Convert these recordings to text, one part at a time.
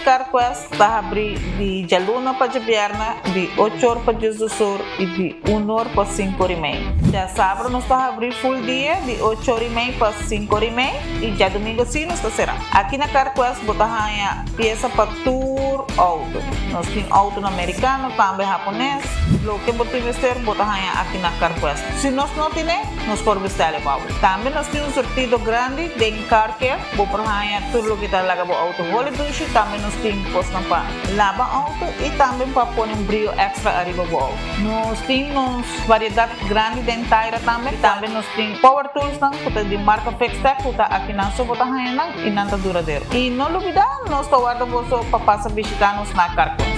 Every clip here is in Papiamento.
di CarQuest ta habri di djaluna pa djabièrnè di ocho or pa diesdos or i di un or pa sinku or i mei. Djasabra nos ta habri full dia di ocho or i mei pa sinku or i mei i djadumingu si nos ta será. Aki na CarQuest bo ta haña piesa pa tur outo. Nos tin outonan merikano, tambe hapones. Loke bo tin mester bo ta haña aki na CarQuest. Si nos no tine, nos por bestèl e pa bo. Tambe nos tin un surtido grandi den Car Care. Bo por haña tur loke ta laga bo outo holi dushi. Tambe nos tin kosnan pa laba outo i tambe pa pone un brio èkstra ariba bo outo. Nos tin nos variedat grandi den taira tambe. Tambe nos tin power toolsnan ku ta di marka Fixtech ku ta akinan so bo ta haña nan i nan ta duradero. I no lubidá nos ta warda boso pa pasa bishitá nos na Carquest.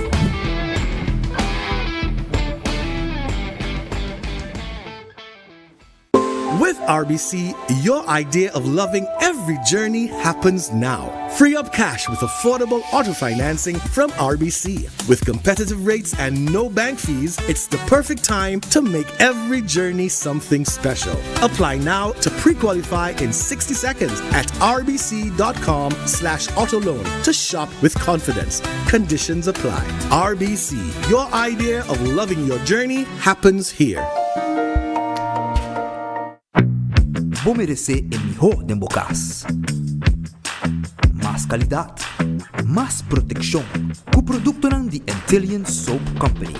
With RBC, your idea of loving every journey happens now. Free up cash with affordable auto financing from RBC. With competitive rates and no bank fees, it's the perfect time to make every journey something special. Apply now to pre-qualify in 60 seconds at rbc.com slash autoloan to shop with confidence. Conditions apply. RBC, your idea of loving your journey happens here. Bo meresé e mihó den bo kas. Mas kalidat, mas protekshon ku produktonan di Antillian Soap Company.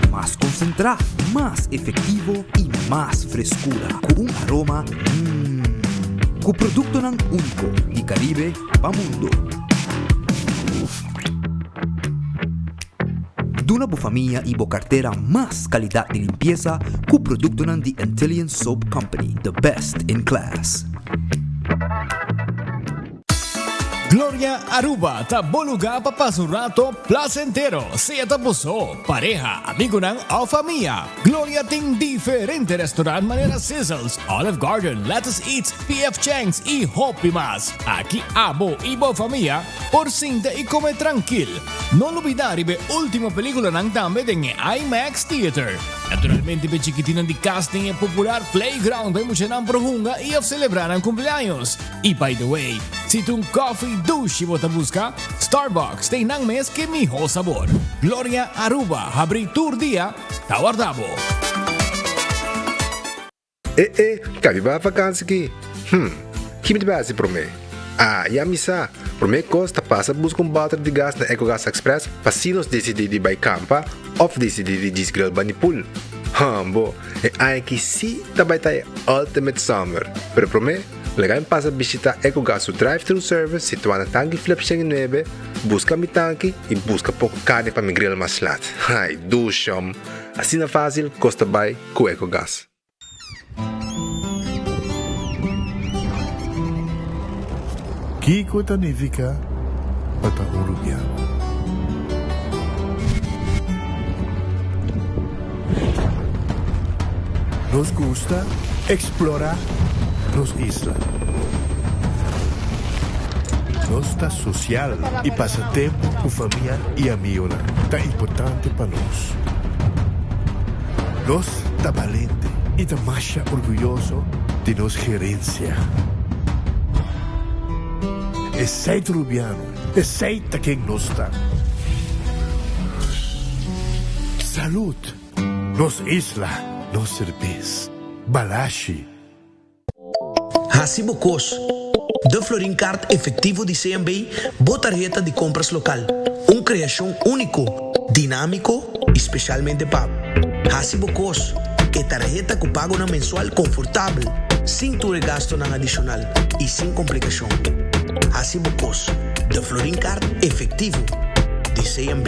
Mas konsentrá, mas efektivo i mas freskura ku un aroma mmm. Ku produktonan úniko di Karibe pa mundu. Duna bo famia i bo kartera mas kalidat di limpiesa ku produktonan di Antillian Soap Company, the best in class. Gloria Aruba ta bo luga pa pasa un rato placentero, sea ta bo so, pareha, amigunan of famia. Gloria tin diferente restaurant manera Sizzles, Olive Garden, Lettuce Eats, PF Chang's y hopi mas. Aki abo y bo famia por sinta y come trankil. No lubida riba e ultimo peliculanan tambe den e IMAX Theater. Naturalmente p'e chikitinnan di cas tin e popular playground pa e muchanan por hunga y of celebra nan cumpleaños. Y by the way, si ta un coffee dushi bo ta busca, Starbucks ta einan mes ke miho sabor. Gloria Aruba habri tur dia, ta warda bo. E e, ka mi bai vakansi ki? Hm, ki mi ta bai hasi promé? Ah, ya mi sa! Promé kos ta pasa buska un bòter di gas na Ecogas Express pa si nos disidí di bai kampa òf disidí di djis grill bani pool. Hòmbo, e aña aki sí ta bai ta e ultimate summer! Pero promé, laga mi pasa bishitá Ecogas su drive-thru service situá na Tanki Flip 109, buska mi tanki i buska poko karni pa mi grill mas lat. Ai, dushòm! Asina fásil kos ta bai ku Ecogas. Kiko ta nifiká pa ta un rubiano? Nos gusta eksplorá nos isla. Nos ta sosial i pasa tempu ku famia i amigunan ta importante pa nos. Nos ta balente i ta masha orguyoso di nos gerensia. Esei ta Rubiano, esei ta ken nos ta. Salud! Nos isla, nos serbes. Balashi. Hasi bo kos. De Florin Card Efectivo di CMB, bo tarheta di compras local. Un creacion unico, dinamico y specialmente pa bo. Hasi bo kos. E tarheta cu pagonan mensual confortabel, sin tur e gastonan adicional y sin complicacion. Hasi bo kos. De Florin Card Efectivo di CMB.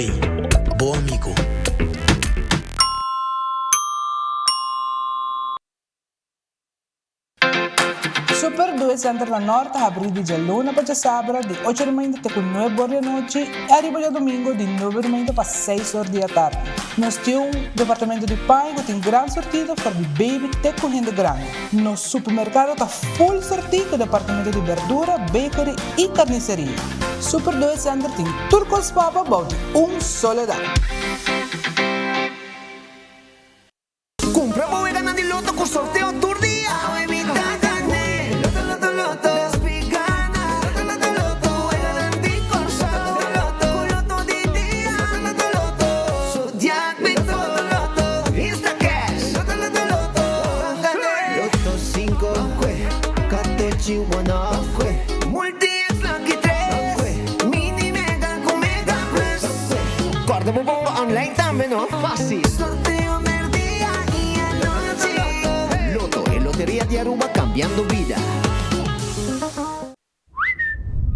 Bo amigo. Super Due Center na Nort ta habrí di djaluna pa djasabra di ocho di mainta te ku nuebe or di anochi i ariba djadumingu di nuebe di mainta pa seis or di atardi. Nos tin un departamento di paña ku tin gran surtido for di baby te ku hende grandi. Nos supermerkado ta full surtí ku departamento di berdura, bakery i karniseria. Super Due Center tin tur kos pa bo bou di un solo dak. Cumpra bo weganan di loto cu sorteo tur dia! Awe mi ta gané! Loto, loto, loto! compra online tambe, no? Facil. Sorteo merdia y anochi. Lotto, e loteria di Aruba cambiando bida.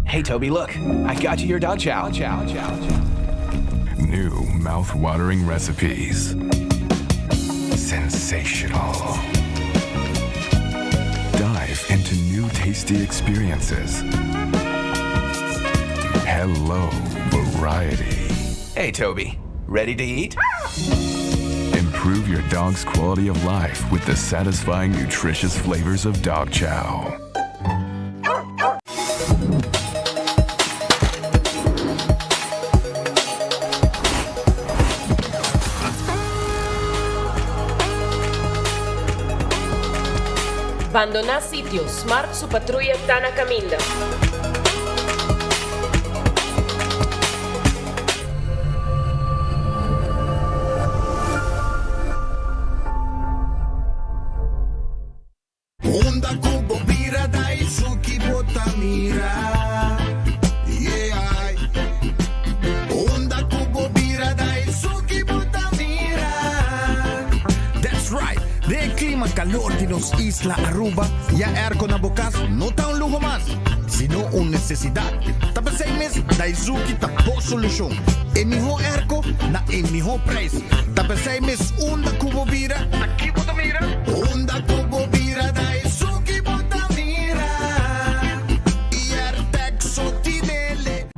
Hey Toby, look, I got you your dog chow. Chow, chow, chow. New mouth-watering recipes. Sensational. Dive into new tasty experiences. Hello, variety. Hey Toby, ready to eat? Improve your dog's quality of life with the satisfying, nutritious flavors of dog chow. Bandoná sitio, Smart su patruya ta na kaminda. Unda ku bo bira Daisuki bo ta mira Yeah Unda ku bo bira Daisuki bo ta mira That's right! Den e klima kalor di nos isla Aruba, ya airco na bo kas no ta un luho mas, sino un nesesidat. Ta p'esei mes Daisuki ta bo solushon. E mihó airco na e mihó prijs. Ta p'esei mes unda ku bo bira, ta ki bo ta mira? Unda ku bo bira ta esun ki bo ta mira. Airtec so tinele.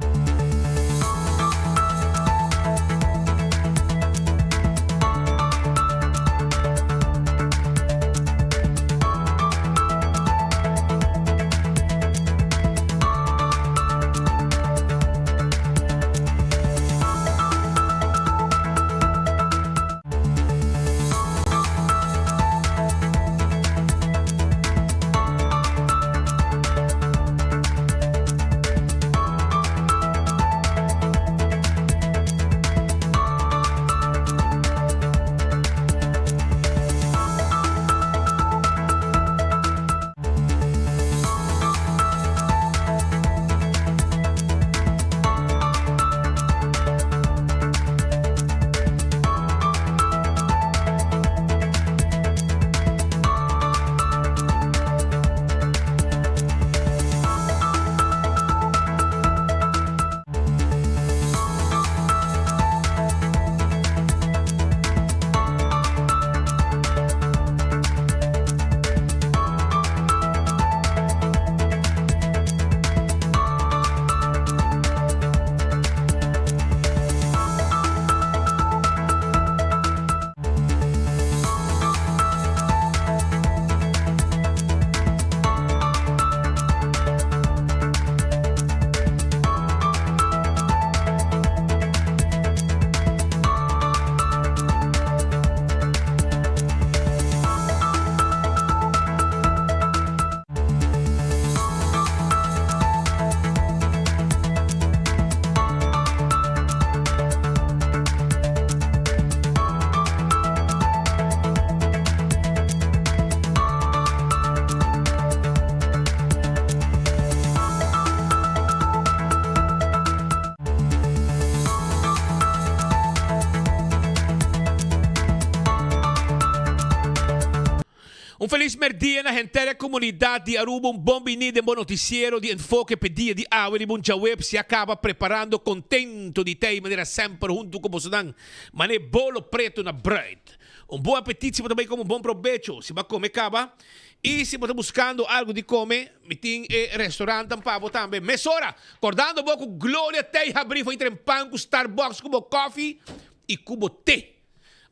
Un felis merdia na henter e comunidad di Aruba un bon bini den bo noticiero di Enfoke p'e dia di awe riba un djaweps ya caba preparando contento di tey manera semper hunto cu bosonan mane bolo preto na bruid. Un bon apetit si bo ta bay come un bon probecho si bo a come caba y si bo ta buscando algo di come mi tin e restaurantnan pa bo tambe mesora cordando bo cu Gloria tey habri for intren pan cu Starbucks cu bo coffee y cu bo te.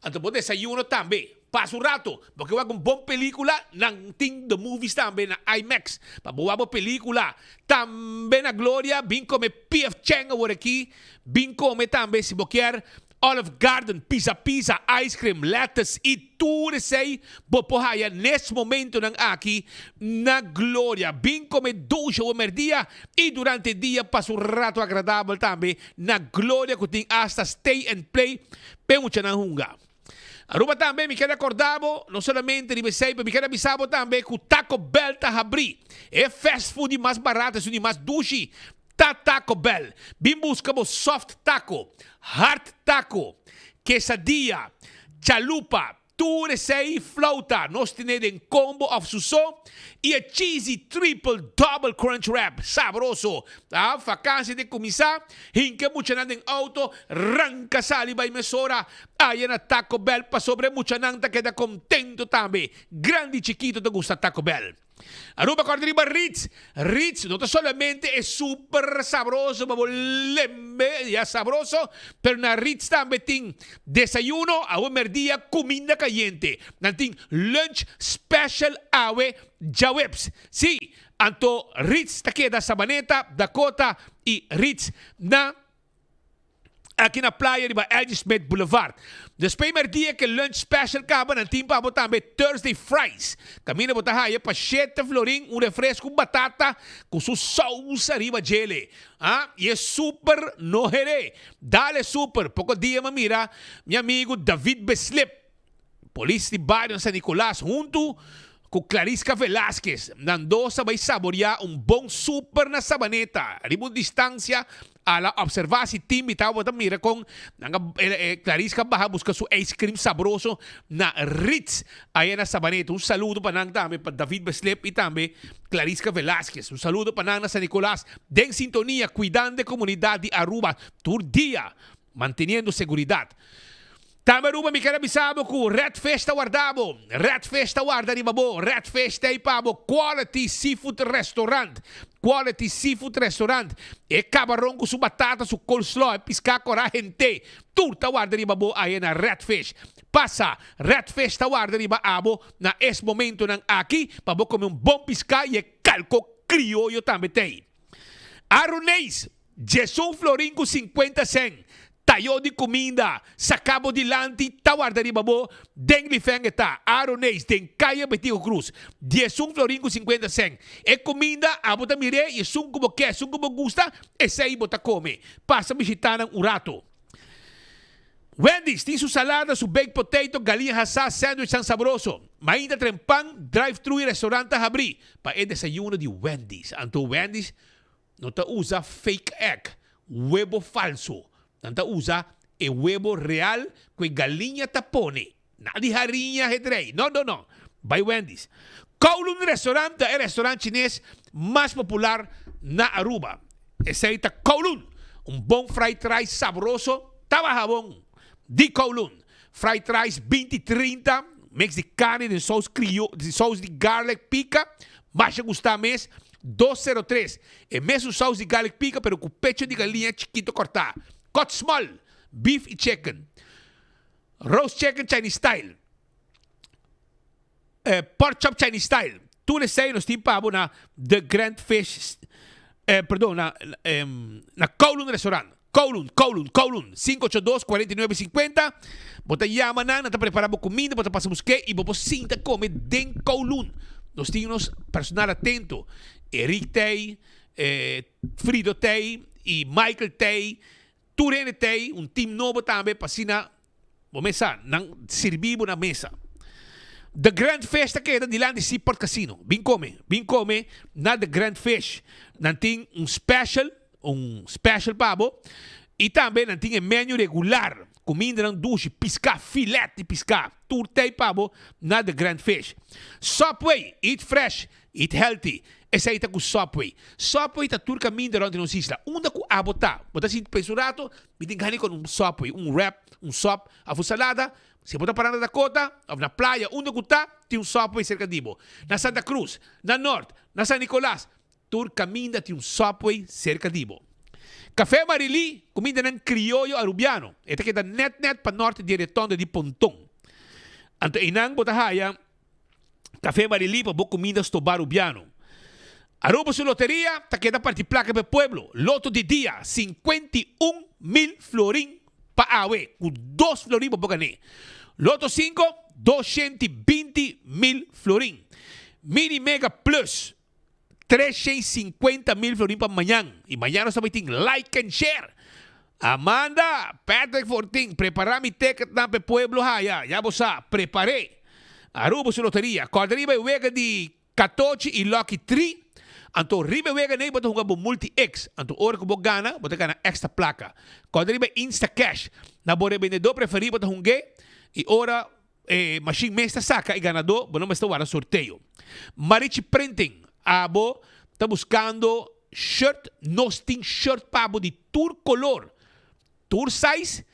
Anto bo desayuno tambe. Pasa un rato, bo ke wak un bon pelicula, nan tin the movies tambe na IMAX pa bo wak bo pelicula. Tambe na Gloria bin come PF Chang awor aki, bin come tambe si bo kier Olive Garden, pizza pizza, ice cream, lettuce y tur esey bo por haya nes momentonan aki na Gloria. Bin come dushi awor merdia y durante dia pasa un rato agradabel tambe na Gloria cu tin hasta stay and play p'e muchanan hunga. Aruba tambe mi keda corda bo, no solamente riba esey, pero mi keda bisa bo tambe cu Taco Bell ta habri. E fast food di mas barato, esun di mas dushi. Ta Taco Bell. Bin buska bo soft taco, hard taco, quesadilla, chalupa, tur esei flauta nos tene den combo of su so y e cheesy triple double crunch wrap sabroso. Ah, vakantie te cuminsa, hinca e muchanan den auto, ranca sali bay mesora aya na Taco Bell pasobra e muchanan ta keda contento tambe. Grandi y chikito ta gusta Taco Bell. Aruba corta riba Ritz. Ritz no ta solamente e super sabroso pa bo lembe ya sabroso, pero na Ritz tambe tin desayuno, awe merdia, cuminda cayente. Nan tin lunch special awe djaweps. Si, anto Ritz ta keda Sabaneta, Dakota y Ritz na. Aki na playa riba L.G. Smith Boulevard. Despues merdia ke lunch special kaba nan tin pa bo tambe Thursday fries. Kaminda bo ta haya pa shete florin un refresco batata ku su saus ariba djele. Ah, y e super no heré. Dale super. Poko dia mi a mira mi amigo David Beslip. Polis di bario na San Nicolas huntu ku Clarisca Velasquez, nan dos a bai saboreá un bon super na Sabaneta. Riba un distansia a la observá si tin mi tabata mira kon nan a Clarisca a baha buska su ice cream sabroso na Ritz aya na Sabaneta. Un saludo pa nan tambe, pa David Beslep i tambe Clarisca Velasquez. Un saludo pa nan na San Nicolas den sintonia kuidando e komunidat di Aruba tur dia, manteniendo seguridat. Tambe Aruba mi ker a bisa bo ku Red Fish ta warda bo. Red Fish ta warda riba bo. Red Fish ta ei pa bo. Quality Seafood Restaurant. Quality Seafood Restaurant. E kabaron ku su batata, su coleslaw, e piská kora hente. Tur ta warda riba bo aye na Red Fish. Pasa, Red Fish ta warda riba abo na es momentonan aki pa bo kome un bon piská i e kalko krioyo tambe ta ei. Aruneis, Djesun florin ku sinkuenta sèn, tayó di kuminda, saká bo dilanti, ta warda riba bo, den lifèn e ta, Aroneis, den kaya Betico Cruz. Djesun florin ku sinkuenta sèn. E kuminda, abo ta mir'é i esun ku bo ke, esun ku bo gusta, esei bo ta kome. Pasa bishitá nan un rato. Wendy's tin su salada, su baked potato, galiña hasá, sandwichnan sabroso. Mainta trempan, drive-thru i restaurant ta habrí pa e desayuno di Wendy's. Anto Wendy's No ta usa fake egg, webo falso. Nan ta usa e webo real ku e galiña ta pone. Nada di hariña hetrei. No, no, no. Bai Wendy's. Kowloon Restaurant ta e restaurant chines mas popular na Aruba. Esei ta Kowloon. Un bon fried rice sabroso ta baha bon di Kowloon. Fried rice 20 30, mix di carne den saus crio, saus di garlic pica, masha gusta mes, 203. E mesun saus di garlic pica pero cu pecho di galiña chikito corta. Cut small, beef y chicken. Roast chicken Chinese style. Eh, pork chop Chinese style. Tur esei nos tin pa bo na The Grand Fish, eh, perdon, na, em, na Kowloon Restaurant. Kowloon, Kowloon, Kowloon, 582 49 50. Bo ta yama nan, nan ta prepara bo kuminda, bo ta pasa busk'é i bo por sinta kome den Kowloon. Nos tin nos personal atento. Eric t'ei, eh, Frido t'ei i Michael t'ei. Tur hende t'ei, un team nobo tambe pa asina bo mes sa, nan sirbi bo na mesa. The Grand Fish ta keda dilanti Seaport Casino. Bin kome, bin kome na The Grand Fish. Nan tin un special, un special pa bo i tambe nan tin e menu regular, kumindanan dushi, piská, filet di piská, tur t'ei pa bo na The Grand Fish. Subway, eat fresh, Eat healthy. Esei ta ku Subway. Subway ta tur kaminda rònt di nos isla. Unda ku abo ta, bo ta sinti pensa un rato, mi tin gana di kome un Subway, un wrap, un sòp òf un salada. Si bo ta pará na Dakota òf na playa, unda ku ta, tin un Subway serka di bo. Na Santa Cruz, na Nort, na San Nicolas, tur kaminda tin un Subway serka di bo. Café Marilí, kumindanan krioyo arubiano. E ta keda nèt nèt pa nòrt di e retonda di Ponton. Anto einan bo ta haya. Café Marilí pa bo cuminda stobá Rubiano. Aruba su loteria ta keda parti placa pa e pueblo. Loto di dia, 51 mil florin pa awe, cu dos florin pa bo gané. Loto cinco, 220 mil florin. Mini Mega Plus, 350 mil florin pa mañan. Y mañan nos ta bay tin like and share. Amanda, Patrick Fortin, prepara mi ticketnan pa e pueblo haya. Ya bo sa, prepare. Aruba su loteria. Corda riba e wega di Catochi y Lucky Tree. Anto riba e wega nei bo ta hunga bo Multi X. Anto ora ku bo gana, bo ta gana extra plaka. Kòrda riba Instacash. Na bo rebendedó preferí bo ta hung'é i ora e mashin mes ta saka e ganadó, bo no mester warda sorteo. Marichi Printing, Abo ta buskando shirt? Nos tin shirt pa bo di tur kolor, tur size,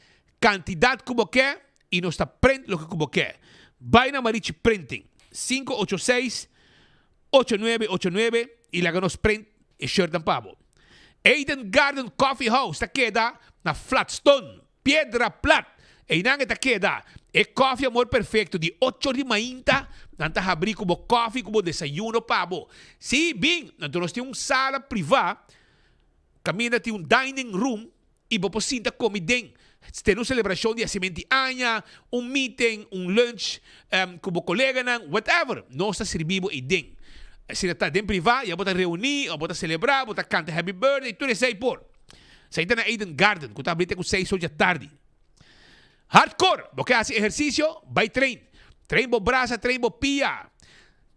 kantidat ku bo ke i nos ta print loke ku bo ke. Bai na Marichi Printing, 586 8989 i laga nos print e shirtnan pa bo. Eden Garden Coffee House ta keda na Flatstone, Piedra Plat. Einan e ta keda. E koffie amor perfecto di ocho di mainta nan ta habri ku bo koffie ku bo desayuno pa bo. Si, bin! Anto nos tin un sala priva kaminda tin un dining room i bo por sinta komi den. Tene un selebrashon di hasimenti aña, un meeting, un lunch ku bo koleganan, whatever. Nos ta sirbi bo eiden. Asina ta den priva, ya bo ta reuní òf bo ta selebrá, bo ta kanta happy birthday, tur esei por. Esei ta na Eden Garden, ku ta abrí te ku seis or dja tardi. Hardcore! Bo ke hasi ehersisio? Bai train. Train bo brasa, train bo pia.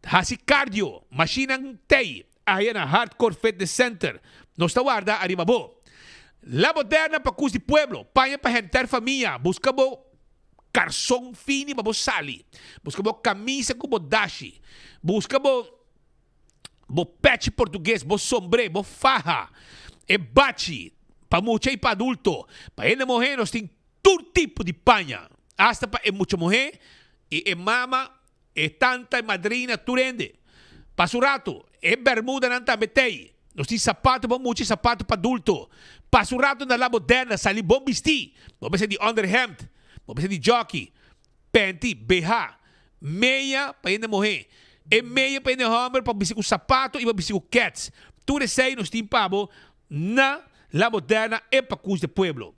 Hasi cardio. Mashinnan tei. Aya na Hardcore Fitness Center. Nos ta warda ariba bo. La Moderna pa kus di pueblo. Paña pa henter famia. Buska bo karson fini pa bo sali. Buska bo kamisa ku bo dashi. Buska bo bo pechi portugues, bo sombre, bo faha, e bachi, pa mucha i pa adulto. Pa hende muhé nos tin tur tipo di paña. Asta pa e mucha muhé i e mama E tanta, e madrina, tur hende. Pasa un rato, e bermudanan tambe t'ei. Nos tin sapato pa mucha i sapato pa adulto. Pasa un rato na La Moderna, sali bon bistí. Bo mester di onderhemd, bo mester di jockey, panty, BH, meya pa hende muhé, e meya pa hende hòmber pa bisti ku sapato i pa bisti ku kèts. Tur esei nos tin pa bo na La Moderna e Pacus de Pueblo.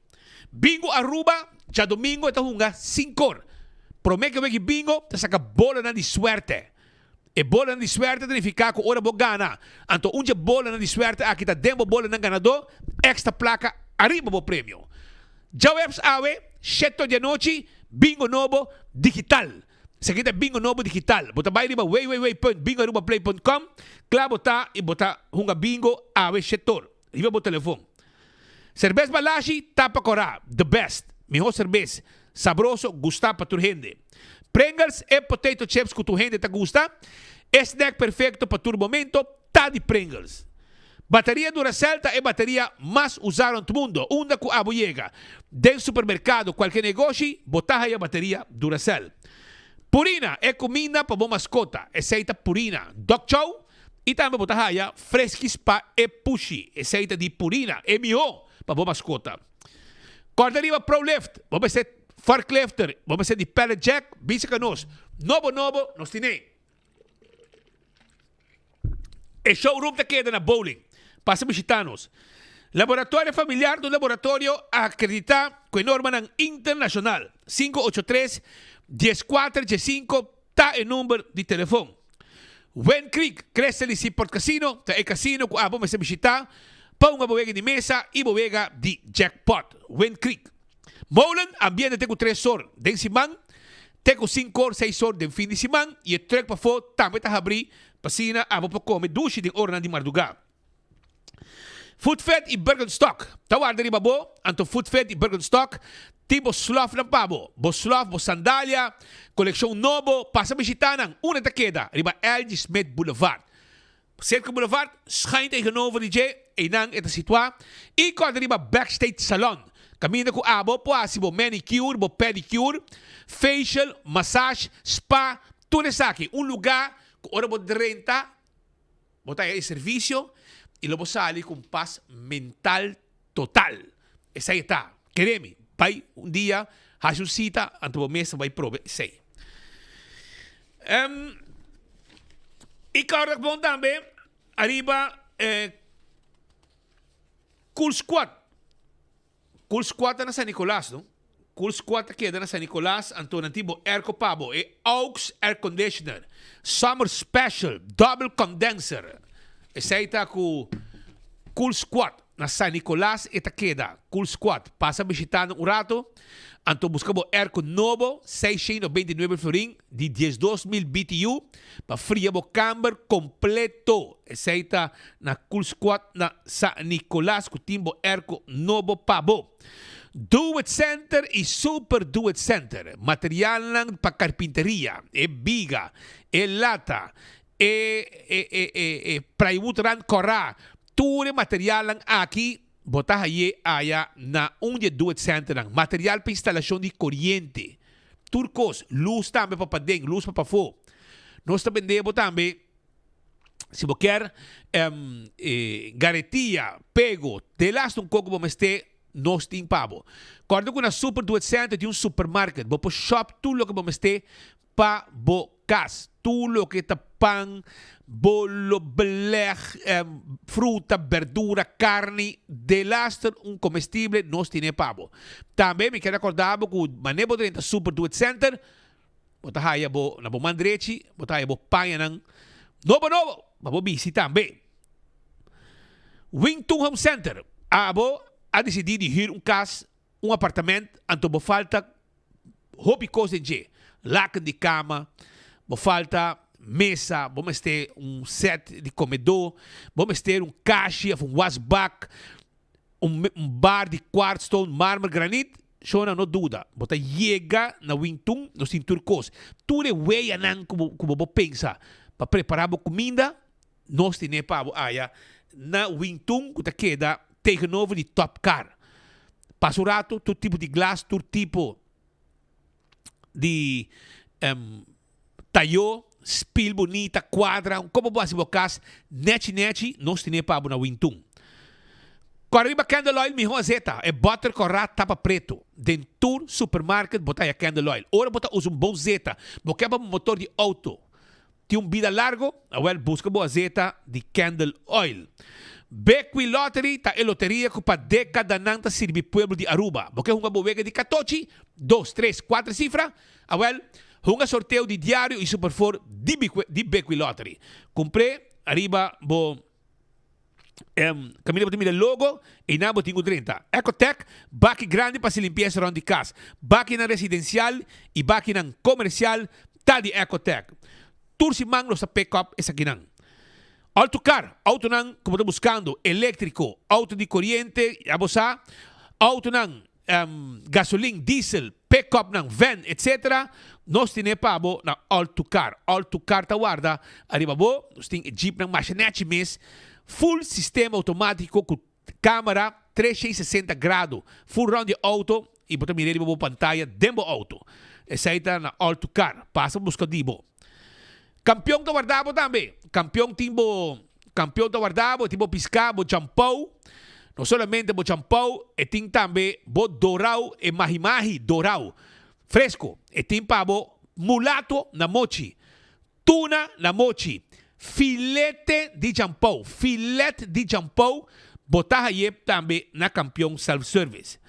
Bingo Aruba djadomingo e ta hunga sinkor. Prome ke weki bingo ta saka bolanan di suerte. E bolanan di suerte ta nifiká ku ora bo gana, anto un dje bolanan di suerte aki ta den bo bolanan ganadó, èkstra plaka ariba bo premio. Djaweps awe, sheto di anochi, bingo nobo digital. Esaki ta bingo nobo digital. Bo ta bai riba www.bingoarubaplay.com, kla bo ta i bo ta hunga bingo awe shetor riba bo telefon. Serbes Balashi tapa kora, the best, miho serbes, sabroso, gusta pa tur hende. Pringles e potato chips ku tur hende ta gusta, e snack perfecto pa tur momento ta di Pringles. Bateria Duracell ta e bateria mas usa rond mundo, unda ku abo yega, den supermerkado, kualke negoshi, bo ta haya bateria Duracell. Purina, e kuminda pa bo maskota, esei ta Purina. Dog Chow, I tambe bo ta haya freskis pa e pushi. Esei ta di Purina, e mihó pa bo maskota. Kòrda riba Prolift, bo mester forklifter, bo mester di pallet jack, bisa ka nos. Nobo nobo, nos tin'é. E showroom ta keda na Bowling. Pasa bishita nos. Laboratorio Familiar ta un laboratorio akreditá ku e normanan internashonal. 583 14 15 Ta e number di telefon. Wind Creek Crystal Seaport Casino ta e casino cu abo mester bishita pa hunga bo wega di mesa y bo wega di jackpot. Wind Creek. Molen ambiente te cu tres or den siman, te cu cinco or, seis or den fin di siman y e truck pafo tambe ta habri pa asina abo por come dushi den oranan di marduga. Foodfed i Birkenstock ta warda riba bo, anto Foodfed i Birkenstock tin bo slòfnan pa bo, bo slòf, bo sandalia, kolekshon nobo, pasa bishitá nan, unda ta keda? Riba LG. Smith Boulevard. Serka Boulevard, schuin tegenover di dje, einan e ta situá, i kòrda riba Backstage Salon, kaminda ku abo por hasi bo manicure, bo pedicure, facial, massage, spa, tur esaki, un lugá ku ora bo drenta, Bo ta haña e servisio i lo bo sali ku un pas mental total. Esei e ta. Kere mi, bai un dia, hasi un sita, anto bo mes ta bai proba esei. I kòrda bon tambe ariba e Cool Squad. Cool Squad ta na San Nicolas, no? Cool Squad ta keda na San Nicolas, anto nan tin bo airco pa bo, e Aux Air Conditioner, Summer Special, Double Condenser. Esei ta ku Cool Squad. Na San Nicolas e ta keda. Cool Squad. Pasa bishita nan un rato. Anto buska bo airco nobo, 699 florin, di 12,000 BTU, pa fria bo kamber completo. Esey ta na Cool Squad na San Nicolas cu tin bo airco nobo pa bo. Do It Center y Super Do It Center. Materialnan pa carpinteria, e biga, e lata, e e e e e plywood rand kòrá, tur e materialnan aki bo ta haye aya na un di e Do It Centernan. Material pa instalashon di koriente, tur kos, lus tambe pa paden, lus pa pafó. Nos ta bende bo tambe si bo kier e garetia, pego, delaste un koko bo mester, nos tin pa bo. Kòrda ku na Super Do It Center tin un supermarket, bo por shòp tur loke bo mester Pa bo kas. Tur loke ta pan, bolo, beleg, fruta, berdura, karni, delaster un komestible nos tine pa bo. Tambe mi kier rekorda bo ku mane bo drenta Super Do It Center, bo ta haya bo na bo man drechi, bo ta haya bo pañanan nobo nobo pa bo bisti tambe. Wing Tun Home Center, abo a disidí di hür un kas, un apartament, anto bo falta hopi kos den dje, laken di kama, bo falta mesa, bo mester un set di komedó, bo mester un kashi òf un wasbak, un bar di kwartstone, marmer, granit, shona no duda, bo ta yega na Wintun, nos tin tur kos. Tur e weyanan ku bo ku bo por pensa pa prepará bo kuminda, nos tine pa bo aya na Wintun ku ta keda tegenover di Top Car. Pasa un rato, tur tipo di glas, tur tipo di tayo, spil bunita, cuadra, un como bo haci bo cas nechi nechi, nos tene pa bo na Wintun. Cora riba candle oil miho azeta, e boter cora tapa preto. Den tur supermarket bo ta haya candle oil. Ora bo ta usa un bon zeta, bo ke pa bo motor di auto Tin un bida largo? Awel buska bo azeta di candle oil. Bequi Lottery ta e loteria cu pa decadanan ta sirbi pueblo di Aruba. Bo ke hunga bo wega di catochi, dos, tres, cuater cifra? Awel, hunga sorteo di diario y super four di di Bequi Lottery. Cumpr'e ariba bo caminda bo ta mira logo, eynan bo tin cu drenta. Ecotec, baki grandi pa haci limpieza rond di cas. Bakinan residencial y bakinan comercial ta di Ecotec. Tur siman nos ta pick up esakinan. Autocar, autonan cu bo ta buscando, electrico, auto di coriente, ya bo sa, autonan gasolin, diesel, pick-upnan, van, etc. Nos tene pa bo na All-to-Car. All-to-Car ta warda ariba bo. Nos tin e jeepnan masha nechi mes, full sistema automatico cu camera 360 grado, full round di auto y bo ta mira riba bo pantaya den bo auto. Esey ta na All-to-Car. Pasa busca di bo. Campeon ta warda bo tambe. Campeon tin bo Campeon ta warda bo, e tin bo pisca, bo champou. No solamente bo champou, e tin tambe bo dorau, e mahi-mahi dorau, fresco. E tin pa bo mulato na mochi, tuna na mochi, filete di champou, filet di champou, bo ta haye tambe na Campeon Self Service.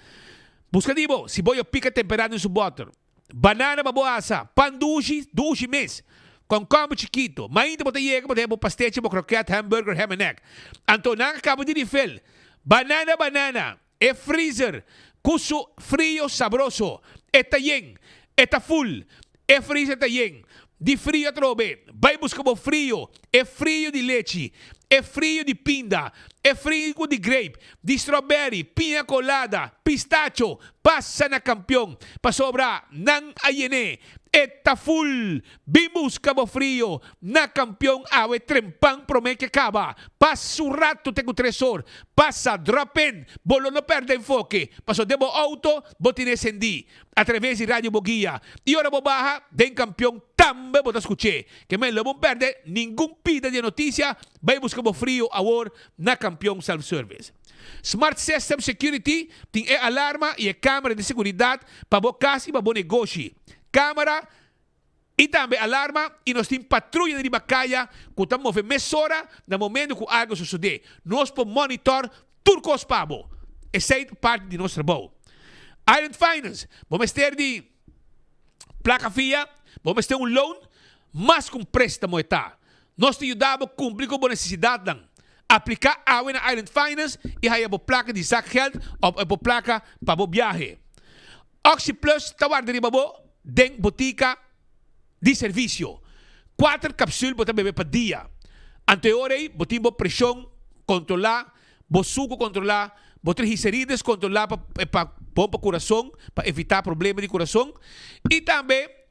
Busca di bo, si bo yo pica tempera den su boter. Banana pa bo asa, pan dushi, dushi mes, konkomber chikito. Mainta bo ta yega bo ta haya bo pastechi, bo kroket, hamburger, ham and egg. Anto nan a kaba di rifel. Banana, banana, e freezer ku su frio sabroso. E ta yen, e ta full. E freezer ta yen di frio atrobe. Bai buska bo frio, e frio di lechi, e frio di pinda, e frio di grape, di strawberry, piña colada, pistacho, Pasa na kampion, pasobra nan a yen'é. E ta ful! Bin buska bo frio na kampion awe trempan promé ke kaba. Pasa un ratu te ku tresor. Pasa, drop in, bo lo no pèrdè enfoke, paso den bo outo bo tine sendí atraves di radio bo guia. I ora bo baha den kampion tambe bo ta skuch'é. Ke men lo bo pèrdè ningun pida di e notisia. Bai buska bo frio awor na Kampion Self Service. Smart System Security tin e alarma i e camera di seguridad pa bo cas i pa bo negoshi. Camera i tambe alarma i nos tin patruyanan riba caya cu ta move mesora na momento cu algo sosode. Nos por monitor tur cos pa bo. Esey ta parti di nos trabou. Island Finance, bo mester di placa fia, bo mester un loan, mas cu un prestamo e ta. Nos ta yuda bo cumpli cu bo necesidadnan. Apliká awe na Island Finance i haya bo plaka di zakgeld òf bo plaka pa bo biahe. OxyPlus ta warda riba bo den botika di servisio. Kuater kapsul bo ta bebe pa dia. Anto e ora ei bo tin bo preshon kontrolá, bo suku kontrolá, bo triglicerides kontrolá pa pa bon pa kurason, pa evitá problema di kurason i tambe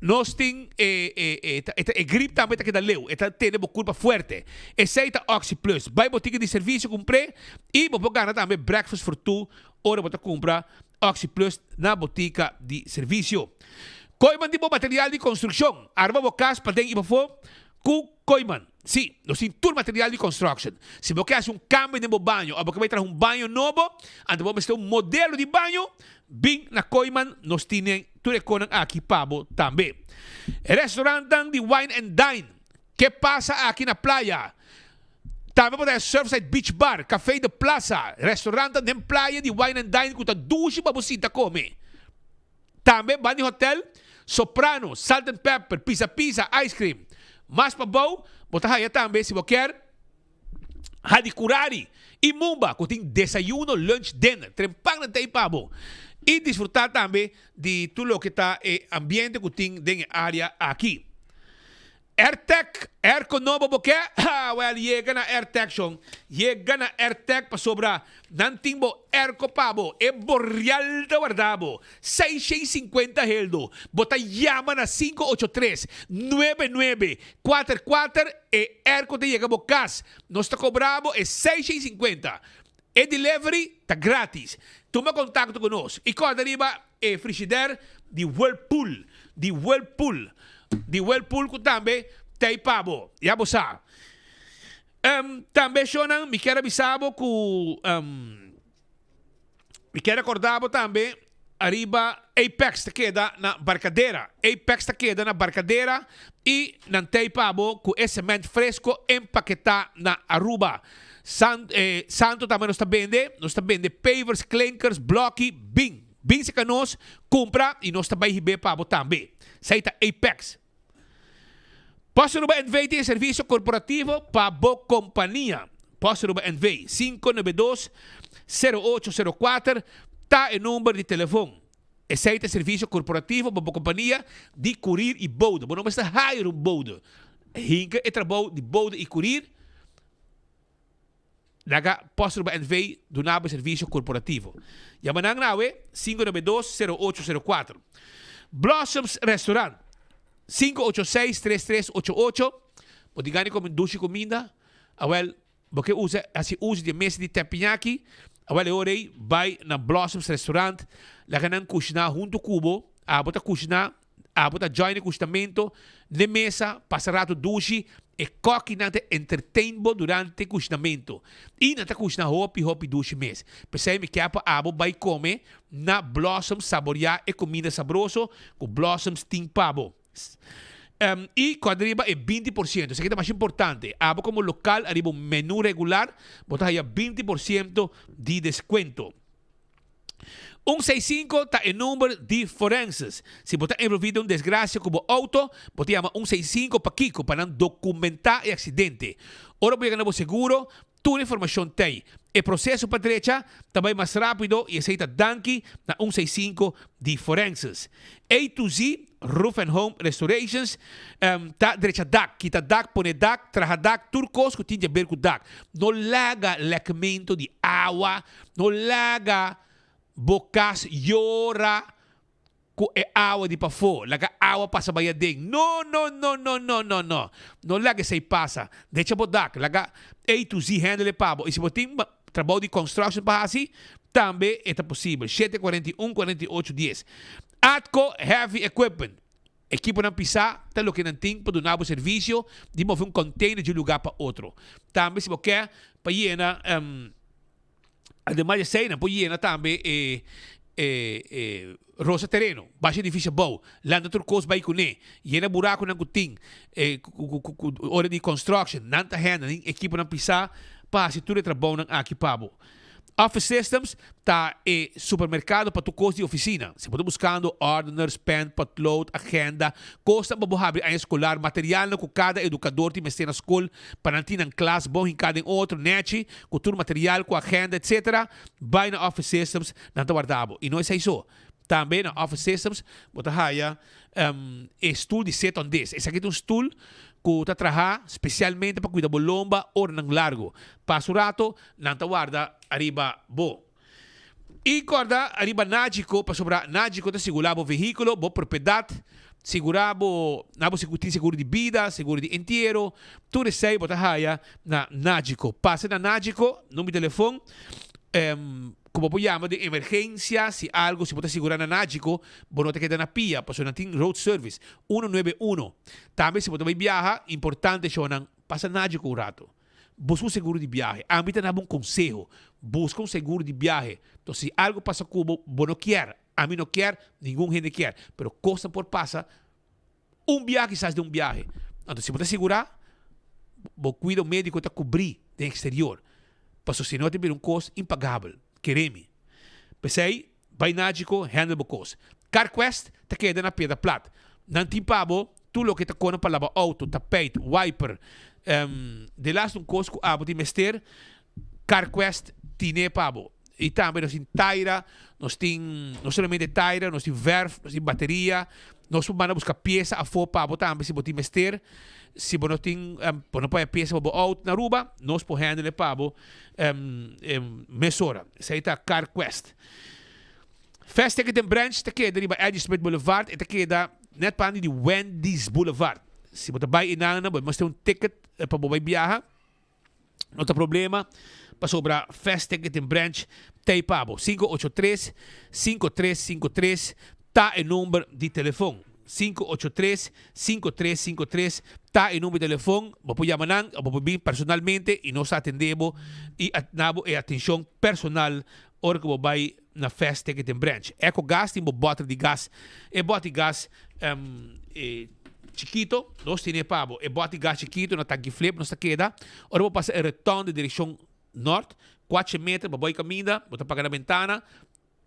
Nos tin e e e ta e ta e grip tambe ta keda leu, e ta tene bo kurpa fuerte. Esei ta Oxi Plus. Bai botika di servisio kumpr'é i bo por gana tambe breakfast for two ora bo ta kumpra Oxi Plus na botika di servisio. Kooiman tin bo material di konstrukshon. Arma bo kas paden i pafó ku Kooiman. Sí, nos tin tur material di construction. Si bo ke hasi un cambio den bo baño of bo ke bai traha un baño nobo, anto bo mester un modelo di baño, bin na Kooiman, nos tine tur e konan aki pa bo tambe. Restaurantnan di Wine and Dine ke pasa aki na playa. Tambe bo ta haya Surfside Beach Bar, Café de Plaza, restaurantnan den playa di Wine and Dine ku ta dushi pa bo sinta kome. Tambe ban di hotel, Soprano, Salt and Pepper, Pizza Pizza, Ice Cream. Mas pabou, bo ta haya tambe si bo kier Hadicurari y Mumba cu tin desayuno, lunch, dinner. Trempan nan ta ey pa bo. Y disfruta tambe di tur loke ta e ambiente cu tin den e area aki. Airtec, airco nobo bo ke? Ha, wel yega na Airtec shon. Yega na Airtec pasobra nan tin bo airco pa bo. E borial ta warda bo. 650 heldo. Bo ta yama na 583 99 kuater kuater e airco ta yega bo kas. Nos ta kobra bo e 650. E delivery ta gratis. Tuma kontakto ku nos i kòrda riba e frishider di Whirlpool, di Whirlpool, di Whirlpool ku tambe ta ei pa bo. Ya bo sa. Tambe shownan mi kier a bisa bo ku mi kier a kòrda bo tambe ariba Apex ta keda na Barcadera. Apex ta keda na Barcadera i nan ta ei pa bo ku e sement fresko empaketá na Aruba. San, eh, santo tambe nos ta bende. Nos ta bende pavers, klinkers, blokkie, bin. Bin seka nos, kumpra i nos ta bai hib'é pa bo tambe. Esei ta Apex. Post Aruba NV tin e servisio korporativo pa bo kompania. Post Aruba NV, 592 0804 ta e number di telefon. Esei ta e servisio korporativo pa bo kompania di kurir i bode. Bo no mester hire un bode. Hinka e trabou di bode i kurir. Laga Post Aruba NV duna bo e servisio korporativo. Yama nan awe, 592 0804. Blossoms Restaurant, 586 3388. Bo tin gana di kome un dushi kuminda? Awel, bo ke usa hasi uso di e mesa di teppanyaki? Awel e ora ei bai na Blossoms Restaurant. Laga nan kushiná huntu ku bo. Abo ta kushiná. Abo ta join e kushinamento n'e mesa, pasa rato dushi, e kòkinan ta entertain bo durante kushinamento. I nan ta kushina hopi hopi dushi mes. P'esei mi kier pa abo bai kome na Blossoms saboriá e kuminda sabroso ku Blossoms tin pa bo. I kòrda riba e 20 por siento, esaki ta masha importante. Abo komo lokal ariba un menú regular bo ta haya 20 por siento di deskuento. Un seis sinku ta e number di forenses. Si bo ta envolví den un desgracia ku bo outo, bo ta yama un seis sinku pakiko? Pa nan dokumentá e aksidente. Ora bo yega na bo seguro, tur informashon t'ei. E proseso pa drecha ta bai mas rápido i esei ta danki na un seis sinku di forenses. A to Z Roof and Home Restorations ta drecha dak, kita dak, pone dak, traha dak, tur kos ku tin di aber ku dak. No laga lèkmentu di awa, no laga bo kas yora ku e awa di pafó, laga awa pasa bai aden. No, no, no, no, no, no, no. No laga esei pasa. Drecha bo dak, laga A to Z handle e pa bo. I si bo tin trabou di construction pa hasi, tambe e ta posibel. 7 41 48 dies. Atco Heavy Equipment, Ekiponan pisá ta loke nan tin pa duna bo servisio di move un container di un lugá pa otro. Tambe si bo ke pa yena, ademas di esei nan por yena tambe e e rosa tereno, basha edifisio abou, lanta tur kos bai kuné, yena burakunan ku tin ku ora di construction, nan ta handle, nan tin ekiponan pisá pa hasi tur e trabounan aki pa bo. Office Systems ta e supermercado pa tur cos di oficina. Si bo ta buscando ordeners, pen, potlood, agenda, cosnan pa bo habri aña escolar, materialnan cu cada educador tin mester na scol pa nan tin nan klas bon hinca den otro, nechi, cu tur material, cu agenda, etc. Bay na Office Systems, nan ta warda bo. Y no esey so. Tambe na Office Systems bo ta haya e stoel di sit on this. Esaki ta un stoel cu ta traha specialmente pa cuida bo lomba oranan largo. Pasa un rato, Nan ta warda ariba bo. I kòrda ariba Nagico, pasobra Nagico ta sigurá bo vehíkulo, bo propiedat, sigurá bo, na bo tin seguro di bida, seguro di entiero, tur esei bo ta haya na Nagico. Pasa na Nagico, number di telefon, ku bo por yama den emergensia, si algu, si bo ta sigurá na Nagico, bo no ta keda na pia, pasobra nan tin road service, uno nuebe uno. Tambe si bo ta bai biaha, importante shownan, pasa Nagico un rato. Buska un seguro di biahe. Ami ta daba un konseho, buska un seguro di biahe. Entonces si algo pasa ku bo, bo no kier, ami no kier, ningun hende kier, pero kosnan por pasa un biaha kisas den un biahe. Anto si bo ta sigurá, bo kuido médiko ta kubrí den eksterior. Pasobra si no ta bira un kos impagabel, kere mi. P'esei, Bai Nagico, handle bo kos. CarQuest ta keda na Piedra Plat. Nan tin pa bo tur loke ta kona pa laba auto, tapijt, wiper. De laatste un kos ku abo tin mester, CarQuest tine pa bo. I tambe nos tin taira, nos tin no solamente taira, nos tin verf, nos tin bateria. Nos por manda buska piesa afó pa bo tambe si bo tin mester. Si bo no tin, bo no por haya piesa pa bo auto na Aruba, nos por handle pa bo mesora. Esei ta CarQuest. Fast Ticket and Branch ta keda riba Eddie Smith Boulevard. E ta keda net pandi di Wendy's Boulevard. Si bo ta bai einan, bo mester un ticket pa bo bai biaha. No ta problema, pasobra Fast Ticket and Branch ta ei pa bo. 583 5353 ta e number di telefon. 583 5353 ta e number di telefon. Bo por yama nan of bo por bin personalmente y nos ta atende bo y na bo e atencion personal ora ku bo bai na Fast Ticket and Branch. Eco Gas tin bo bòter di gas. E bòt di gas e chikito, nos tene pa bo. E bòt di gas chikito na Tanki Flip nos ta keda. Ora bo pasa e rotonde direkshon nort, kuache meter pa boi kaminda, bo ta paga na bentana,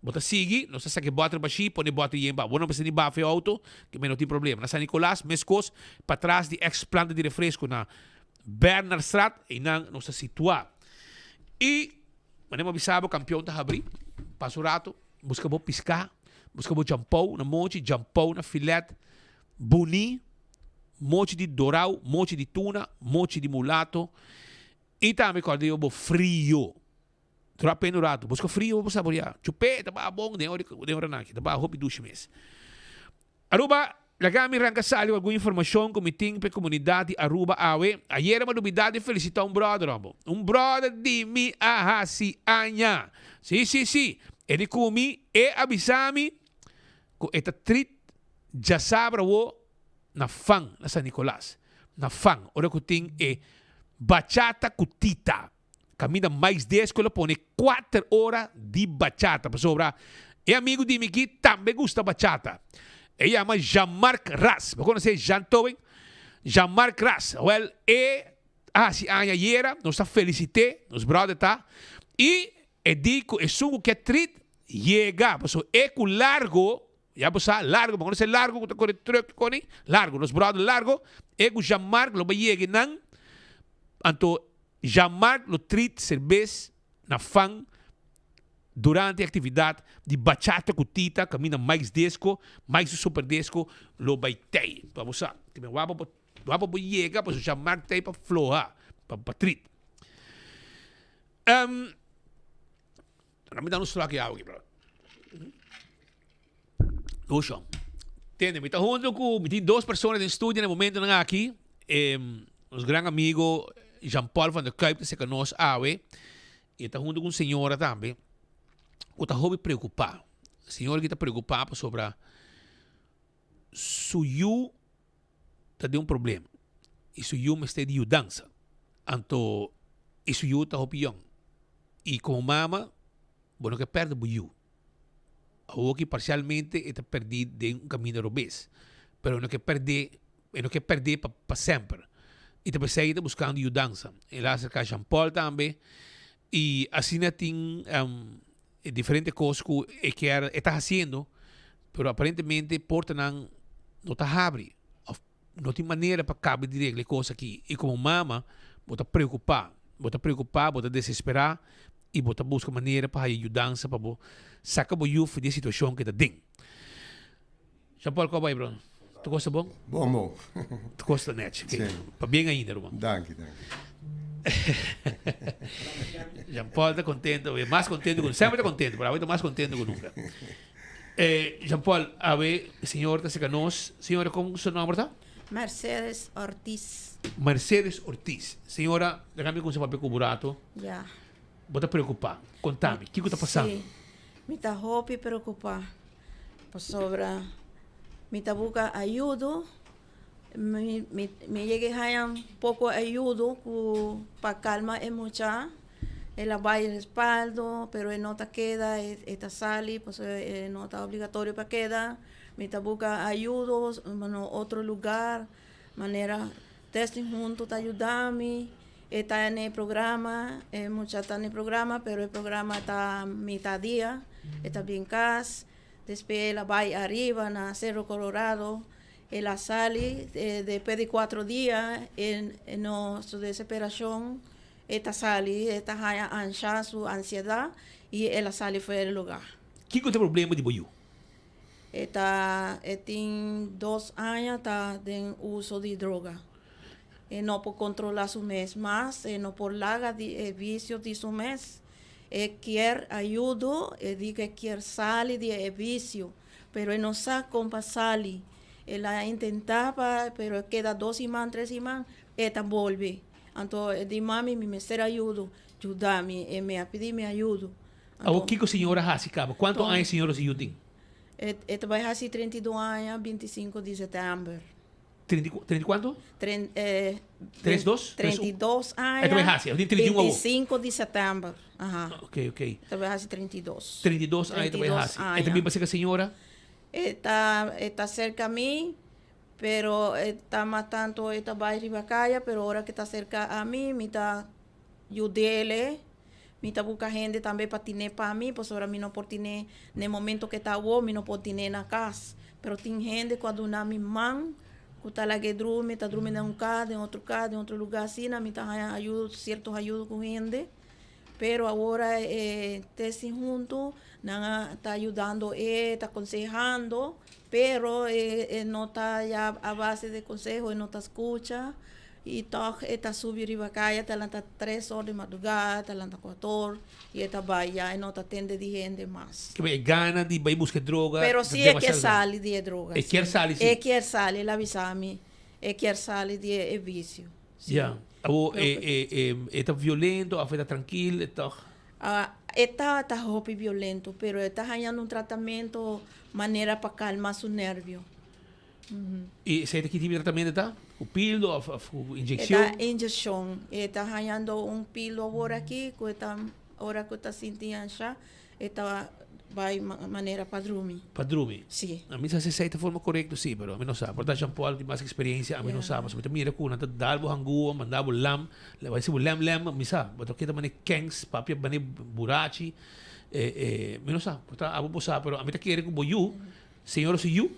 bo ta sigui, nos ta saka e bòter bashí, pone e bòter yen pa bo. Bo no mester ni bafa e outo, ke men no tin problema. Na San Nicolas, meskos, patras di ex planta di refresco na Bernardstraat, einan nos ta situá. I. Manera bo a bisa bo kampion ta habri, pasa un rato, buska bo piská, buska bo djampou na mochi, djampou na filet, buni, mochi di dorau, mochi di tuna, mochi di mulato i tambe kòrda yo bo frio. Dura pena un rato, buska frio pa bo saboreá. Chupé ta baha bon den den ora naki, ta baha hopi dushi mes. Aruba, Laga mi ranka sali ku algun informashon ku mi tin pa e komunidat di Aruba awe. Ayera mi a lubida di felisitá un bròder hombo. Un bròder di mi a hasi aña. Si, si, si. E di ku mi, e a bisa mi ku e ta trit djasabra awo na Fan, na San Nicolas. Na Fan, ora ku tin e bachata ku Tita. Caminda Mike's Disco lo pone cuater ora di bachata pasobra e amigo di mi aki tambe gusta bachata. E yama Jean-Marc Ras. Bo conoce Jean Tobin? Jean-Marc Ras. Wel, e a haci aña ayera, nos ta felicit'e, nos brother ta, y e di cu esun cu ke trit yega, pasobra e cu largo, ya bo sa, largo, bo conoce largo cu ta core truck coni? Largo, nos brother largo, e cu Jean-Marc lo bay yega nan, anto Jean-Marc lo treat serbes na fan durante e actividad di Bachata cu Tita caminda Mike's Disco, Mike's Super Disco lo bay tey. Pa bo sa, te men wapa bo wapa bo yega pasobra Jean-Marc tey pa floha, pa pa treat. Um, mi da un slok di awa aki, bro. Lucio, tende, mi ta hunto cu, mi tin dos persona den studio na e momentonan aki. E, nos gran amigo Jean-Paul van der Kuyp ta seca nos awe. Y e ta hunto cu un señora tambe, cu ta hopi preocupa. Señora aki ta preocupa pasobra su yu ta den un problema. Y su yu mester di yudansa. Anto, y su yu ta hopi yong. Y como mama, bo no ke perde bo yu. Awoki parcialmente e ta perdí den un caminda robes, pero e no ke perdé, e no ke perdé pa pa semper. Y ta p'esei e ta buscando yudansa. El a acerca Jean Paul tambe. Y asina tin diferente cos cu e kier e ta haciendo, pero aparentemente portanan no ta habri of no tin manera pa caba di regla e cos aki. Y como mama bo ta preocupa, bo ta preocupa, bo ta desespera y bo ta busca manera pa haya yudansa pa bo saca bo yu for di e situacion cu e ta den. Jean Paul cua bai bro? Tu cos ta bon? Bon bon. Tu cos ta nech. Sí. Pabien ainda ruman. Danki danki. Jean Paul ta contento, e mas contento cu semper ta contento, pero awe ta mas contento cu nunca. Eh, Jean Paul, awe señor ta cerca nos. Señora, con su nomber ta? Mercedes Ortiz. Mercedes Ortiz. Señora, laga mi cuminsa papia cu bo rato. Ya. Bo ta preocupa. Contami, kico ta pasando? Sí, mi ta hopi preocupa. Pasobra mi ta buka ayudo, mi mi mi yega haña poko ayudo ku pa kalma e mucha, el a bai respaldo pero e no ta keda e ta sali pasobra e no ta obligatorio pa keda, mi ta buka ayudo na otro lugar manera Testing Hunto ta yuda mi, e ta na e programa, e mucha ta na e programa pero e programa ta mitad dia, e ta bin kas. Despues el a bai ariba na Cerro Colorado, el a sali, despues di cuatro dia e no su desesperacion e ta sali, e ta haña ansha su ansiedad y el a sali fuera di lugar. Kiko ta e problema di bo yu? E ta e tin dos aña ta den uso di droga. E no por controla su mes mas, e no por laga di e vicio di su mes. E kier ayudo, e di ku e kier sali di e visio, pero e no sa kon pa sali. El a intentá pa, pero e keda dos siman, tres siman, e ta bolbe. Anto e di, Mami, mi mester ayudo, yuda mi. E mi a pidi mi ayudo. Awor kiko señor a hasi kaba? Kuantu aña señor su yu tin? E ta bai hasi 32 aña, 25 di sètèmber. 30 y cuánto? 3, 2? 32 aña. E ta bay haci, e tin 31 awor. 25 di september. Aha. Ok, ok. Ta bay haci 32. 32 aña ta bay haci. E ta biba cerca señora? E ta, e ta cerca mi, pero e ta mas tanto e ta bay riba caya, pero ora que ta cerca a mi, mi ta yudele. Mi ta busca hende tambe pa tine pa mi, pasobra mi no por tine n'e momento ke ta awor, mi no por tine na kas. Pero tin hende ku a duna mi man, ku ta lag'é drumi, ta drumi den un kas, den otro kas, den otro lugá asina, mi ta haña ayudo, sierto ayudo ku hende. Pero awor e testing huntu, nan a ta yudando e, ta konsehando, pero e no ta ya a base de konseho, e no ta skucha. I tòg e ta subi riba kaya, ta lanta tres or di madrugada, ta lanta kuater or, i e ta bai ya, e no ta tende di hende mas. Ke e gana di bai buska e droga Pero si e kier sali di e droga. E kier sali si. E kier sali, el a bisa mi, e kier sali di e visio. Si. Ya. Awor e e e e ta violento òf e ta trankil, e tòg? E ta ta hopi violento, pero e ta hañando un tratamento manera pa kalma su nervio. I esei ta ki tipo di tratamentu ta? Ku pildo of of ku inyekshon? E ta inyekshon. E ta hañando un pildo awor aki ku e ta ora ku ta sinti ansha e ta bai manera pa drumi. Pa drumi? Si. A mi sa si esei ta forma korekto si, pero ami no sa. Por ta Jean Paul tin mas eksperensia, ami no sa. Pasobra mi ta mira ku nan ta dal bo hangua, manda bo lam, le bai si bo lem lem, mi sa. Bo ta keda manera kens, papia manera burachi. Mi no sa. Por ta abo bo sa, pero ami ta kere ku bo yu, señora su yu,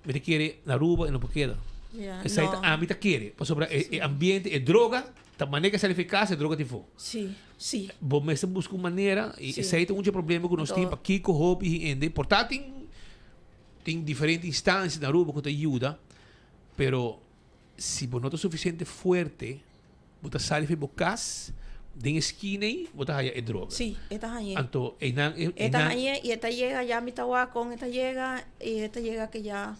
Mi ta kere na Aruba e no por keda. Ja, Esei ta no. ami ta kere. Pasobra e, e ambiente, e droga, ta manera ke sali for e kas, e droga tin fo. Sí, sí. Bo mester buska un manera, i Sí. esei ta un dje problema ku nos tin Anto- pakiko hopi hende. Por ta tin, tin diferente instancia na Aruba ku ta yuda, pero si bo no ta sufisiente fuerte, Bo ta sali for bo kas, den e skina ei bo ta haya e droga. Sí, e ta hañ'é. Anto einan E ta hañ'é i e ta yega ya mi ta wak kon e ta yega i e ta yega ke ya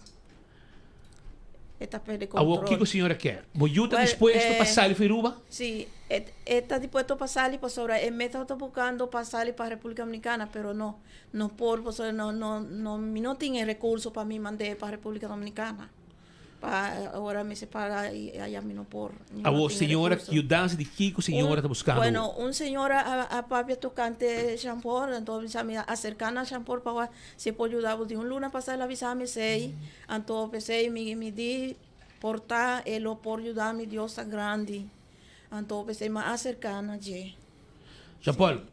e ta perde Awor control. kiko señora kier? Bo yu ta Wel, dispuesto pa eh, sali for Aruba? Sí, e e ta dispuesto pa sali pasobra e mes tabata bukando pa sali pa República Dominicana pero no no por pasobra no no no mi no tin e recurso pa mi mand'é pa República Dominicana. Pa ora mi se paga y allá mi no por. Mi no Awor, tin señora, recurso. yudansa di kiko señora ta buskando? Bueno, un señora a, a papia tocante Jean Paul, anto mi sa mi a acerca na Jean Paul pa wak si e por yuda bo. Di un luna pasa el a bisa mi esey, anto p'esey mi mi di por ta e lo por yuda mi, Dios ta grandi. Anto p'esey mi a acerca na dje. Jean Paul,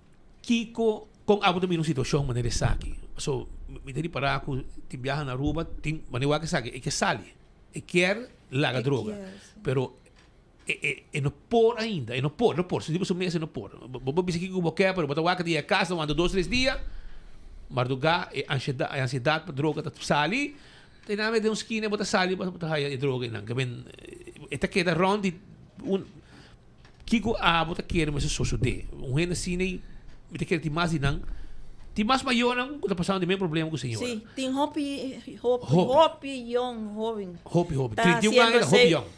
kiko kon abo ta mira un situashon manera esaki? Paso mi ta ripará ku tin biaha na Aruba tin manera wak esaki e ke sali, e kier laga droga, pero e e e no por ainda, e no por, no por, si riba su mes e no por. Bo por bisa kiko ku bo ke pero bo ta wak di e kas ta wanta dos tres dia, mardugá e ansheda e ansiedat pa droga ta sali, te nan den un skina bo ta sali bo ta haya e droga einan. Ke men e ta keda rònt di un Kiko abo ta kere mester sosodé? Un hende asina ei, mi ta kere tin mas di nan. Tin mas mayornan ku ta pasando di mesmo problema ku señora. Sí, tin hopi, hopi, hopi yong hoben. Hopi, hopi. Ta 31 aña ta hopi yong.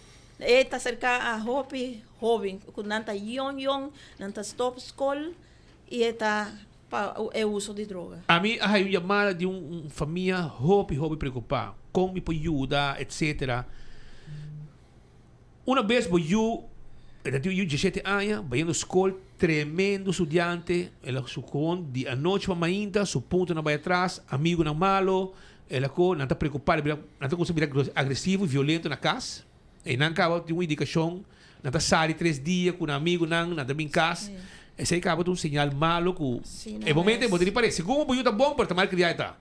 E ta serka a hopi hoben ku nan ta yong yong, nan ta stop skol i e ta pa e uso di droga. Ami a haña un yamada di un famia hopi, hopi preokupá. Kon mi por yuda, etcetera. Una bes bo yu, e ta tin un yu diesshete aña, bayendo skol, tremendo studiante, el a su kon di anochi pa mainta, su puntonan bai atras, amigunan malo, el a ko, nan ta preocupa, nan ta kuminsa bira agresivo y violento na kas, e nan kaba tin un indikashon, nan ta sali tres dia ku nan amigunan, nan ta bin kas, esei kaba ta un señal malo ku e momento ei bo ta ripar'é, segun bo yu ta bon pero ta mal kriá e ta,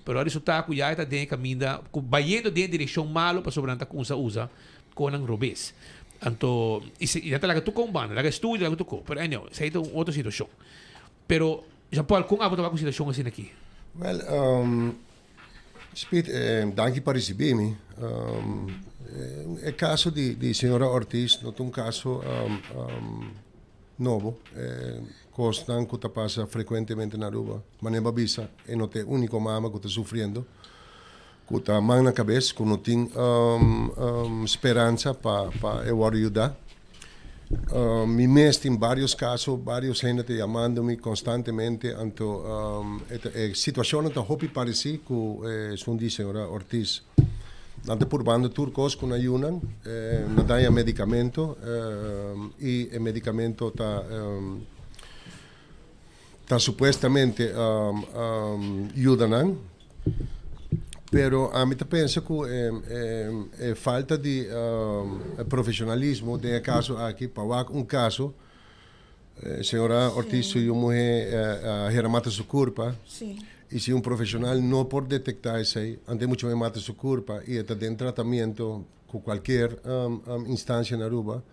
pero a resulta ku ya e ta den e kaminda, ku bayendo den e direkshon malo pasobra nan ta kuminsa usa Konan robes. Anto, i si, i nan ta laga tur kon banda, laga estudio, laga tur kon. Pero anyhow, esei ta un otro situashon. Pero, Jean Paul, kon abo ta wak un situashon asina aki? Wel, Speed, danki pa ricibi mi. E caso di, di señora Ortiz no ta un caso nobo. Cosnan cu ta pasa frecuentemente na Aruba. Manera bo a bisa, e no ta e unico mama cu ta sufriendo. Ku ta man na kabes ku no tin speransa pa pa e wòrdu yudá. Mi mes tin vários kaso, vários hende ta yamando mi konstantemente, anto e ta e situashonnan ta hopi paresí ku esun di señora Ortiz. Nan ta purbando tur kos ku nan yunan, nan ta haña medikamento i e medikamento ta ta supuestamente yuda nan. Pero ami ta pensa ku e falta di profesionalismo den e kaso aki pa wak un kaso señora Ortiz su yu muhe a hera mata su kurpa i si un profesional no por detekta esei ante mucho me mata su kurpa i e ta den tratamiento ku kualkier instancia na Aruba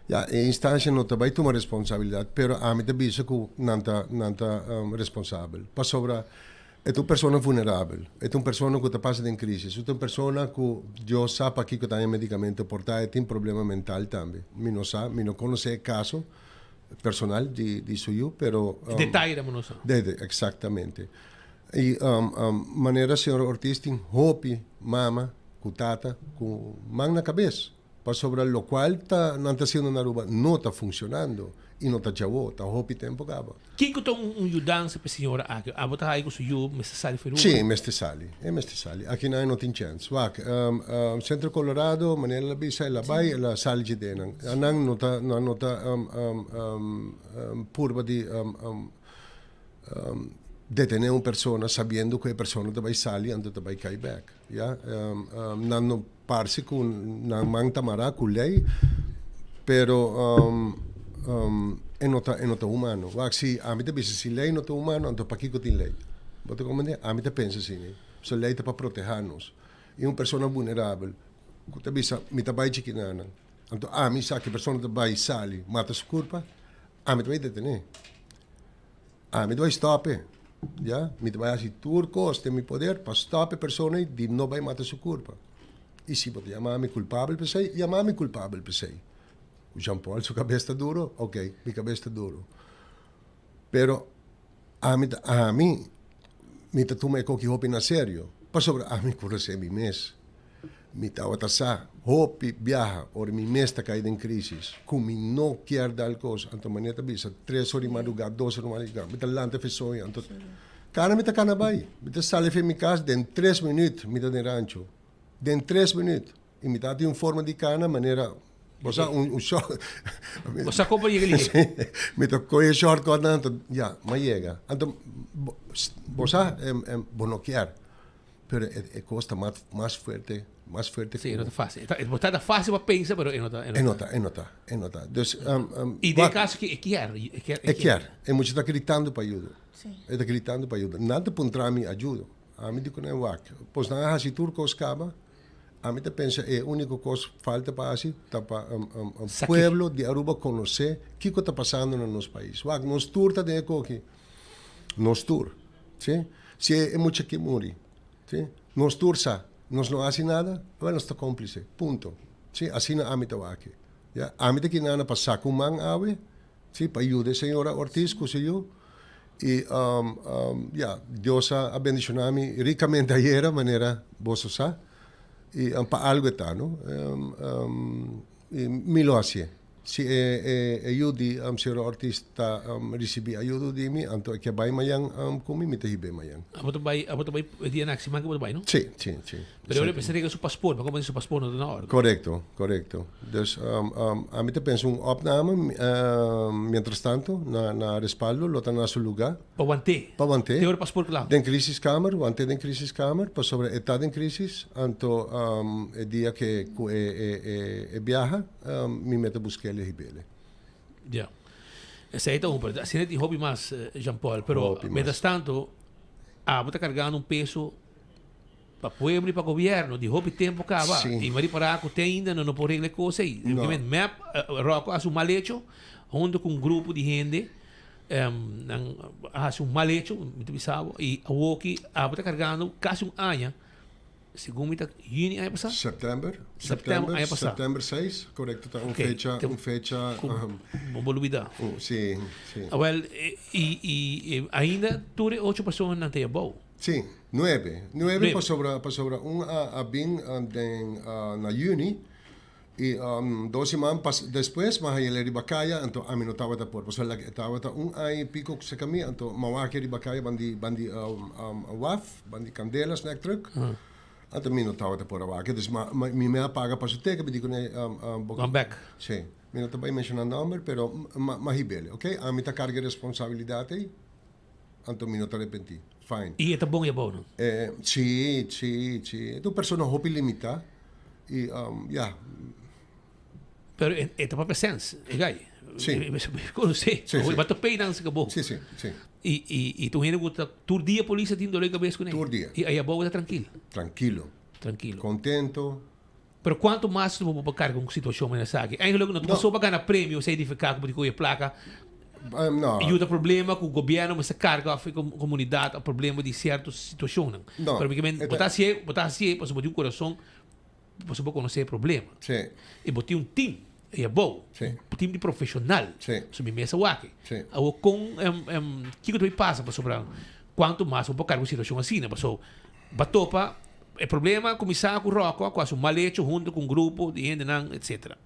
ya e instancia no ta bai tuma responsabilidad pero ami ta bisa ku nan ta nan ta responsabel pasobra E ta un persona vulnerabel, e ta un persona ku ta pasa den krisis, e ta un persona ku Dios sa pakiko ta haña medikamento, por ta e tin problema mental tambe. Mi no sa, mi no konosé e kaso personal di di su yu, pero. E detayenan bo no sa. De, eksaktamente. I manera señor Ortiz tin hopi mama ku tata ku man na kabes. Pasobra locual ta nan ta haciendo na Aruba no ta funcionando y no ta djawo, ta hopi tempo caba. Kico ta un yudansa pa e señora aki? Abo ta haci cu su yu mester sali for Aruba? Si, mester sali. E mester sali. Aki nan e no tin chens. Wak, Centro Colorado, manera el a bisa, el a bay, el a sali dje den nan. Nan no ta, nan no ta purba di detene un persona sabiendo cu e persona ta bay sali anto ta bay cay bek. Ya, nan no. Parse ku nan man ta mará ku lei, pero e no ta e no ta humano. Wak si ami ta bisa si lei no ta humano anto pakiko tin lei? Bo ta komprende? Ami ta pensa asina. So lei ta pa protehá nos. I un persona bunerabel ku ta bisa mi ta bai chikinanan, anto ami sa ku e persona ta bai sali mata su kurpa, ami ta bai detené. Ami ta bai stòp e, ya. Mi ta bai hasi tur kos den mi poder pa stòp e persona ei di no bai mata su kurpa. I si bo ta yama mi kulpabel p'esei, yama mi kulpabel p'esei. Ku Jean Paul su kabes ta duru? Ok, mi kabes ta duru. Pero ami ta ami, mi ta tuma e koki hopi na serio, pasobra ami konosé mi mes. Mi tabata sa hopi biaha ora mi mes ta kai den crisis cu mi no kier dal cos. Anto manera ta bisa tres ora di madruga, dos ora di madruga, mi ta lanta fe soño. Anto cana mi ta cana bay. Mi ta sali fe mi cas den tres minuut mi ta den rancho. Den tres minuut. Y mi tabatin un forma di cana manera bo sa un un short. Bo sa con pa yega lihe. Mi ta coge shortcut nan anto ya, mi a yega. Anto bo sa bo no kier. Pero e cos ta mas fuerte. Mas fuerte Sí, e no ta fácil. E ta, e ta fácil pa pensa, pero e no ta. E no ta, e no ta, e no ta. Dus, I den caso ki e kier, e kier, e kier. E mucha ta gritando pa ayudo. Sí. E ta gritando pa ayudo. Nan ta puntra mi ayudo. Ami di ku nan wak. Pos nan a hasi tur kos kaba. Ami ta pensa e úniko kos falta pa hasi ta pa pueblo di Aruba konosé kiko ta pasando na nos pais. Wak, nos tur ta den e koki. Nos tur. Sí. Si e mucha ki muri. Sí. Nos tur sa. Nos no hasi nada, awel nos ta cómplice. Punto. Sí, asina ami ta wak. Ya, ami ta kinana pa saca un man awe, sí, pa yuda e señora Ortiz cu su yu. Y, um, um, ya, Dios a, a bendiciona mi ricamente ayera, manera boso sa. Y um, pa algo e ta, no? Um, um, y mi lo hacié. Si e e e yu di señor Ortiz ta ricibi ayudo di mi, anto e ke bai mayan cu mi, mi ta hib'é mayan. Abo ta bai, abo ta bai e dia na siman ke bo ta bai, no? Si, si, si. Pero ora mester rega su paspoort, ma como su paspoort no ta na orde. Corecto, corecto. Dus ami ta pensa un opname mientras tanto na na respaldo lo ta na su lugar. Pa want'é. Pa want'é. Te ora paspoort kla. Den crisiskamer, want'é den crisiskamer, pasobra e ta den crisis, anto e dia ke ku e e e e biaha, mi mete busk'el e hib'el. Ja. Esei ta un, pero asina tin hopi mas, Jean Paul. Pero Hopi mas. mientras tanto, abo ta kargando un peso pa pueblo i pa gobierno di hopi tempo kaba. Sí. I mi a ripará ku te ainda no no por regla e kos ei. No. Mep, Rocco a hasi un mal hecho hunto ku un grupo di hende. Nan a hasi un mal hecho, mi ta bisa bo, i awoki abo ta kargando kasi un aña, segun mi ta juni aña pasá? September, September aña pasá. September seis, korekto, ta un Oké, fecha, te un fecha, ku bo por lubidá. Si, si. Awel, i i ainda tur e ocho personanan ta abou. Si, nuebe, nuebe pasobra, pasobra un a a bin den na juni. I dos siman pas despues m'a haña el riba kaya, anto ami no tabata por, pasobra e tabata un aña i piko ku seka mi, anto m'a wak e riba kaya bandi bandi waf, bandi kandela snack truck, anto mi no tabata por a wak e, dus m'a mi me a paga pa su teken, mi di kuné bo Wan bek. Si, mi no ta bai menshoná nòmber, pero m'a hib'el, oke, ami ta karga e responsabilidat ei, anto mi no ta arepentí, fine. I e ta bon i abou no? Si, si, si, e ta un persona hopi limitá. I ya. Pero e, e ta papia sens, e gai. Sí. Conoce. Sí, sí. Ba topé nan se acabó. Sí, sí, sí. I, i, i tu hende gusta tur dia policía tin dolor de cabeza con él. Tur dia. I ahí abou ta tranquilo. Tranquilo. Tranquilo. Contento. Pero cuanto mas bo por carga un situacion manera esaki? Eigenlijk no ta No. paso pa gana premio, certificado como di coge placa. No. Yuda problema cu gobierno mester carga of e comunidad of problema di cierto situacionnan. No. Pero mi kimen, E bo ta ta hacié, bo ta hacié pasobra bo tin un corazon, pasobra bo conoce e problema. Sí. Y bo tin un team ey abou, Sí. un team di profesional. Sí. Pasobra mi mes a wak. Sí. Awor con, kico ta bay pasa pasobra cuanto mas bo por carga un situacion asina? Pasobra bo a topa e problema a cuminsa cu Rocco cu haci un mal hecho hunto cu un grupo di hendenan, etcetera.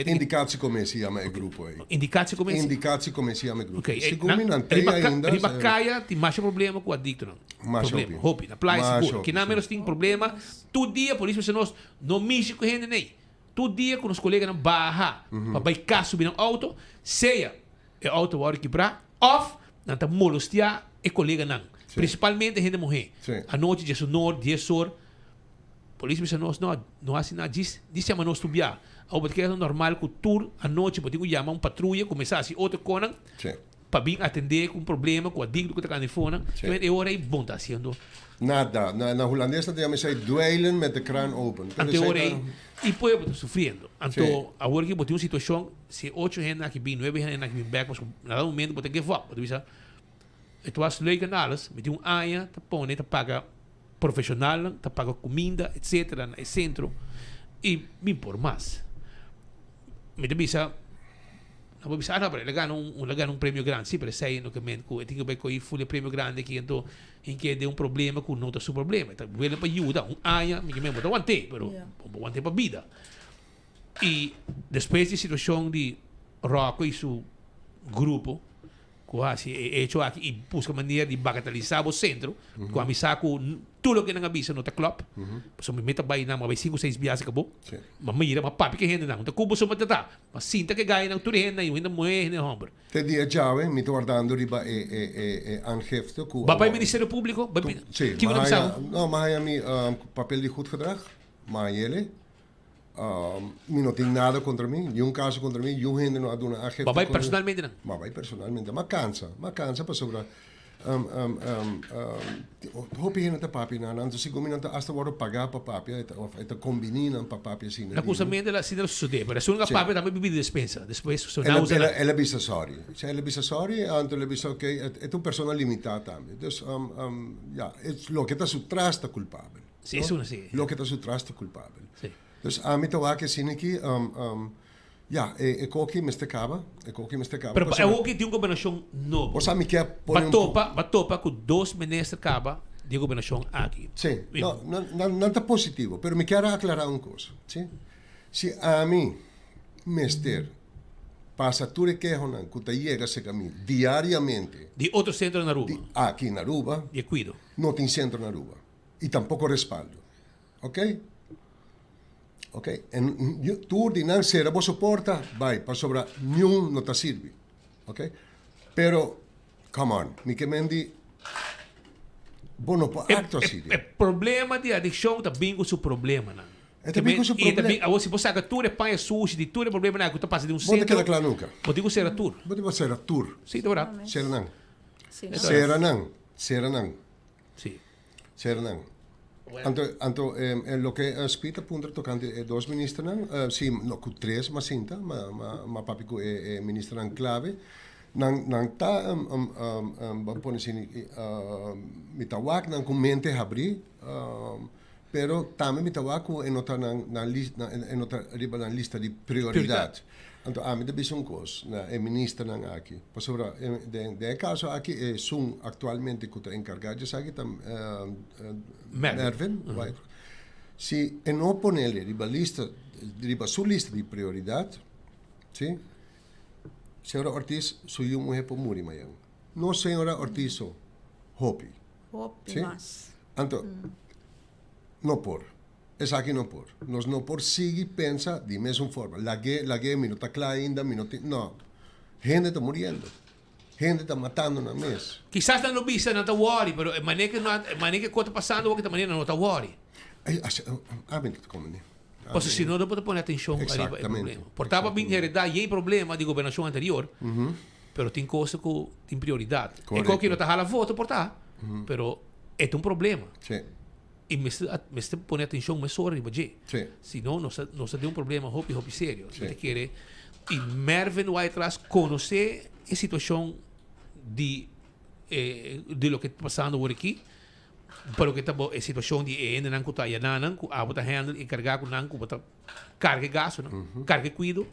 Indicatie Commissie yama e grupo ei. Indicatie Commissie? Indicatie Commissie yama e grupo. Okay. Segun mi nan Riba tei ainda. Riba kaya tin masha problema ku adictonan. Masha Problema, hopi. hopi. Na playa Masha sigur. hopi, Kinan si. menos tin problema. Tur dia polis mester nos no mishi ku hende nei. Tur dia ku nos koleganan baha pa bai kas subi nan auto, sea e auto wòrdu kibrá òf nan ta molestiá e koleganan. Prinsipalmente hende muhé. Anochi diesunor, dies or. Polis bisa nos, no, no hasi nada, djis, djis yama nos tur bia. Awor bo ta kere normal ku tur anochi bo tin ku yama un patruya kuminsá hasi otro konan Sí. pa bin atendé ku un problema ku adikto ku ta kanda efonan. Sí. E ora ei bon ta hasiendo. Nada. Na, na hulandes nan ta yama esei dweilen met de kraan open. Pero Anto e esei ora ta. ei, i pueblo ta sufriendo. Anto Sí. awor ki bo tin un situashon, si ocho hende aki bin, nuebe hende aki bin bèk, pasobra na dado momento bo ta give up. Bo ta bisa, Het was leuk en alles, mi tin un aña ta pone ta paga profesionalnan, ta paga cuminda, etcetera na e centro y mi por mas. Mi ta bisa, nan por bisa, ah no, pero el a gana un, el a gana un premio grandi. Si, pero esey no ke men cu e tin cu bay cogi full e premio grandi aki, anto hin ke den un problema cu no ta su problema. E ta wele pa yuda, un aña, mi ke men bo ta want'é, pero bo por want'é pa bida. Y despues di e situacion di Rocco y su grupo, Ku hasi e echo aki i buska manera di bagatalisá bo sentro, ku ami sa ku tur loke nan a bisa no ta klòp, pasobra mi meta bai nan, mi a bai sinku seis biaha kaba, mi a mira, mi a papia ku e hendenan, ta ku boso mi ta ta, mi a sinta ku e gainan, tur e hendenan, i un hende muhé i hende hòmber. Te dia djawe mi ta wardando riba e e e e aangifte ku Ba bai Ministerio Públiko? Bai Si, kiko mi nan a bisa haña, bo? no, mi a haña mi papel di goed gedrag. M'a yele, mi no tin nada kontra mi, niun kaso kontra mi, niun hende no a duna aangifte. Bo a bai personalmente nan? M'a bai personalmente. M'a kansa, m'a kansa pasobra hopi hende ta papia nan, anto segun mi nan ta asta wòrdu pagá pa papia, òf e ta kombiní nan pa papia asina. Na kusamentu el asina lo sosodé, pero esun a papia tambe pidi despensa, despues so nan usa nan. El a bisa sòri. Si el a bisa sòri, anto el a bisa ok, e ta un persona limitá tambe. Dus, ya, loke ta su tras ta kulpabel. Si, esun si. Loke ta su tras ta kulpabel. Si. Dus ami ta wak asina aki, ya, e koki mester kaba, e koki mester kaba. Pero e hoki tin un gobernashon nobo. Osea mi kier pone un. Ba topa, ba topa ku dos minister kaba di e gobernashon aki. Si, no, nan, nan ta positivo, pero mi kier a aklará un kos, si. Si ami mester pasa tur e kehonan ku ta yega serka mi diariamente. Di otro sentro na Aruba. Di aki na Aruba. Di e kuido. No tin sentro na Aruba. I tampoko respaldo. Ok? Ok, en tur di nan sera boso porta, bai, pasobra niun no ta sirbi. Ok? Pero, come on, mi ke men di, bo no por aktua asi. E problema di adikshon ta bin ku su problemanan. E ta bin ku su problema. Awor si bo saka tur e paña sushi di tur e problemanan ku ta pasa den un Bo no ta sentro, keda kla nunka. bo tin ku sera tur. Bo tin ku sera tur. Si, ta berdad. Sera nan. Sera nan. Sera nan. Sí. Sera nan. Anto, anto eh, loke eh, Speed a puntra tocante e dos ministernan, eh, sí, no, cu tres ma sinta, ma, ma, ma papi cu e, e ministernan clave, nan, nan ta, um, um, um, um, ban pone asina, uh, mi ta wak nan cu mente habrí, um, pero tambe mi ta wak cu e no ta nan, nan lis, nan, e no ta riba nan lista di prioridad. Anto ami ta bisa un kos na e ministernan aki, pasobra den e kaso aki esun aktualmente ku ta enkargá di esaki ta Mervin White. Si e no ponele riba lista, riba su lista di prioridat, si, señora Ortiz su yu muhé por muri mañan. No señora Ortiz so, hopi. Hopi mas. Anto, no por. Esaki no por. Nos no por sigui pensa di mesun forma. Lag'é, lag'é, mi no ta kla ainda, mi no tin. No. Hende ta muriendo. Hende ta matando nan mes. Kisas nan lo bisa nan ta wòri, pero e manera ke nan, e manera ke kos ta pasando awor ta manera nan no ta wòri. Ay, asha, ami no ta komprendé. Pasobra si no, no por ta pone atenshon ariba e problema. Por tabata bin heredá yei problema di gobernashon anterior, pero tin kos ku tin prioridat. E koki no ta hala voto por ta, pero e ta un problema. Sí. I mester a mester pone atencion mesora riba dje. Sí. Si no, nos ta nos ta den un problema hopi hopi serio. Sí. Mi ta kere i Mervin Whiteras conoce e situacion di e di loke ta pasando awor aki, pa loke ta bo e situacion di e hendenan cu ta ayananan cu abo ta handle encarga cu nan cu bo ta carga e gastonan, carga e cuido.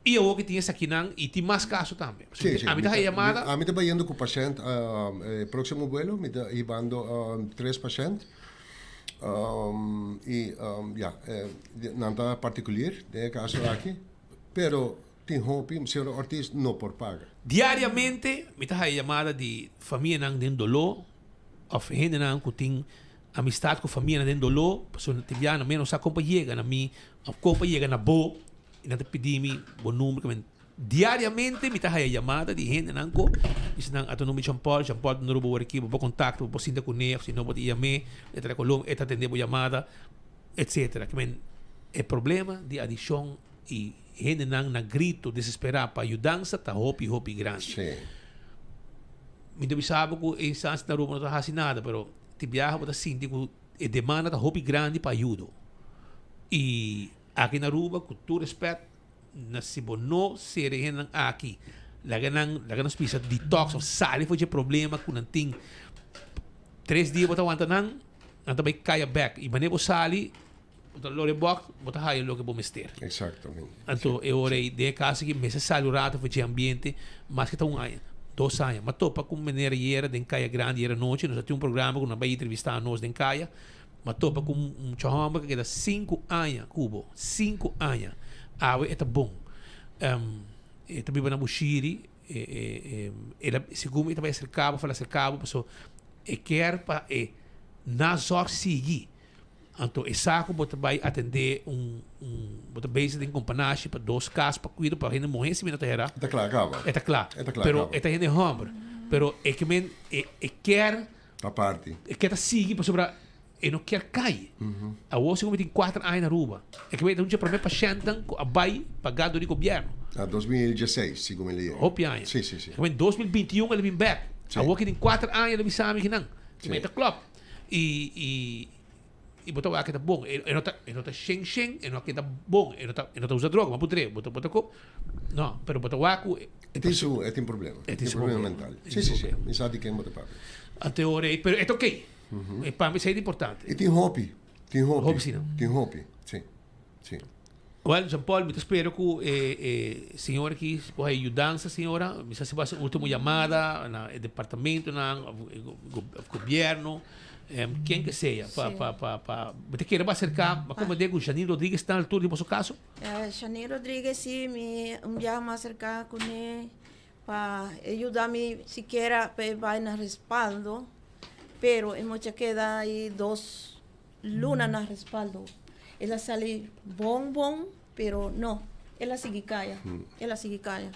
I awor ki tin esakinan i tin mas kaso tambe. Sí, sí. Ami ta haña yamada. Ami ta bayendo ku pashènt e próksimo buelo mi ta hibando tres pashènt i ya nan ta partikulier den e kaso aki pero tin hopi señor Ortiz no por paga. Diariamente mi ta haña yamada di famianan den doló òf hendenan ku tin amistat ku famianan den doló pasobra tin biaha nan menos sa kon pa yega na mi òf kon pa yega na bo. I nan ta pidi mi bo number ku diariamente mi ta haya yamada di hendenan ku bisa nan a ta nomber Jean Paul, Jean Paul ta number bo wor aki bo por kontakto bo por sinta kuné òf si no bo ta yam'é e ta na Colombia e ta atendé bo yamada etcetera. Ke men e problema di adikshon i hendenan na grito desesperá pa yudansa ta hopi hopi grandi. Mi ta bisa bo ku e instansia na Aruba no ta hasi nada pero tin biaha bo ta sinti ku e demanda ta hopi grandi pa ayudo i Aki na Aruba cu tur respet na si bo no sera e hendenan aki laga nan laga nos bisa detox of sali for dje problema cu nan tin tres dia bo ta wanta nan nan ta bay caya bek y manera bo sali bo ta lora e box bo ta haya loke bo mester. Exactamente. Anto e ora ey den e caso aki mester sali un rato for dje ambiente maske ta un aña dos aña ma topa cu meneer ayera den caya grandi ayera nochi nos a tin un programa cu nan bay entrevista nos den caya. M'a topa ku un mucha hòmber ku a keda sinku aña ku bo. Sinku aña. Awe e ta bon. E ta biba na Bushiri. El a, segun mi e ta bai aserka bo, fala aserka bo, pasobra e kier pa e nazorg sigui. Anto e sa ku bo ta bai atendé un, un, bo ta bezig den kompanashi pa dos kas pa kuido pa hende muhé si mi no ta hera. E ta kla kaba. E ta kla. E ta kla Pero kaba. e ta hende hòmber. Pero e ke men, e, e kier. Aparti. E ke ta sigui pasobra. e no kier kai. Awor si ku mi tin kuater aña na Aruba. E ke ta un dje promé pashèntnan ku a bai pagá dor di gobièrnu. Na 2016, segun mi lei. Hopi aña. Sí, sí, sí. E ke 2021 el a bin bèk. Awor ki tin kuater aña el a bisa mi kinan. Mi ta klòp. I i i bo ta wak e ta bon. E no ta e no ta shen shen, e no a keda bon, e no ta e no ta usa droga, ma puntr'é, bo ta bo ta ko? No, pero bo ta wak ku E tin su e tin problema. E tin su problema mental. Sí, sí, sí. Mi sa di ken bo ta papia. Anto ora ei, pero e ta okey. E pa mi esei ta importante. E tin hopi, tin hopi. Hopi si no? Tin hopi, sí, sí. Well, Jean Paul, mi ta spera ku e e señora aki por haya yudansa, señora. Mi sa si bo hasi un ultimo yamada na e departamentonan of e of gobierno, ken ke sea, pa pa pa pa bo ta kere bo aserka, bo a komprende ku Janine Rodriguez ta na altura di boso kaso? Janine Rodriguez, si, mi un biaha mas aserka kuné. Pa e yuda mi sikiera pa e bai na respaldo, pero e mucha keda ahí dos luna na respaldo. El a sali bon bon, pero no, el a sigui kaya, el a sigui kaya.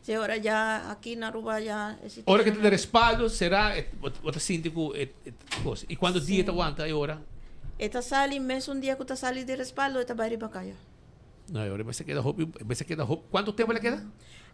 Si ora ya aki na Aruba ya e situacion. Ora ke ta na respaldo sera bo ta sinti ku e kos. I kuantu dia ta wanta e ora? E ta sali mesun dia ku ta sali di respaldo e ta bai riba kaya. No, e mester keda hopi, e mester keda hopi. Cuanto tempo el a keda?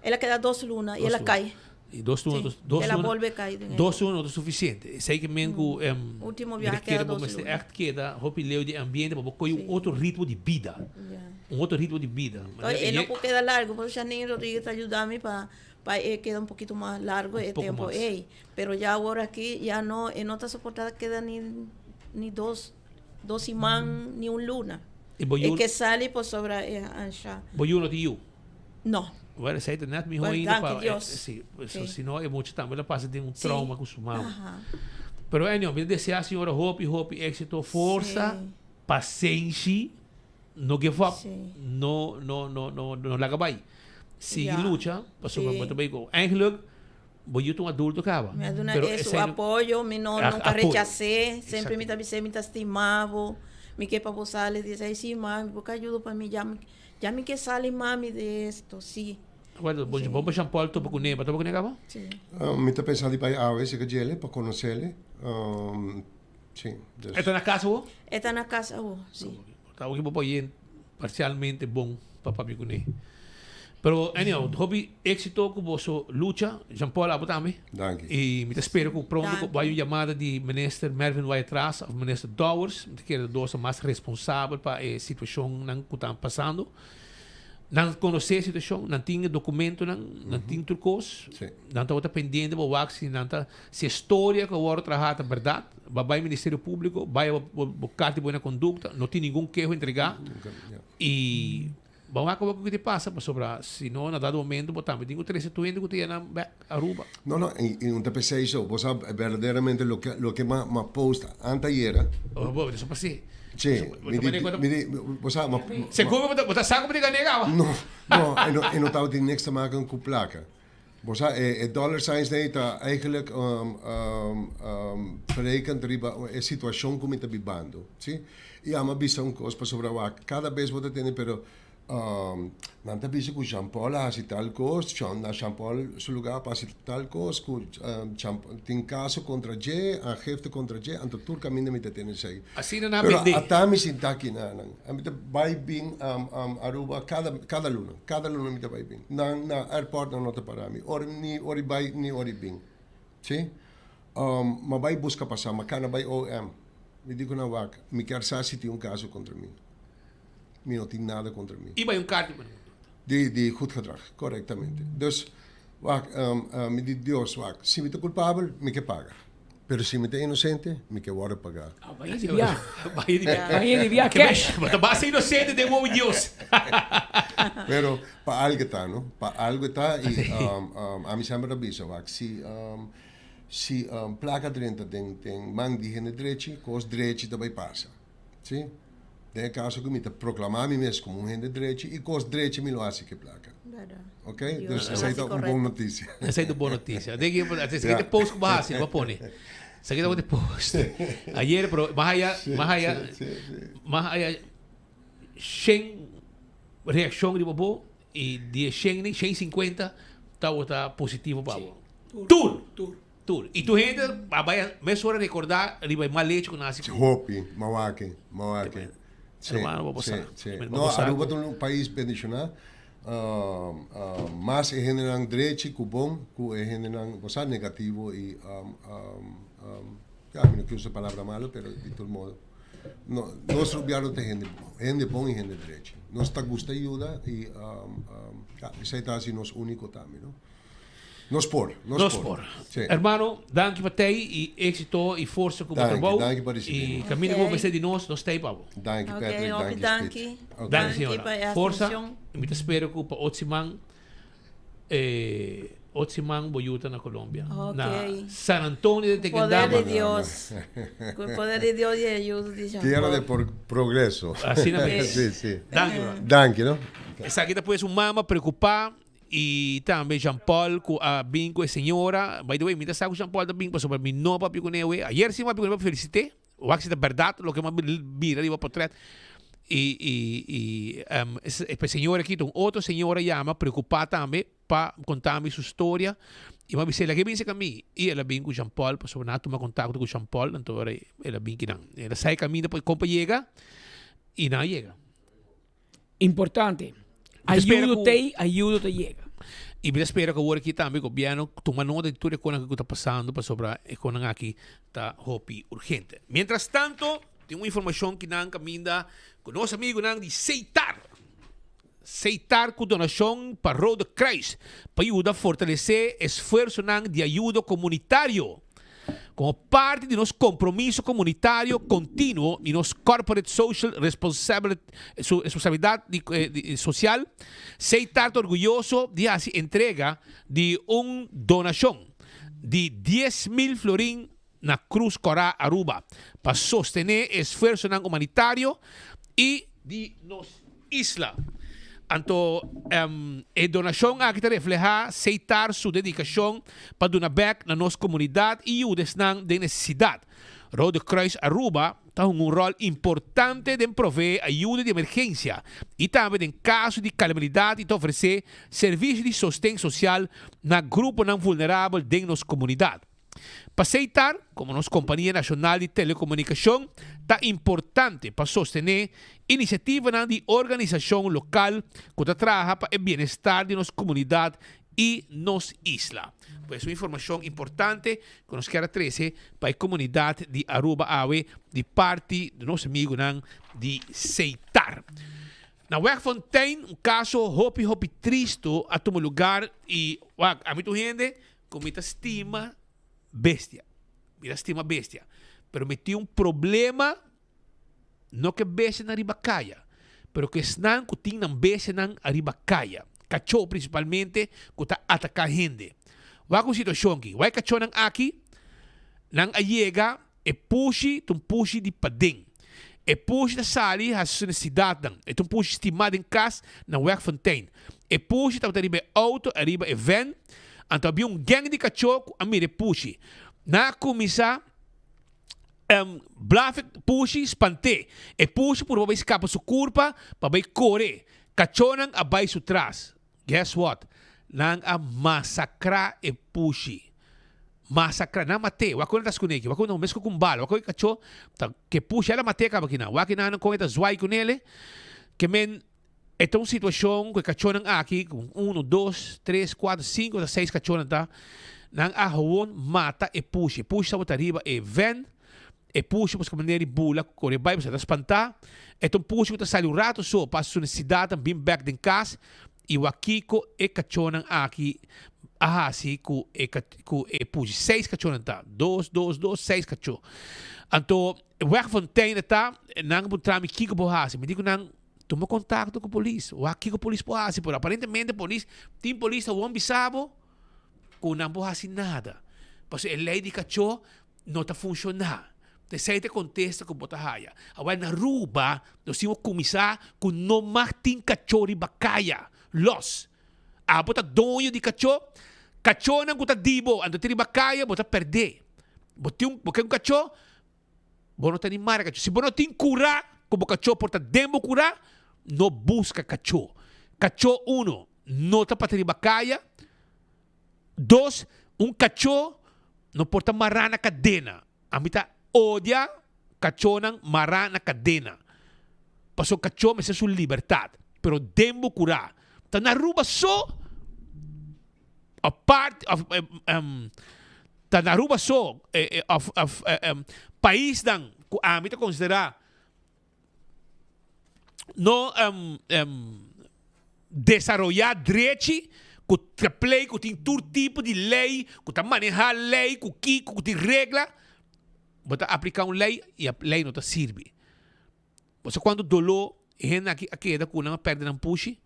El a keda dos luna y el a cay. Y dos luna, Sí. dos El a luna. bolbe cay den Dos luna no ta suficiente. Esey ke men ku em, Ultimo mi biaha ta kere keda bo dos mester luna. echt keda hopi leu di ambiente pa bo koy un otro ritmo di bida. Ja. Un otro ritmo di bida. Entonces, e no por keda largo, por eso Janine Rodriguez ta ayuda mi pa pa e keda un poquito mas largo Un e poco tempo mas. ey. Pero ya awor aki ya no, e no ta soporta keda ni ni dos dos siman ni un luna. I bo E yu ke sali pasobra e ansha. Bo yu no tin yu? No. Bueno, esei ta net mihó Well, ainda danki pa Dios. si, Sí. si no e mucha tambe lo pasa den un Sí. trauma ku su mama. Aha. Pero anyhow, mi ta desea señora hopi hopi éxito, forsa, Sí. pasenshi, no give up, Sí. no no no no no laga bai. Sigui Ja. lucha, pasobra Sí. bo ta bai ku eigenlijk Bo yu ta un adulto caba. Mi a duna Pero e su esei no- apoyo, mi no A- nunca apoyo. rechasé. Semper mi ta bis'é mi ta stima bo, mi ke pa bo sali di esei. Sí, mami, bo ke ayuda pa mi, ya mi ya mi ke sali mami di esto, sí. Bueno, bo bo bo Jean Paul topa kuné, bo topa kuné caba? Sí. Mi ta pensa di bai awe si djele pa konosele. Sí, dus. E ta na kas awo? E ta na kas awo, sí. Ta oki bo por yen parcialmente bon pa papia kuné. Pero anyhow, hopi éxito ku boso lucha. Jean Paul, abo tambe. Danki. I mi ta spera ku pronto ku bai un yamada di Minister Mervin Wyatt-Ras of Minister Dowers. Mi ta kere dos ta mas responsabel pa e situacionnan ku ta pasando. Nan konosé e situashon, nan tin e dokumentonan, nan tin tur kos. Nan tabata pendiente pa wak si nan ta, si e storia ku a wòrdu trahá ta bèrdat. Bo a bai Ministerio Públiko, bai bo bo karta di buena kondukta, no tin ningun keho entregá. I bo a wak awor kiko ta pasa, pasobra si no na dado momento bo tambe tin ku trese tur hende ku ta yena bèk Aruba. No, no, i no ta p'esei so. Bo sa berdaderamente loke loke m'a m'a post antayera. Oh, bo, eso pasé. Sí, mi di, mi di, bo sa, ma, Segun bo ta, bo ta sa ku bo tin gana awa? No, no, e no, e no tabatin niks te maken ku plaka. Bo sa, e, e dollar signs nei ta eigenlijk um, um, um, verrekend riba e situashon ku mi ta bibando, si? I amo a bisa un kos pasobra wak, kada bes bo ta tende, pero Nan ta bisa ku Jean Paul a hasi tal kos, na Jean Paul su lugá a pasa tal kos, ku tin kaso kontra dje, aangifte kontra dje, anto tur kaminda mi ta tene esei. Asina nan a Pero bendé. ata mi sinta aki na nan. Mi ta bai bin Aruba kada kada luna, kada luna mi ta bai bin. Nan na airport nan no ta para mi, ora ni ora i bai ni ora i bin. Si? Mi a bai buska pasa, mi a kana bai OM. Mi di ku nan wak, mi kier sa si tin un kaso kontra mi. Mi no tin nada contra mi. I bai un kaart di buena conducta. Di, di goed gedrag, correctamente. Dus, wak, mi di Dios, wak, si mi ta culpabel, mi ke paga. Pero si mi ta inocente, mi ke worde paga. Ah, bai di bia. Bai di bia. Bai di bia cash. Bo ta basta inocente den wowo di Dios. Pero, pa algo ta, no? Pa algo ta y ami semper ta bisa, wak, si, si placa drenta den, den man di hende drechi, cos drechi ta bai pasa. Sí. Den e kaso ku mi ta proklamá mi mes komo un hende drechi i kos drechi mi lo hasi ku e plaka. Ok? Dus esei ta un bon notisia. Esei ta un bon notisia. Den ki esei ta post ku bo hasi, bo a pone. Esaki ta bo post. Ayer pero mas aya, mas aya, mas aya shen reakshon riba bo i di e shen ni shen sinkuenta tabata positivo pa bo. Tur! Tur. Tur. I tur hende a bai mesora rekordá riba e mal hecho ku nan hasi ku. Hopi, mawake, mawake. Sí, Hermano, bo por sí, sa. sí. Bo No, por sa Aruba ku. ta un pais bendishoná. Mas e hendenan drechi ku bon ku e hendenan, bo sa, negativo i, ya, mi no ke usa palabra malo, pero di tur modo. No, nos rubiano ta hende, hende bon i hende drechi. Nos ta gusta yuda i, ya, esei ta hasi nos úniko tambe, no? Nos por, nos, Nos por. por. Sí. Hermano, danki pa tei i éxito i forsa ku bo Danki, trabou. danki pa risibí I mi. kaminda ku bo mester di nos, nos tei pa bo. Danki Ok, Patrick, hopi danki danki. Speed. Ok. Danki Danki señora. pa e Forsa. atencion. I mi ta spera ku pa otro siman eh otro siman bo yuta na Colombia. Ok. Na San Antonio de Ku poder Tequendama. di Dios. Ku e poder di Dios i e ayudo di Jean Tierra de Paul. por progreso. Asina mes. Sí, sí. Danki bro. Danki, no? Esaki ta pues un mama preocupa Y tambe Jean Paul cu a bin cu e señora. By the way, mi ta sa cu Jean Paul ta bin pasobra mi no papia cu ne awe. Ayer si mi papia cu ne pa felicite. Wak si ta berdad loke mi a mira riba potret. Y, y, y um, e señora aki ta un otro señora yama preocupa tambe pa conta mi su storia. Y mi a bisa el a ke bin cerca mi. Y el a bin cu Jean Paul pasobra nan a tuma contacto cu Jean Paul. Anto ora el a bin kinan. El a sa e caminda pa e compa yega y nan a yega. Importante. Mi ta spera Ayudo ku- t'ei, ayudo ta yega. I mi ta spera ku awor aki tambe gobièrnu tuma nota di tur e konan ku ta pasando pasobra e konan aki ta hopi urgente. Mientras tanto, tin un informashon ki nan kaminda ku nos amigunan di Seitar. Seitar ku donashon pa Rode Kruis pa yuda fortalesé esfuersonan di ayudo komunitario. Komo parti di nos kompromiso komunitario kontinuo i nos corporate social responsabilidat sosial, Seitar ta orguyoso di hasi entrega di un donashon di 10,000 florin na Cruz Kòrá Aruba pa sostené e esfuersonan humanitario i di nos isla. Anto e donashon aki ta reflehá Seitar su dedikashon pa duna bèk na nos komunidat i yuda esnan den nesesidat. Rode Kruis Aruba ta hunga un ròl importante den proveé ayuda di emergensia i tambe den kaso di kalamilidat i ta ofresé servisio di sosten sosial na gruponan vulnerabel den nos komunidat. Pa Seitar, komo nos kompania nashonal di telekomunikashon, ta importante pa sostené inisiativanan di organisashon lokal ku ta traha pa e bienestar di nos komunidat i nos isla. Pues un informashon importante ku nos kier a trese pa e komunidat di Aruba awe di parti di nos amigunan di Seitar. Na Wegfontein un kaso hopi hopi tristu a tuma lugar i wak ami tur hende Ku mi ta stima bestia. Mi ta stima bestia. Pero mi tin un problema, no ku e bestianan riba kaya, pero ku esnan ku tin nan bestianan ariba kaya. Kachó prinsipalmente ku ta ataká hende. Wak un situashon aki. Wak e kachónan aki, nan a yega E pushi ta un pushi di paden. E pushi ta sali hasi su necesidadnan. E ta un pushi stimá den kas na Wegfontein. E pushi tabata riba e auto ariba e ven, anto habia un geng di kachó ku a mira e pushi. Nan a kuminsá blaf e pushi spant'é. E pushi purba bai skapa su kurpa pa bai kore. Kachónan a bai su tras. Guess what? Nan a masakrá e pushi. Masakrá. Nan mat'é. Wak kon e ta skun'é aki. Wak kon mes ku un bala. Wak kon e kachó ta ke pushi el a mat'é kaba kinan. Wak kinan kon e ta zwai kun'el. Ke men e ta un situashon ku e kachónan aki, unu, dos, tres, kuater, sinku ota seis kachónan ta, nan a howon mata e pushi. E pushi tabata riba e vèn. E pushi pasobra manera di bula kore bai pasobra e ta spantá. E ta un pushi ku ta sali un ratu so pa su nesesidatnan bin bèk den kas i wak kiko e kachónan aki a hasi ku e ku e pushi. Seis kachónan ta, dos, dos, dos, seis kachó. Anto Wegfontein e ta, nan a puntra mi kiko por hasi. Mi di ku nan, tuma kontakto ku polis, wak kiko polis por hasi. Pero aparentemente polis, tin polis ta won bisa bo ku nan por hasi nada. Pasobra e lei di kachó no ta funshoná. Esei ta e kontesta ku bo ta haya. Awor na Aruba nos tin ku kuminsá ku no mag tin kachó riba kaya lòs. Abo ta doño di kachó, kachónan ku ta di bo anto tin riba kaya bo ta pèrdè. Bo tin un bo ke un kachó, bo no ta ni mara kachó. Si bo no tin kurá ku bo kachó por ta den bo kurá, no buska kachó. Kachó uno no ta pa ta riba kaya, dos un kachó. no por ta mará na kadena. Ami ta odia kachónan mará na kadena. Pasobra kachó mester su libertat. Pero den bo kurá. Ta na Aruba so of part of ta na Aruba so of of paisnan ku ami ta konsiderá no desaroyá drechi ku ta play ku tin tur tipo di lei ku ta manehá lei ku kiko ku tin regla bo ta apliká un lei i e lei no ta sirbi. Bo sa kuantu doló e hende aki a keda ku nan a pèrdè nan pushi?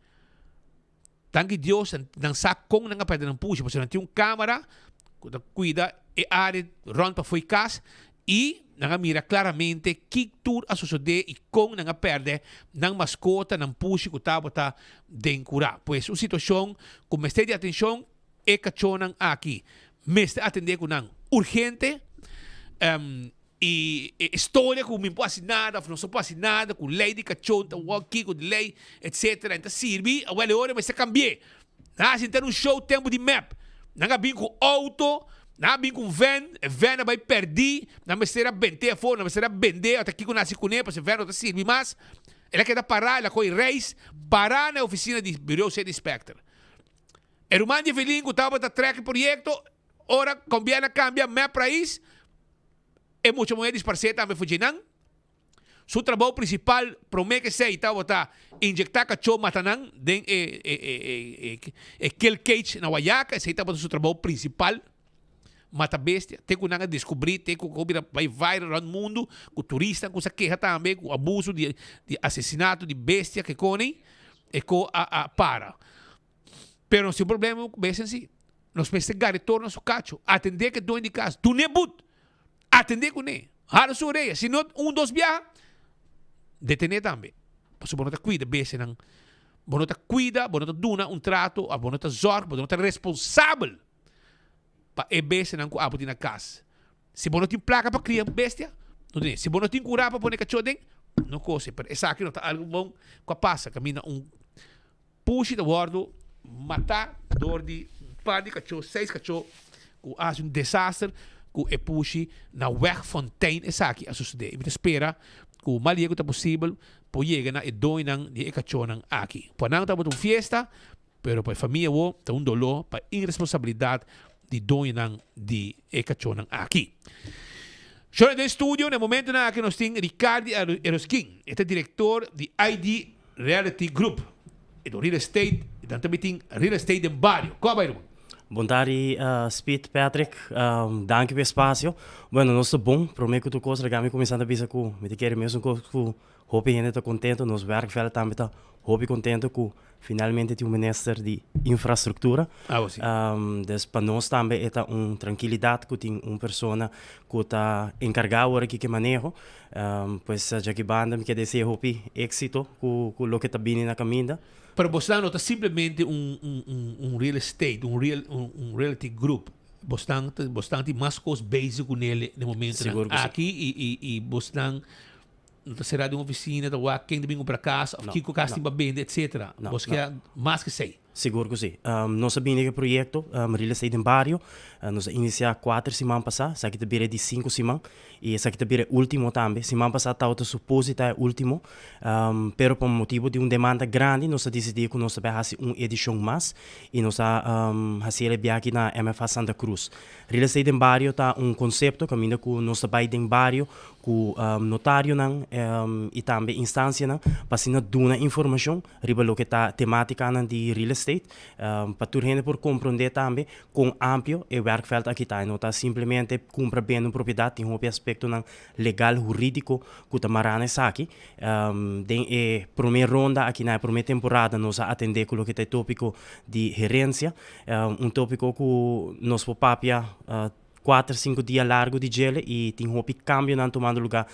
Danki Dios nan sa kon nan a pèrdè nan pushi pasobra nan tin un kámara ku ta kuida e área rònt pafó e kas i nan a mira klaramente ki tur a sosodé i kon nan a pèrdè nan maskota, nan pushi ku tabata den kurá. Pues un situashon ku mester di atenshon, e kachónan aki mester atendé ku nan urgente. I e storia ku mi por hasi nada of nos no por hasi nada ku lei di kachon ta wòrdu kiko di lei etsetera en ta sirbi awel e ora mester kambi'é. Nan a hasi henter un show tempu di mep. Nan a bin ku outo, nan a bin ku un vèn, e vèn a bai pèrdí, nan mester a bent'é afó, nan mester a bend'é ota kiko nan hasi kuné pasobra e vèn no ta sirbi mas. El a keda pará, el a kohe reis pará na e ofisina di Bureau City Inspector. E ruman di Evelyn ku tabata trèk e proyekto ora gobierno a kambia mep rais, E mucha muhé disparsé tambe for dje nan. Su trabou prinsipal promé ku esei tabata injektá kachó mata nan den e e kill cage na Wayaca. Esei tabata su trabou prinsipal, mata bestia. Te ku nan a deskubrí, te ku a bira bai viral rònt mundu, ku turistanan ku sa keha tambe ku abuso di asesinato di bestia ke koni, e ko a para. Pero nos tin un problema ku bestia si. Nos mester gari torna su kacho, atendé ku e dueño di kas, dun'é but, atendé kuné, hala su oreya. Si no, un dos biaha, detené tambe. Pasobra bo no ta kuida bestianan, bo no ta kuida, bo no ta duna un trato, òf bo no ta zòrg, bo no ta responsabel pa e bestianan ku abo tin na kas. Si bo no tin plaka pa kria bestia, no tene. Si bo no tin kura pa pone kachó aden, no kose. Pero esaki no ta algu bon ku a pasa kaminda un. Pushi ta wòrdu matá dor di un par di kachó, seis kachó, ku a hasi un desaster ku e pushi na Wegfontein. Esaki a sosodé i mi ta spera ku mas lihe ku ta posibel por yega na e doñonan di e kachónan aki. Pa nan tabata un fiesta, pero pa e famia awor ta un doló pa iresponsabilidat di doñonan di e kachónan aki. Shornan den studio na e momentonan aki nos tin Ricardi Eroskin, e ta direktor di ID Reality Group, e ta un real estate y nan tambe tin real estate den bario. Con a bay ruman? Bon tardi Speed, Patrick, danki pa e espacio. Bueno nos ta bon, prome cu tur cos laga mi cuminsa ta bisa cu mi ta kere mesun cos cu hopi hende ta contento, nos werkveld tambe ta hopi contento cu finalmente tin un minister di infrastructura. Dus pa nos tambe e ta un trankilidad cu tin un persona cu ta encarga awor aki cu e maneho. Pues djaki banda mi ke desea hopi éxito ku ku loke ta bini na kaminda. Pero bosnan no ta simplemente un un un real estate, un real un realty group. Bosnan ta bosnan tin mas kos bezig ku nel den momentonan aki i i i bosnan no ta sera den un ofisina ta wak ken ta bin kumpra kas òf kiko kas tin pa bende etcetera. Bos keda mas ke esei. Sigur ku si. Nos a bini ku e proyekto Real Estate den Bario. Nos a inisiá kuater siman pasá, esaki ta bira e di sinku siman i esaki ta bira e último tambe. Siman pasá tabata suposi ta e último, pero pa motibu di un demanda grandi nos a disidí ku nos ta bai hasi un edishon mas i nos a hasi el e biaha na MFA Santa Cruz. Real Estate den Bario ta un konsepto kaminda ku nos ta bai den bario ku notarionan i tambe instansianan pa asina duna informashon riba loke ta tematikanan di real estate pa tur hende por komprondé tambe kon amplio e werkveld aki ta. E no ta simplemente kumpra bende un propiedat, tin hopi aspektonan legal, hurídiko ku ta mará na esaki. Den e promé ronda aki na e promé temporada nos a atendé ku loke ta e tópiko di herensia, un tópiko ku nos por papia Kuater sinku dia largu di djele i tin hopi kambionan tumando lugá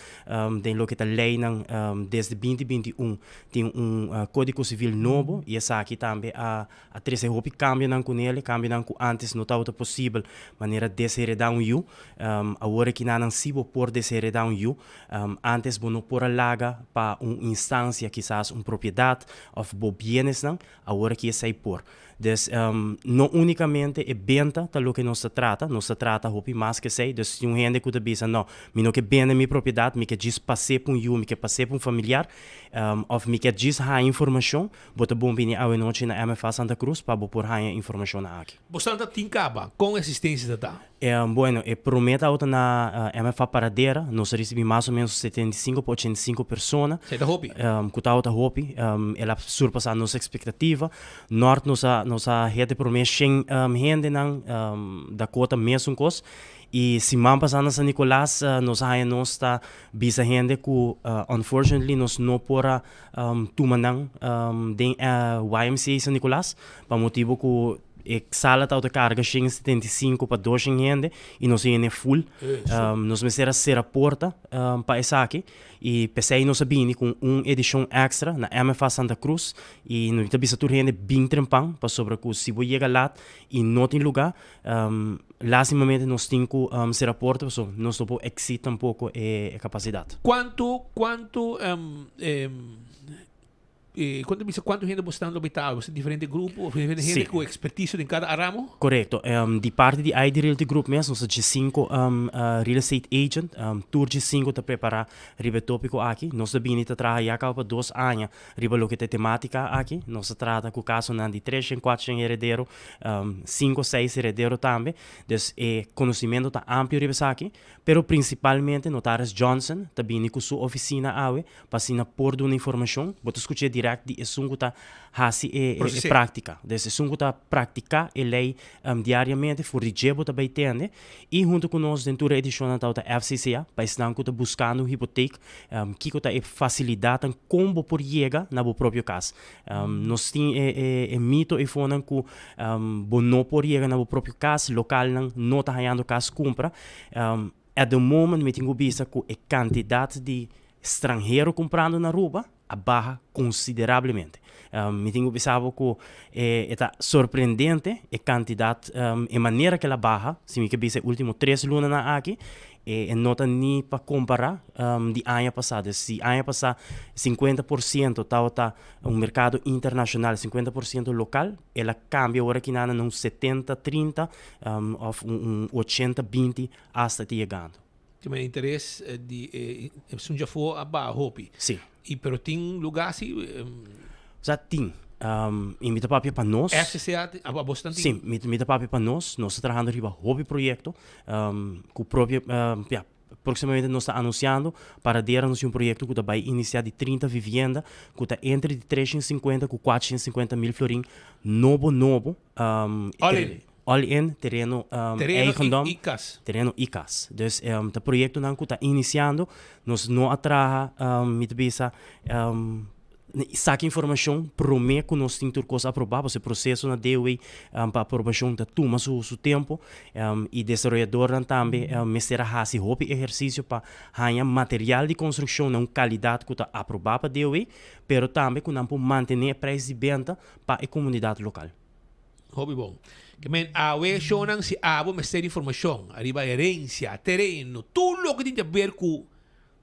den loke ta leinan desde binti 21 tin un kódigo sivil nobo i esaki tambe a a trese hopi kambionan ku nele, kambionan ku ántes no tabata posibel manera desheredá un yu. Awor aki nan si bo por desheredá un yu. Ántes bo no por a laga pa un instansia kisas un propiedat òf bo bienesnan, awor aki esei por. Dus no únikamente e benta ta loke nos ta trata, nos ta trata hopi mas ku esei. Dus si un hende ku ta bisa no, mi no ke bende mi propiedat, mi ke djis pas'é pa un yu, mi ke pas'é pa un familiar, òf mi ke djis haña informashon, bo ta bon bini awenochi na MFA Santa Cruz pa bo por haña informashonnan aki. Bo sa ta tin kaba, kon asistensia ta ta? Bueno, e prome tabata na MFA Paradera, nos a ricibi mas o menos 75 pa 85 persona. Esei ta hopi. Cu tabata hopi. El a surpasa nos expectativa. Nort nos a nos a hete prome shen hendenan, Dakota mesun cos. Y siman pasa na San Nicolas nos a haya nos ta bisa hende cu unfortunately nos no por a tuma nan den YMCA San Nicolas pa motibo cu E sala tabata carga 175 pa 200 hende y nos a yene full. Nos mester a cera porta pa esaki y p'esey nos a bini cu un edicion extra na MFA Santa Cruz y nos ta bisa tur hende bin trempan pasobra cu si bo yega laat y no tin lugar lastimamente nos tin cu cera porta pasobra nos no por exceed tampoco e capacidad. Cuanto cuanto Kon ta bisa kuantu hende bo stan lo bita? Bo sta diferente grupo of diferente hende ku ekspertiso den kada ramo? Korekto. Di parti di ID Realty Group mes nos ta diesinko real estate agent. Tur diesinko ta prepará riba e tópiko aki. Nos ta bini ta traha ya kaba pa dos aña riba loke ta e temátika aki. Nos ta trata ku kasonan di treshen, kuatshen heredero, sinku, seis heredero tambe. Dus e konosimento ta amplio riba esaki. Pero prinsipalmente Notaris Johnson ta bini ku su ofisina awe Pa asina por duna informashon, bo ta skuch'é dirèkt di esun ku ta hasi e e práktika. Dus esun ku ta praktiká e lei diariamente, for di dje bo ta bai tende. I huntu ku nos den tur e edishonnan tabata FCCA, pa esnan ku ta buskando un hipotek, kiko ta e fasilidatnan kon bo por yega na bo propio kas. Nos tin e e e mito eifonan ku bo no por yega na bo propio kas, lokalnan no ta hañando kas kumpra. At the moment mi tin ku bisa ku e kantidat di stranhero kumprando na Aruba a baha konsiderablemente. Mi tin ku bisa bo ku e ta sorprendente e kantidat, e manera ku el a baha, si mi ke bisa e ultimo tres lunanan aki, e no ta ni pa kompará di aña pasá. Dus si aña pasá 50% tabata un merkado internashonal, 50% lokal, el a kambia ora kinan na un 70, 30 òf un 80, 20 hasta ta yegando. Tin men interes di e esun djafó a baha hopi. Sí. I pero tin lugá si? Sa tin. I mi ta papia pa nos. FCCA abos tan tin? Sí, mi ta papia pa nos. Nos ta trahando riba hopi proyekto ku propio ya próximamente nos ta anunsiando Paradera nos tin un proyekto ku ta bai inisiá di 30 vivienda ku ta entre di 350 ku 450 mil florin nobo nobo. All in. All in, tereno, Tereno eigendom. i kas. Tereno i kas. Dus ta proyektonan ku ta inisiando. Nos no a traha, mi ta bisa, saka informashon promé ku nos tin tur kos aprobá, pasobra e proseso na DOW pa aprobashon ta tuma su su tempu. I desaroyadornan tambe mester a hasi hopi ehersisio pa haña material di konstrukshon na un kalidat ku ta aprobá pa DOW, pero tambe ku nan por mantené e preis di benta pa e komunidat lokal. Hopi bon. Ke men awe shownan si abo mester informashon ariba herensia, tereno, tur loke tin di haber ku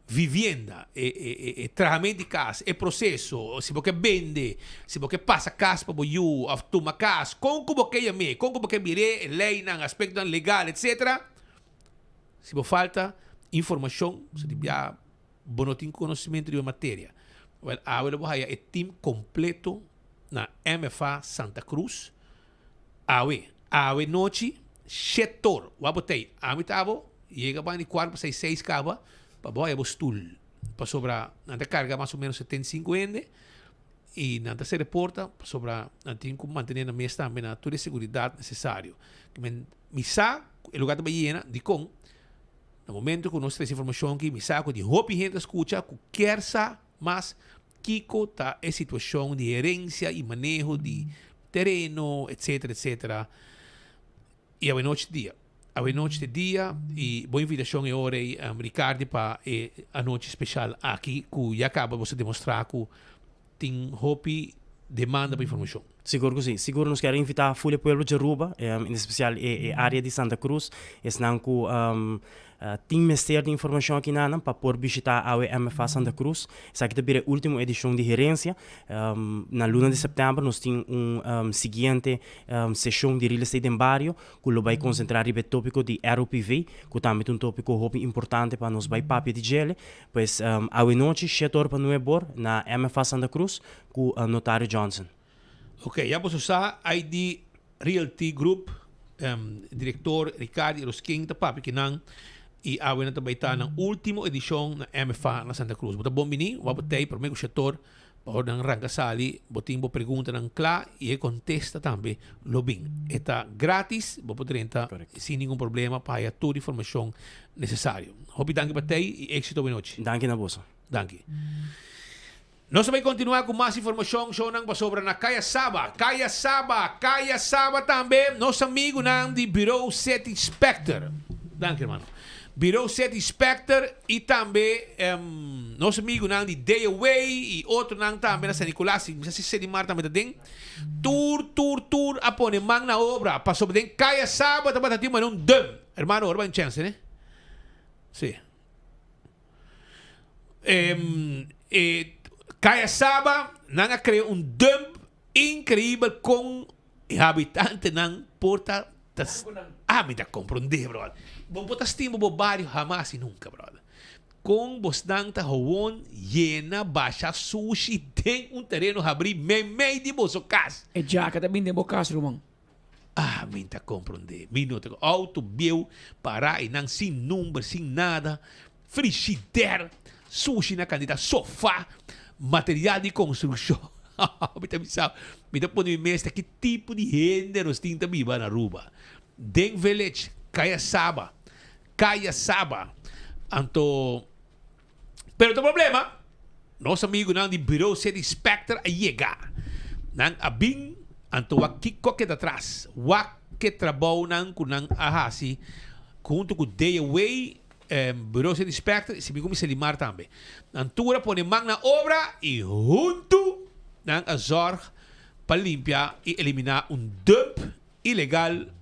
vivienda, e e e e trahament di kas, e proseso, si bo ke bende, si bo ke pasa kas pa bo yu òf tuma kas, kon ku bo ke yam'é, kon ku bo ke mir'é, e leinan, aspektonan legal, etsetera. Si bo falta informashon, si di bia bo no tin konosementu riba e materia, wèl awe lo bo haya e tim kompleto na MFA Santa Cruz awe awe nochi shetor wak bo tei ami ta abo yega banda di cuarto pa seis seis caba pa bo haya bo stoel pasobra nan ta carga mas o menos 75 hende y nan ta cera e porta pasobra nan tin cu mantene nan mes tambe na tur e seguridad necesario mi sa cu e lugar ta bay yena dicon na momento cu nos trece informacion aki mi sa cu tin hopi hende ta scucha cu kier sa mas Kiko ta e situashon di herensia i maneho di tereno, etsetera, etsetera. I awenochi dia. Awenochi ta e dia i bo invitashon e ora ei, Ricardi, pa e anochi speshal aki ku ya kaba boso demostrá ku tin hopi demanda pa informashon. Sigur ku si. Sigur nos kier invitá ful e pueblo di Aruba, en espesial e área di Santa Cruz, esnan ku. Tin mester di informashon akinanan pa por bishitá awe MFA Santa Cruz. Esaki ta bira e último edishon di Herensia. Na luna di sèptèmber nos tin un siguiente seshon di Real Estate den Bario ku lo bai konsentrá riba e tópiko di ROPV, ku tambe ta un tópiko hopi importante pa nos bai papia di djele. Pues awe nochi shete or pa nuebe or na MFA Santa Cruz ku Notario Johnson. Ok, ya boso sa ID Realty Group, director Ricardi Eroskin ta papia ki nan y awe nan ta bay ta nan ultimo edicion na MFA na Santa Cruz. Bo ta bon bini, wou bo tey prome cu shetor pa ora nan ranca sali bo tin bo preguntanan cla y e contesta tambe lo bin. E ta gratis, bo por drenta sin ningun problema pa haya tur informacion necesario. Hopi danki pa tey y exito awe nochi. Danki na boso. Danki. Nos ta bay continua cu mas informacion shownan pasobra na Kaya Saba, Kaya Saba, Kaya Saba tambe nos amigunan di Bureau City Inspector. Danki hermano. Bureau City Inspector y tambe nos amigunan di Day Away y otronan tambe na San Nicolas y mi sa si Sedimar tambe ta den. Tur, tur, tur a pone man na obra pasobra den Kaya Saba tabata tin manera un dum. Hermano, ora bay un chance ne. Si. E Kaya Saba nan a krea un dump increibel kon e habitantenan por ta ta ah mi ta comprende brother. Bo por ta stima bo bario hamas y nunca brother. Kon bosnan ta howon yena basha sushi den un tereno habri meimei di boso kas. E djaka ta bin den bo kas ruman. Ah, mi ta comprende. Mi no ta. Auto bieu para y nan sin number, sin nada. Frigidaire, sushi na cantidad, sofa, material di construccion. Mi ta bisa, mi ta pone mi mes ta ki tipo di hende nos tin ta biba na Aruba. Den Village, Caya Saba, Caya Saba. Anto, pero ta problema. Nos amigunan di Bureau City Inspector a yega. Nan a bin, anto wak kiko a keda atras. Wak ke trabounan ku nan a hasi huntu ku Day Away, Bureau City Inspector i si mi ku mi Selimar tambe. Nan tur a pone man na obra i huntu nan a zorg pa limpia i eliminá un dump ilegal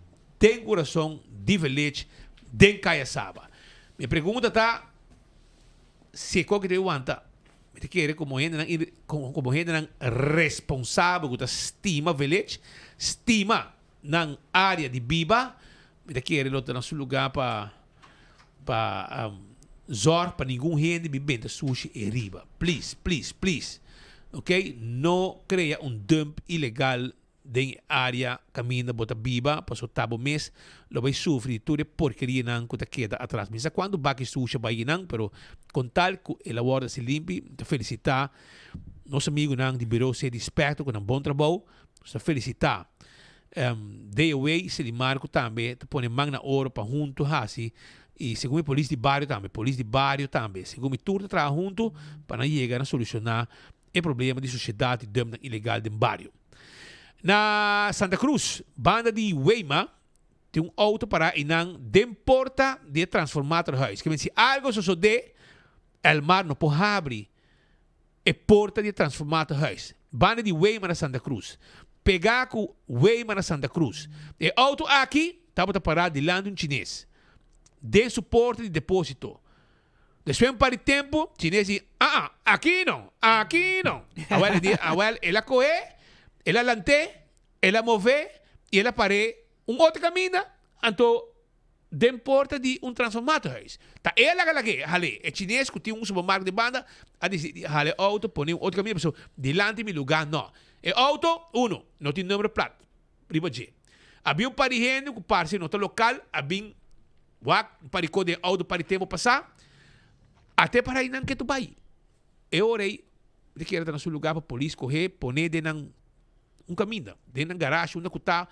den kurason di Village den Kaya Saba. Mi pregunta ta. Si e koki ta wanta, mi ta kere komo hendenan komo hendenan responsabel ku ta stima village, stima nan área di biba, mi ta kere lo ta na su lugá pa pa zòrg pa ningun hende bin benta sushi e riba. Please, please, please. Ok, no krea un dump ilegal Den e área kaminda bo ta biba, pasobra ta bo mes lo bai sufri di tur e porkerianan ku ta keda atras. Mi sa kuantu baki susha bai einan, pero kon tal ku el a wòrdu hasi limpi, mi ta felisitá nos amigunan di Bureau City Inspector ku nan bon trabou. Nos ta felisitá DOW Selimar ku tambe ta pone man na oro pa huntu hasi i segun mi polis di bario tambe, polis di bario tambe, segun mi tur ta traha huntu pa nan yega na solushoná e problema di sushedat di dumpnan ilegal den bario. Na Santa Cruz, banda di Weima, tin un auto pará einan den porta di e transformatorhuis. Ke men si algo sosodé, Elmar no por habri e porta di e transformatorhuis. Banda di Weima na Santa Cruz. Pegá ku Weima na Santa Cruz. E auto aki tabata pará dilanti un chines, den su porta di depósito. Despues un par di tempu, chines di, Ah, ah, aki no, aki no. Awel e di, awel el a kohe, el a lant'é, el a mov'é i el a par'é un otro kaminda, anto den porta di un transformatorhuis. Ta e a laga lag'é, hal'é. E chines ku tin un supermarkt den banda a disidí hala e outo, pon'é un otro kaminda, pasobra dilanti mi lugá no. E outo, uno, no tin number plat riba dje. A bin un par di hende ku parse no ta lokal, a bin Wak un par di kos den auto par di tempo pasá, ate para einan ke tu bai. E ora ei mi ta kere ta na su lugá pa polis kohé poné den nan un kaminda, den nan garashi unda ku ta,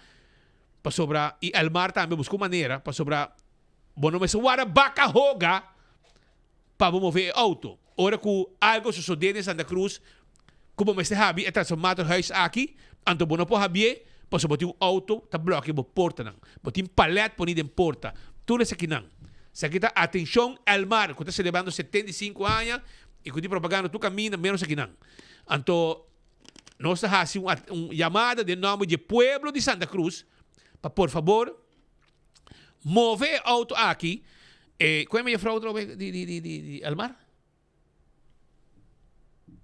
pasobra i Elmar tambe buska un manera pasobra bo no mester warda baka hoga pa bo move e auto. Ora ku algo sosodé den Santa Cruz ku bo mester habi e transformatorhuis aki, anto bo no por habié pasobra bo tin un auto ta blòkia bo portanan. Bo tin palèt poní den porta. Tur esakinan. Esaki ta atenshon Elmar ku ta selebrando 75 aña i ku tin propaganda tur kaminda ménos akinan. Anto nos ta hasi un un yamada den nòmber di e pueblo di Santa Cruz pa por fabor move e auto aki. Eh, kon e mejufrou atrobe di di di di di Elmar?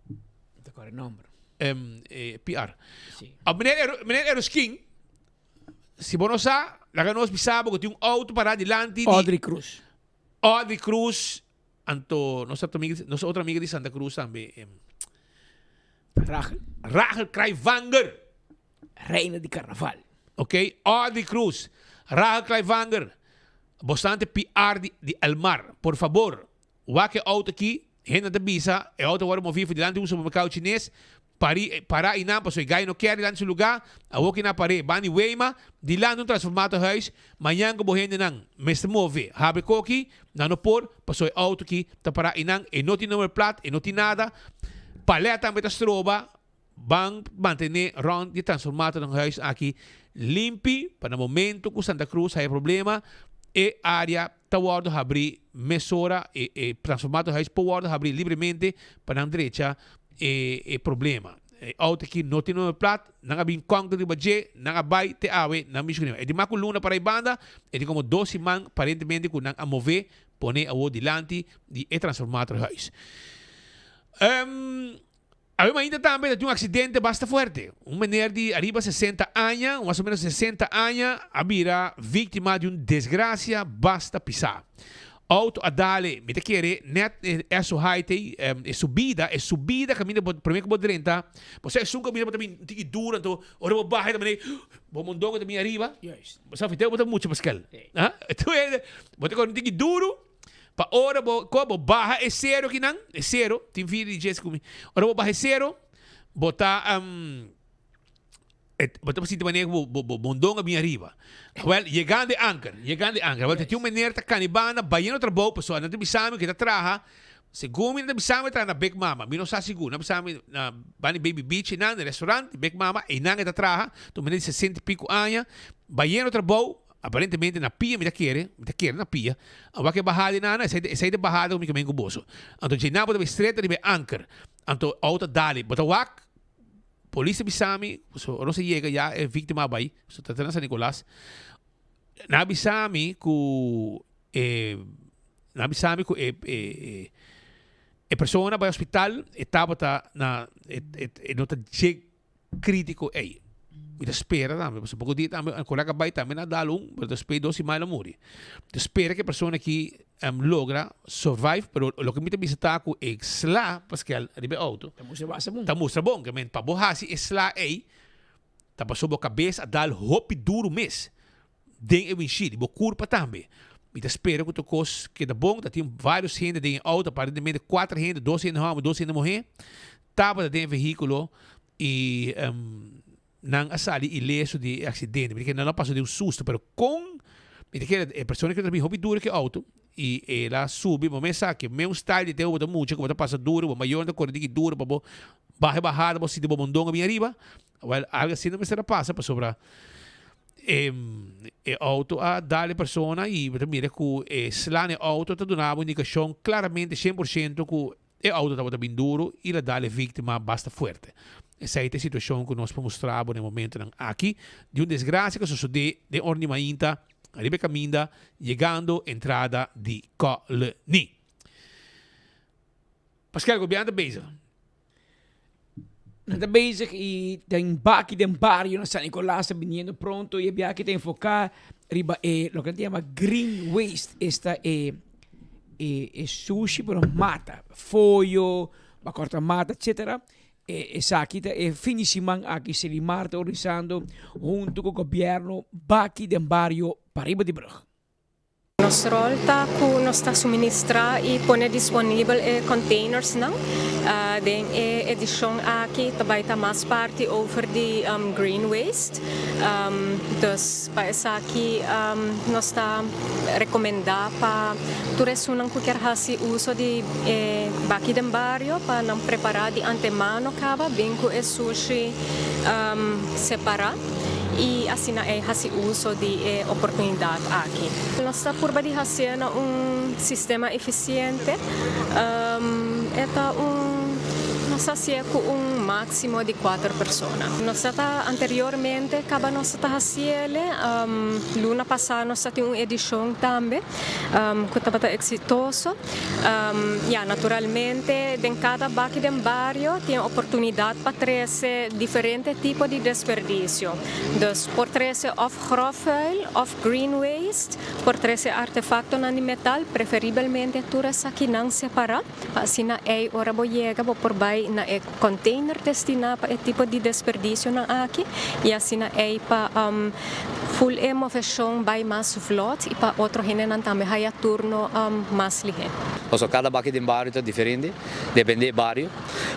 No ta kòrda e nòmber. Em, eh, PR. Sí. Ah, meneer, Ero, meneer Eroskin, si bo no sa, laga nos bisa bo ku tin un outo pará dilanti di Audrey Cruz. Audrey Cruz, anto nos otro amiga, nos otro amiga di Santa Cruz tambe. Em, Rachel. Rachel Kraivanger. Reina di Carnaval. Ok, Audrey Cruz, Rachel Kraivanger, bosnan ta PR di, di Elmar. Por fabor, wak e auto aki, hende ta bisa, e auto a worde movi for dilanti un supermercado chines, pari, para einan pasobra e gai no kier dilanti su lugar, awor ki nan a par'é, ban di Weima, dilanti un transformatorhuis, mañan ku bo hendenan mester move, habri koki, nan no por, pasobra e auto aki ta para einan, e no tin nummerplaat, e no tin nada, palet tambe ta stroba, Ban mantené rònt di transformatornan huis aki limpi pa na momento ku Santa Cruz haya problema e área ta wòrdu habrí mesora, e e transformator huis por wòrdu habrí libremente pa nan drecha e e problema. E outo aki no tin number plat, nan a bin kònker riba dje, nan a bai te awe nan mishi ku e di mas ku luna para e banda, e tin komo dos siman aparentemente ku nan a mové pone awor dilanti di e transformator huis. Awe mainta tambe ta tin un accidente basta fuerte. Un meneer di ariba 60 aña, mas o menos 60 aña, a bira victima di un desgracia basta pisa. Auto a dale, mi ta kere net Esso High ei, e subida, e subida caminda bo, prome cu bo drenta, bo sa esun caminda bo ta bin un tiki duro, anto ora bo baha e ta manera bo mondongo ta bin ariba. Bo sa fiteo bo ta mucha Pascal. Bo ta kore un tiki duro. Pa ora bo ko bo baha e sero kinan, e sero, tin video di Jesse ku mi. Ora bo baha e sero, bo ta um, et, bo ta sinti manera ku bo, bo, bo mondongo a bin ariba. Wel, yegando e anker, yegando e anker. Wel, ta tin un meneer ta kani banda, bayendo trabou, pasobra nan ta bisa mi ku e ta traha, segun mi nan ta bisa mi e traha na Big Mama. Mi no sa sigur. Nan bisa mi na banda di Baby Beach einan, na restaurant di Big Mama, einan e ta traha. Ta un meneer di sesenta i pico aña, bayendo trabou, Aparentemente na pia mi ta kere, mi ta kere na pia. A wak e bahada ei nana, esei esei ta e bahada ku mi kamen ku boso. Anto dje nan bo ta bai stret riba e anker. Anto outo a dali. Bo ta wak, polis ta bisa mi, pasobra ora nos a yega ya e víktima a bai, pasobra ta ta na San Nicolas. Nan a bisa mi ku e, nan a bisa mi ku e e e persona a bai hospital, e tabata na e e no ta dje Critico ey. Mi ta spera tambe, pasobra poko dia tambe un colega bay tambe na dal un, pero despues dos siman el a muri. Mi ta spera cu e persona aki logra survive, pero loke mi ta bisa ta cu e sla paskel riba e auto Ta mustra basta bon. Ta mustra bon, ke men pa bo haci e sla ey ta pasobra bo cabes a dal hopi duro mes den e windshield y bo curpa tambe. Mi ta spera cu tur cos keda bon, ta tin varios hende den e auto, aparentemente cuater hende, dos hende homber, dos hende muher. Tabata den e vehíkulo i nan a sali ileso di e aksidente. Mi ta kere nan a pasa den un susto, pero kon mi ta kere e persona ku ta bin hopi duro ku e outo i el a subi, bo mes sa ke mes un style di tempu bo ta mucha ku bo ta pasa duro, bo mayornan ta kore diki duro pa bo baha e bahada, bo sinti bo mondongo bin ariba. Wèl, algu asina mester a pasa pasobra e e outo a dal e persona i bo ta mira ku e sla na e outo ta duna bo indikashon klaramente 100% ku E auto tabata bin duro y la dal e victima basta fuerte. Esey ta e situacion cu nos por mustra bo na e momentonan aki di un desgracia cu a sosode den ora di mainta riba e caminda yegando entrada di Colony. Pascal, gobierno ta bezig. Nan ta bezig y den baki den bario na San Nicolas ta biniendo pronto y e biaha aki ta enfoca riba e loke nan ta yama green waste, esta e e e sushi pero mata, foyo, ba corta mata etcetera. E esaki ta e fin di siman aki Selimar ta organisando hunto cu gobierno baki den bario pariba di brug. Nos rol ta cu nos ta suministra y pone disponibel e containersnan. Den e edicion aki ta bay ta mas parti over di green waste. Dus pa esaki nos ta recomenda pa tur esunnan cu kier haci uso di e baki den bario pa nan prepara di antemano caba bin cu e sushi separa. i asina e hasi uso di e oportunidat aki. Nos ta purba di hasié na un sistema efisiente. E ta un, no. Nos ta hasié ku un máksimo di kuater persona. Nos ta ta anteriormente kaba nos ta ta hasiele. Luna pasá nos ta tin un edishon tambe ku tabata eksitoso. Ya, naturalmente den kada baki den bario tin oportunidat pa trese diferente tipo di desperdisio. Dus por trese òf gròfvuil òf green waste, por trese artefaktonan di metal, preferibelmente tur esakinan separá. Pa asina ei ora bo yega bo por bai na e container destiná pa e tipo di desperdicionan aki i asina ei pa full e moveshon bai mas vlot i pa otro hendenan tambe haya turno mas lihé. Pasobra kada baki den bario ta diferente, depende e bario,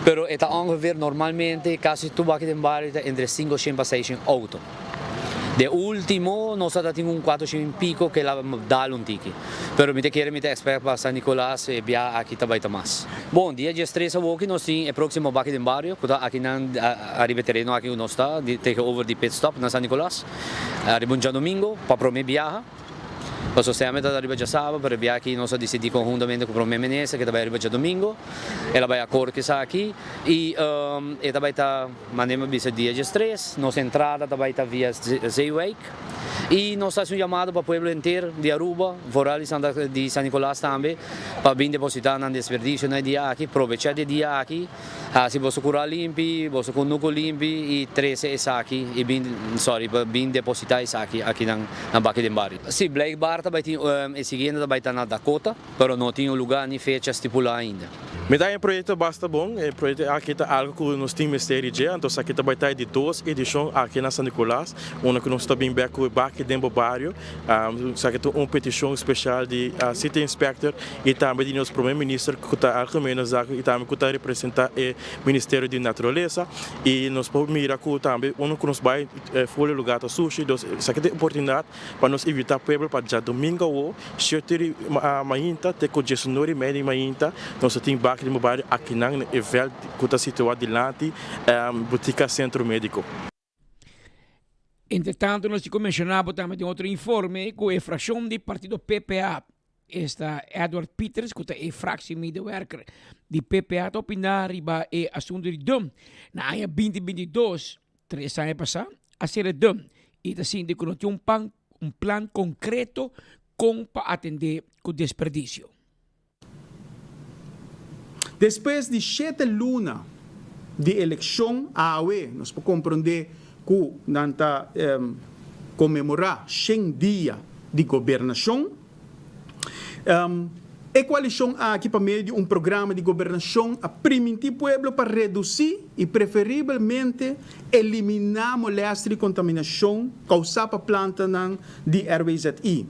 pero e ta ongeveer normalmente kasi tur baki den bario ta entre sinku shen pa seis shen outo. De ultimo nos a ta tin un cuatro shin pico ke la dal un tiki. Pero mi ta kere mi ta expect pa San Nicolas e bia aki ta bay ta mas. Bon, dia diestres awoki nos tin e proximo baki den bario cu ta aki nan ariba e tereno aki cu nos ta tegenover di pit stop na San Nicolas. Ariba un djadomingo pa prome biaha. Pasobra semper ta riba djasabra, pero e bia aki nos a disidí konhuntamente ku Prome Minister ke ta bai riba djadomingo. El a bai akord ku esaki i e ta bai ta, manera mi a bisa, dia diestres. Nos entrada ta bai ta via Zeewijk i nos ta hasi un yamado pa pueblo henter di Aruba, vooral di Santa di San Nicolas tambe, pa bin depositá nan desperdisio na e dia aki, probechá di e dia aki. Hasi boso kura limpi, boso kunuku limpi i trese esaki i bin, sorry, pa bin depositá esaki aki nan na baki den bario. Sí, blijkbaar ta bai tin, e siguiente ta bai ta na Dakota, pero no tin un lugá ni fecha stipulá ainda. Mi ta haña e proyekto basta bon. E proyekto aki ta algu ku nos tin mester di dje. Anto esaki ta bai ta e di dos edishon aki na San Nicolas, unda ku nos ta bin bek ku e baki den bo bario. Esaki ta un petishon speshal di City Inspector i tambe di nos Prome Minister ku ta Algemene Zaken i tambe ku ta representa e Ministerio di Naturalesa i nos por mira ku tambe unda ku nos bai for e lugar ta sushi dus esaki ta e oportunidat pa nos invita pueblo pa djadomingo awo shete di mainta te ku diesnuebe i media di mainta nos ta tin baki di bo bario akinan na e veld ku ta situa dilanti Botica Centro Medico. Entretanto nos tin ku menshoná bo tambe den otro informe ku e frakshon di partido PPA esta Edward Pieters ku ta e fractiemedewerker di PPA ta opiná riba e asuntu di dump. Na aña binti binti dos, tres aña pasá, a sera dump i ta sinti ku no tin un pan un plan konkreto kon pa atendé ku desperdisio. Despues di shete luna di elekshon awe nos por komprondé ku nan ta konmemorá shen dia di gobernashon. E koalishon aki pa medio di un programa di gobernashon a primintí pueblo pa redusí i preferibelmente eliminá molèster di kontaminashon kousá pa plantanan di RWZI.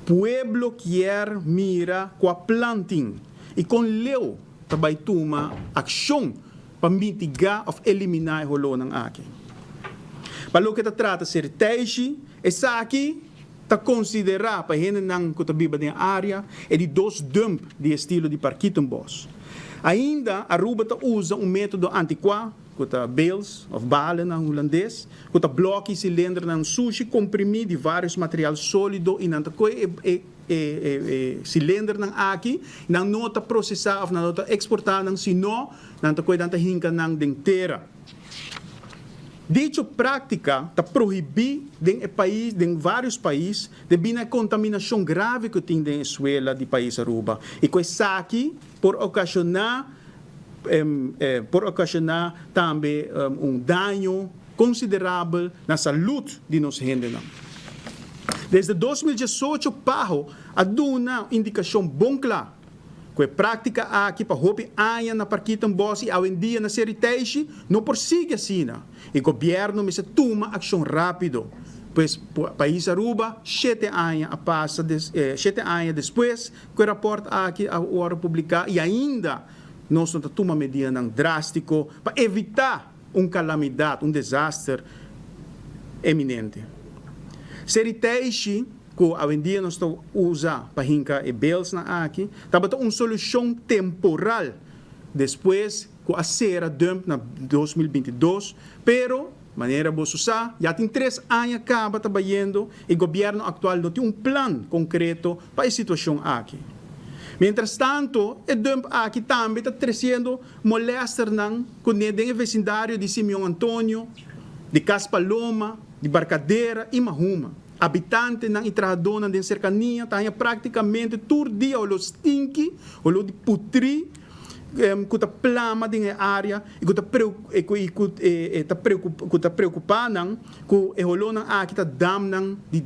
Pueblo kier mira kua plan tin i kon leu ta bai tuma akshon pa mitigá òf eliminá e holónan aki. Pa loke ta trata Serteishi, esaki ta konsiderá pa hendenan ku ta biba den e área e di dos dump di estilo di Parkietenbos. Ainda Aruba ta usa un método antikuá ku ta bales òf balen na hulandes, ku ta blòki silindernan sushi komprimí di vários material sólido i nan ta kohe e e e e silindernan aki, nan no ta prosesá òf nan no ta eksportá nan, sino nan ta kohe nan ta hinka nan den tera. Dicho práktika ta prohibí den e pais den vários pais debí na e kontaminashon grave ku tin den e suela di pais Aruba i ku esaki por okashoná por okashoná tambe un daño konsiderabel na salud di nos hendenan. Desde 2018 PAHO a duna un indikashon bon kla ku e práktika aki pa hopi aña na Parkietenbos i awendia na Seriteishi no por sigui asina i gobièrnu mester tuma akshon rápido. Pues pais Aruba shete aña a pasa shete aña despues Ku e rapòrt aki a wòrdu publiká i ainda nos no ta tuma medidanan drástiko pa evitá un kalamidat, un desaster eminente. Seri Teishi, ku awendia nos ta usa pa hinka e belsnan aki, tabata un solushon temporal despues ku a sera dump na 2022, pero Manera boso sa, ya tin tres aña kaba ta bayendo i gobièrnu aktual no tin un plan konkreto pa e situashon aki. Mientrastanto, e dump aki tambe ta treciendo molesternan cu ne den e vecindario di Simeon Antonio, di Cas Paloma, di Barcadera y Mahuma. Habitantenan y trahadónan den cercania ta haña practicamente tur dia olor stinky, olor di putri, cu ta plama den e area y cu ta cu ta preocupa nan cu e holónan aki ta damnan di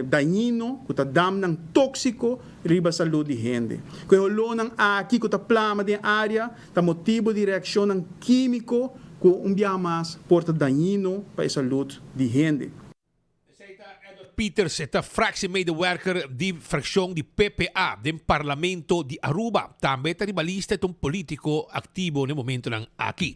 dañino, cu ta damnan tóxico riba salud di hende. Cu e holónan aki cu ta plama den e area ta motibo di reaccionnan químico cu un biaha mas por ta dañino pa e salud di hende. Pieters ta fractiemedewerker di fraccion di PPA den Parlamento di Aruba. Tambe ta riba lista e ta un politico activo n'e momentonan aki.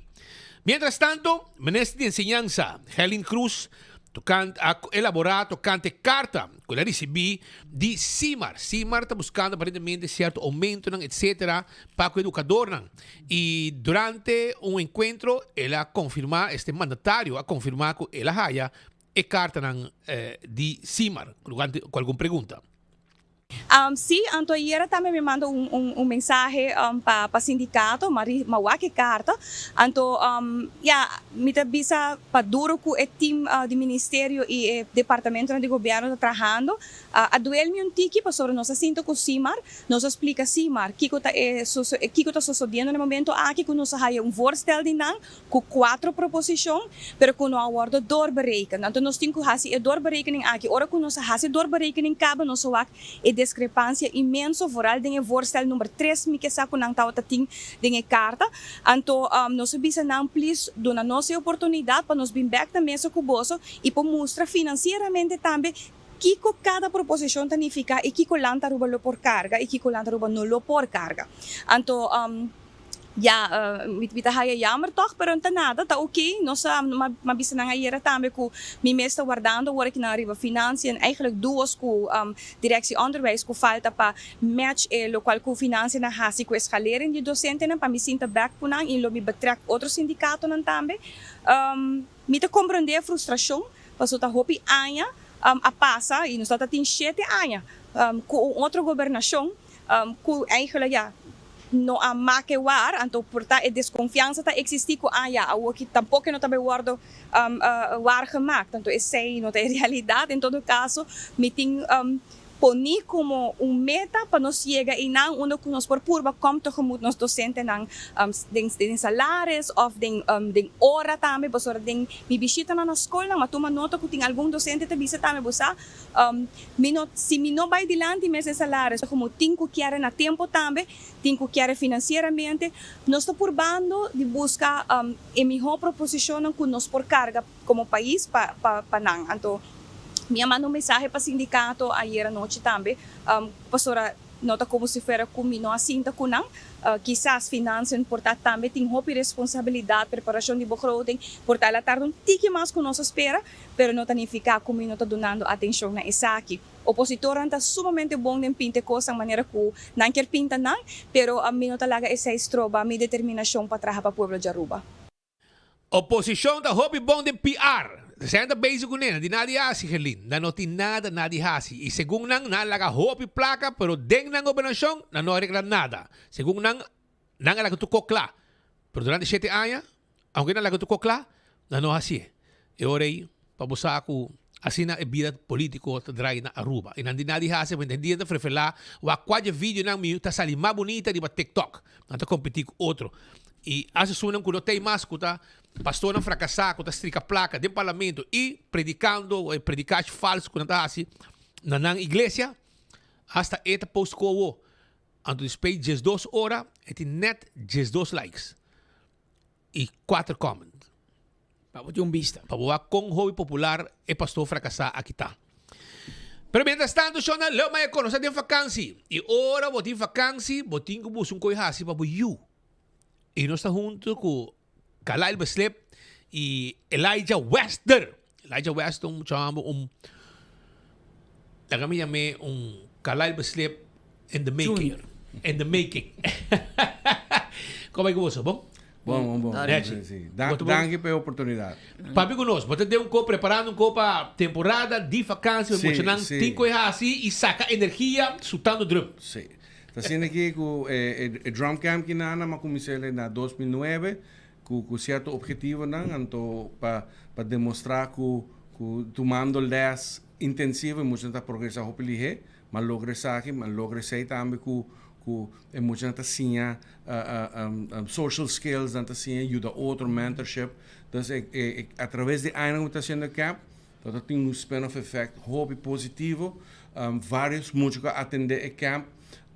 Mientras tanto, Minister di Enseñansa, Gerlin Croes, tocante a elabora tocante carta cu el a ricibi di Simar. Simar ta buscando aparentemente cierto aumentonan etc. Pa cu educadornan. Y durante un encuentro el a confirma, este mandatario a confirma cu el a haya e kartanan di Simar ku algun pregunta. Sí, anto ayera tambe mi manda un un un mensahe pa pa sindikato, m'a ri m'a wak e karta. Anto ya, mi ta bisa pa duro ku e tim di ministerio i e departamentonan di gobièrnu ta trahando, a duel mi un tiki pasobra nos a sinta ku Simar, nos a splika Simar kiko ta e kiko ta sosodiendo na e momento aki ku nos a haya un voorstel di nan ku kuatro proposishon, pero ku no a wòrdu doorberekend. Anto nos tin ku hasi e doorberekening aki. Ora ku nos a hasi e doorberekening kaba nos a wak e deskrepansia inmenso, vooral den e voorstel number tres mi ke sa ku nan tabata tin den e karta. Anto nos a bisa nan plis duna nos e oportunidat pa nos bin bèk na mesa ku boso i por mustra finansieramente tambe kiko kada proposishon ta nifiká i kiko Land Aruba lo por karga i kiko Land Aruba no lo por karga. Anto. Ya, mi ta haya jammer tog, pero no ta nada, ta ok. Nos a, m'a bisa nan ayera tambe cu mi mes ta wardando awor aki nan riba financiën, eigenlijk duos cu Directie Onderwijs cu falta pa match e locual cu financiënan haci cu e schalering di docentenan pa mi sinta bek cu nan y lo mi betrek otro sindicatonan tambe. Mi ta comprende e frustracion, pasobra ta hopi aña a pasa y nos ta tin shete aña cu un otro gobernacion cu eigenlijk ya no a make waar, anto por ta e desconfiansa ta existi cu ah ya awoki tampoco e no ta bay wordo waargemaakt, anto esey no ta e realidad, en todo caso mi tin poni como un meta pa nos yega eynan unda cu nos por purba kom tegemoet nos docentenan den salaris of den ora tambe, pasobra den mi bishitanan na scolnan mi a tuma nota cu tin algun docente ta bisa tambe bo sa Mi no, si mi no bai dilanti mes e salaris, como tin cu kiere na tempo tambe, tin cu kiere financieramente, nos ta purbando di busca e miho proposicionnan cu nos por carga como pais pa pa nan. Anto mi a manda un mensahe pa sindicato ayer anochi tambe, pasobra no ta como si fuera cu mi no a sinta cu nan. Kisas financiën por ta tambe tin hopi responsabilidad, preparacion di begroting, por ta el a tarda un tiki mas cu nos a spera, Pero no ta nifiká ku mi no ta dunando atenshon na esaki. Opositornan ta sumamente bon den pinta e kosnan manera ku nan kier pinta nan, pero mi no ta laga esei stroba mi determinashon pa traha pa pueblo di Aruba. Oposishon ta hopi bon den PR. Esei nan ta bezig kuné, nan di nada di hasi, Gerlin. Nan no tin nada nada di hasi. I segun nan, nan a laga hopi plaka, pero den nan gobernashon nan no a regla nada. Segun nan, nan a laga tur kos kla. Pero durante shete aña, Aunke nan laga tur kos kla, nan no hasié. E ora ei, pa bo sa ku asina e bida polítiko ta drai na Aruba. I nan di nada di hasi, pasobra henter dia nan ta frefelá wak kua dje videonan mi ta sali mas bunita riba TikTok. Nan ta kompetí ku otro. I hasta esunnan ku no ta ei mas, ku ta pastornan frakasá, ku ta strika plaka den parlamento i predikando e predikashi falsu ku nan ta hasi na nan iglesia, hasta e ta post ku awo. Anto despues diesdos ora e tin nèt diesdos likes. i kuater comment. Pa bo tin un bista. Pa bo wak kon hopi popular e pastor frakasá aki ta. Pero mientras tanto shona leu maya kono sa den fakansi. I ora bo tin fakansi bo tin ku buska un koi hasi pa bo yu. I nos ta huntu ku Carlyle Beslip i Elijah Wester. Elijah Wester un mucha homber un laga mi yam'é un Carlyle Beslip in the making. Junior. In the making. Como bai cu boso? Bon? Bon, bon, bon. Nechi. Sí, sí. Da, danki pa e oportunidad. Papi cu nos, bo ta den un co preparando un co pa temporada di vakantie, Sí, muchanan sí. tin cu e haci y saca energia sutando drum. Sí. Ta asina aki ku e e drum camp ki nan a kuminsá na 2009 ku ku sierto objetivonan anto pa pa demostrá ku ku tumando lès intensivo e muchanan ta progresá hopi lihé. M'a logra esaki, m'a logra esei tambe ku ku e muchanan ta siña social skills, nan ta siña yuda otro, mentorship. Entonces e e a traves di añanan ku mi ta hasiendo e camp, ta tin un spin off effect hopi positivo. Varios mucha ku a atende e camp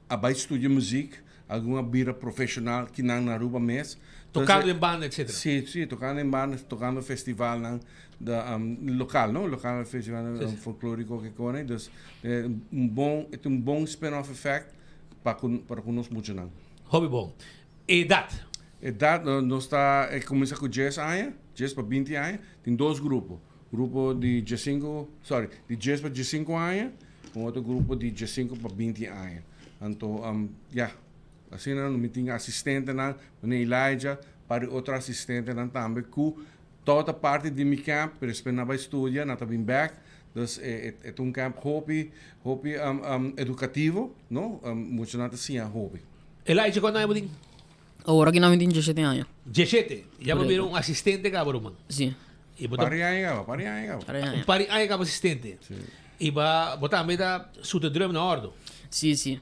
a bai studia muziek, algun a bira profesional kinan na Aruba mes. Tocando den banda etcetera. Si, si, tocando den banda, tocando festivalnan local, no? Local festivalnan folklorico ke kone. Dus un bon, e tin un bon spin off effect pa ku pa ku nos muchanan. Hopi bon. Edat? Edat, nos ta e kuminsa ku dies aña, dies pa binti aña. Tin dos grupo. Grupo di diesinku, sorry, di dies pa diesinku aña, un otro grupo di diesinku pa binti aña. Anto, ya, asina mi tin asistentenan, meneer Elijah, par di otro asistentenan tambe ku tabata parti di mi camp, pero despues nan bai studia, nan ta bin bek. Dus e e ta un camp hopi, hopi edukativo, no? Muchanan ta siña hopi. Elijah, kuantu aña bo tin? Awor aki nan mi tin diesshete aña. Diesshete? Ya bo bira un asistente kaba ruman? Si. I bo ta. Par di aña kaba, par di aña kaba. Par di aña. Un par di aña kaba asistente. Si. I ba, bo tambe ta suta drum na ordo? Si, si.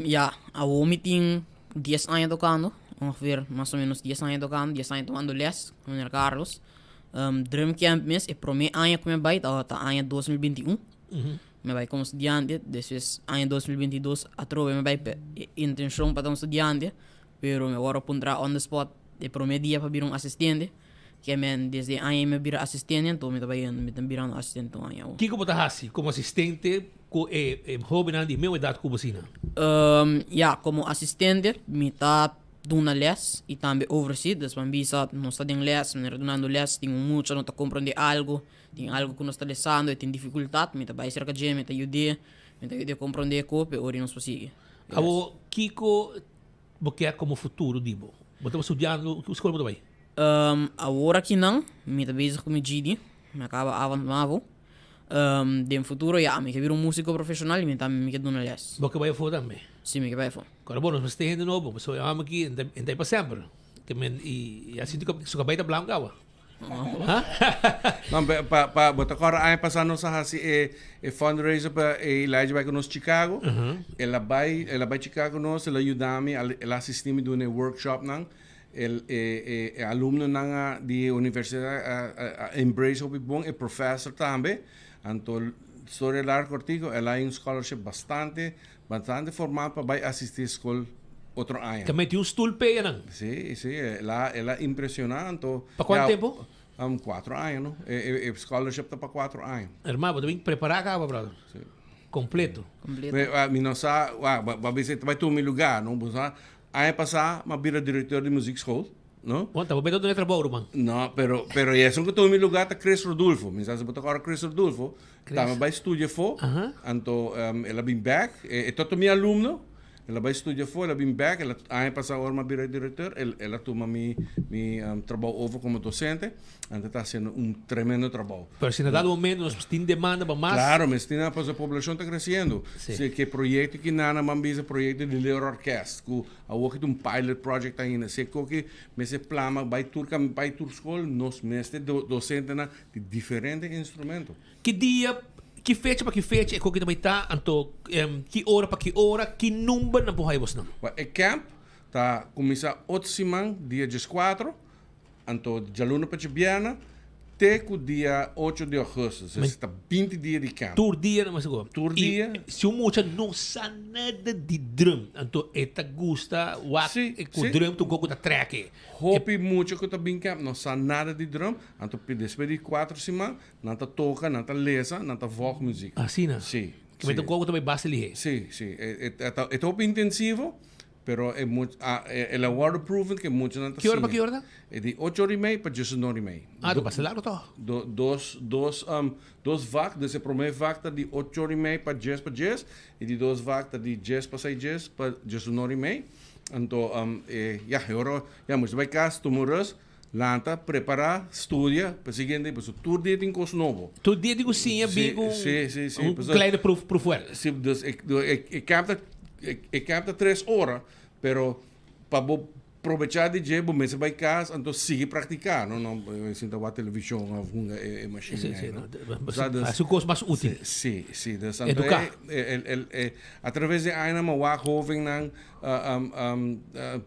Ya, awor mi tin dies aña tokando, ongeveer mas o menos dies aña tokando, dies aña tomando les ku meneer Carlos. Drum camp mes, e prome aña ku mi a bai tabata aña 2021. Mi a bai komo studiante, despues aña 2022 atrobe mi a bai pe e intencion pa ta un studiante, pero mi a wòrdu puntra on the spot e prome dia pa bira un asistente, ke men desde e aña ei mi a bira asistente anto mi ta bai mi ta birando asistente un aña awor. Kiko bo ta hasi komo asistente ku e e hobennan di meu edat ku bo asina? Ya, komo asistente mi ta duna les i tambe oversee, dus pa mi bisa nos ta den les, manera dunando les tin un mucha no ta komprende algu, Tin algu ku nos ta lesando e tin difikultat, mi ta bai serka dje, mi ta yud'é, mi ta yud'é komprondé e kope ora i nos por sigui. Abo, kiko bo kier komo futuro di bo? Bo ta studiando, ki skol bo ta bai? Awor akinan mi ta bezig ku mi GD, mi a kaba avond mavo. Den futuro ya, mi ke bira un musiko profeshonal i mi tambe mi ke duna les. Bo ke bai afó tambe? Si, mi ke bai afó. Kòrda bo, nos mester hende nobo, pasobra e hòmber aki e ta ei pa semper. Ke men i a sinti ku su kabei ta blanku awa. No, pa, pa, bo ta kòrda aña pasá nos a hasi e, e fundraiser pa e Elijah bai ku nos Chicago. El a bai, el a bai Chicago ku nos, el a yuda mi, el a asistí mi duna e workshopnan. El, e, e, e alumnonan a, di e universidat a, a, a embrace hopi bon, e professor tambe. Anto, storia largu kortiku, el a haña un scholarship bastante, bastante formal pa bai asistí skol otro aña. Ta meti un stoel p'e nan. Sí, sí, el a, el a impresioná, anto. Pa kuantu tempu? Kuatro aña, no? E, e, e scholarship ta pa kuatro aña. Hermano, bo ta bin prepará kaba, brother. Sí. Kompleto. Kompleto. Mi, mi no sa, wa, bo a bisa e ta bai tuma mi lugá, no? Bo sa, aña pasá mi a bira direktor di muziekschool, no? Bon, ta bo beta duna e trabou, ruman. No, pero, pero e esun ku tuma mi lugá ta Chris Rodulfo. Mi sa si bo ta kòrda Chris Rodulfo. Chris. Tambe bai studia afó. Anto, el a bin bèk. E, e tabata mi alumno. El a bai studia afó, el a bin bèk, el a aña pasá ora mi a bira direktor, el el a tuma mi mi trabou over komo dosente, anto e ta hasiendo un tremendo trabou. Pero si na dado momento nos tin demanda pa mas. Claro, mester tin demanda pasobra poblashon ta kresiendo. Si. Si ke proyekto ki nan a ban bisa proyekto di leerorkest ku awor ki ta un pilot project ainda, si e koki mester plama bai tur kami bai tur skol, nos mester dosentenan di diferente instrumento. Ki dia, ki fecha pa ki fecha e koki ta bai ta, anto ki ora pa ki ora, ki number nan por haya bosnan? Well, e camp ta cuminsa otro siman, dia diescuatro, anto djaluna pa djabièrnè, te cu dia ocho di augustus. Dus ta binti dia di camp. Tur dia nan mester go? Tur dia. I si un mucha no sa nada di drum, anto e ta gusta wak cu drum ta un koki cu ta trek e. Hopi mucha cu ta bin camp no sa nada di drum, anto despues di cuatro siman, Nan ta toka, nan ta lesa, nan ta vòg muzik. Asina? Sí. Ke mester un koko ta bai basta lihé. Sí, sí. E ta hopi intensivo, pero e much, el a wòrdu proven ke muchanan ta Ki ora pa siña. ki ora ta? E di ocho ora i mei pa diesun ora i mei. Ah, ta basta largu tòg. Do, dos, dos, dos vak. Dus e promé vak ta di ocho ora i mei pa dies pa dies, i di dos vak ta di dies pasá i dies pa diesun ora i mei. Anto, e, ya, e ora, ya, mucha ta bai kas, tuma un rus. Lanta, prepara, studia pa siguiente dia, pasobra tur dia tin cos nobo. Tur dia tin cu siña bin cu Sí, sí, sí. un kleine proef, proefwerk. Sí, dus e, e, e camp ta E camp ta tres ora, pero pa bo probecha di dje bo mester bai cas anto sigui practica, no no sinta wak television of hunga e machine Si, si, ei, no. no. Sa dus Haci un cos mas util. Si, si, dus anto Educa. e el e a traves di añanan mi a wak hovennan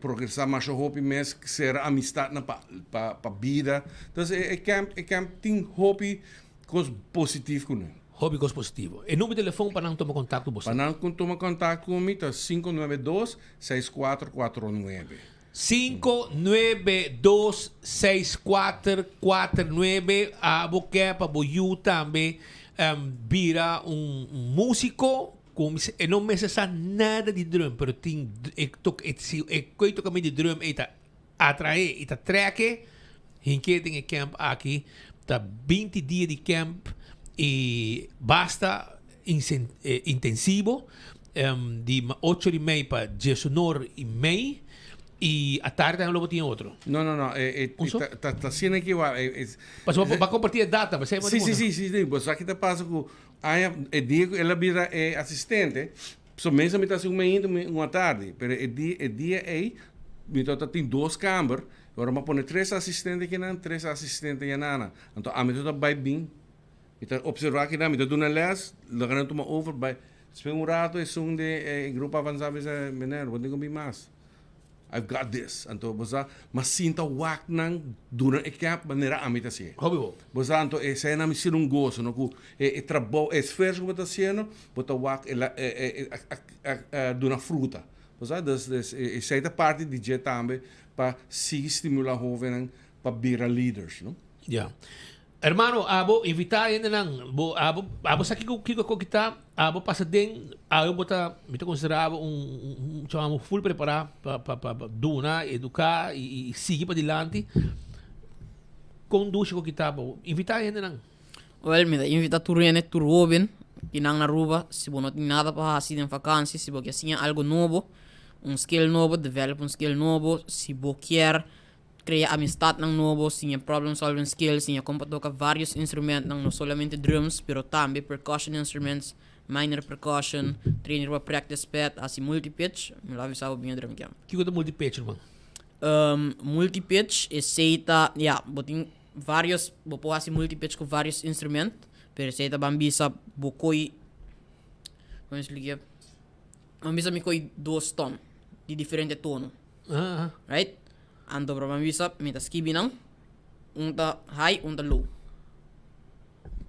progresa masha hopi mes, cera amistadnan pa pa pa bida. Entonces e camp e camp tin hopi Kos positivo ku nan. Hopi kos positivo. E number di telefon pa nan tuma kontakto ku bo Pa nan tuma kontakto ku mi ta 592 6449. 592 6449 Abo ke pa bo yu tambe bira un musiko ku e no mester sa nada di drum pero tin e si e koe toka mi di drum ei ta Atraé i ta trèk hinké den e kèmp aki. Ta 20 dia di kèmp i basta intensivo, di ocho di mei pa diesunor i mei i atardi tambe lo bo tin otro. No, no, no, e ta asina ki wak. Pasobra bo a kompartí e data, bo Sí, sí, sí, sí, bo sa ki ta pasa ku aña e dia ku el a bira e asistente, So mesa mi ta hasi un mainta un atardi, pero e dia e dia ei mi tabata tin dos kamber, ora mi a pone tres asistente kinan, tres asistente yanana. Anto ami tabata bai bin, mi ta observa kinan, mi ta duna les, loke nan tuma over bai. Despues un rato esun den e grupo avansa bisa, meneer, bo tin ku bin mas. I've got this. Anto bo sa, m'a sinta wak nan duna e camp manera ami ta hacié. Hopi bo. Bo sa, anto esei nan mi sinti un goso, no, cu e trabou, e esfuerso cu bo ta haciendo, bo ta wak e la e a duna fruta. Bo sa, dus esei ta parti di dje tambe pa sigui stimula hovennan pa bira leaders, no. Ya. Hermano, abo invita hendenan, bo abo abo sa kiko kiko ko kita, abo pasa den, abo bo ta mi ta considera abo un un chamo full prepara pa pa pa duna, educa y y sigui padilanti. Con dushi ko kita bo invita hendenan. Wel, mi ta invita tur hende, tur hoben ki nan na Aruba, si bo no tin nada pa haci den vakantie, si bo kier siña algo nobo, un skill nobo, develop un skill nobo, si bo kier Crea amistadnan nobo, siña problem solving skills, siña con pa toca varios instrumentnan, no solamente drums, pero tambe percussion instruments, minor percussion, train riba practice pad, haci multi-pitch, mi lo avisa bo bin e drum camp. Kico ta multi-pitch, ruman? Multi-pitch, esey ta, ya, bo tin varios, bo por haci multi-pitch cu varios instrument, pero esey ta ban bisa bo coy, con mi explica? Ban bisa mi coy dos tom di diferente tono. Right? Anto proba mi bisa mi ta skibi nan, un ta high, un ta low.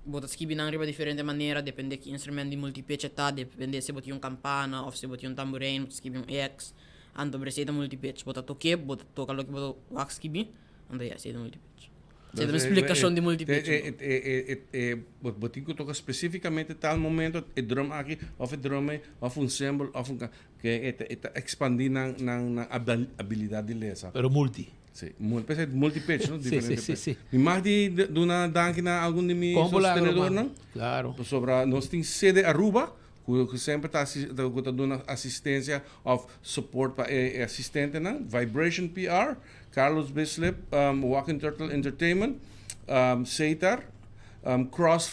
Bo ta skibi nan riba diferente manera, depende ki instrument di multipitch e ta, depende si bo tin un campana of si bo tin un tambourijn, bo ta skibi un X. Anto esei ta multipitch. Bo ta tok'é, bo ta toka loke bo ta wak skibi, anto ya, esei ta multipitch. Esei ta mi splikashon di multipitch. Bo tin ku toka spesifikamente tal momento e drum aki of e drum ei of un cymbal of un. Ke e ta e ta expandi nan nan nan abilidad di lesa. Pero multi. Si, mul p'esei multi pitch no, Si, si, diferente si, pitch. si. Mi mag di duna danki na algun di mi Kon bo laga sostenedornan. ruman? Claro. Pasobra nos tin sede Aruba ku ku semper ta asi ku ta duna asistencia of support pa e e asistentenan, Vibration PR, Carlos Bislip, Walking Turtle Entertainment, Setar, Cross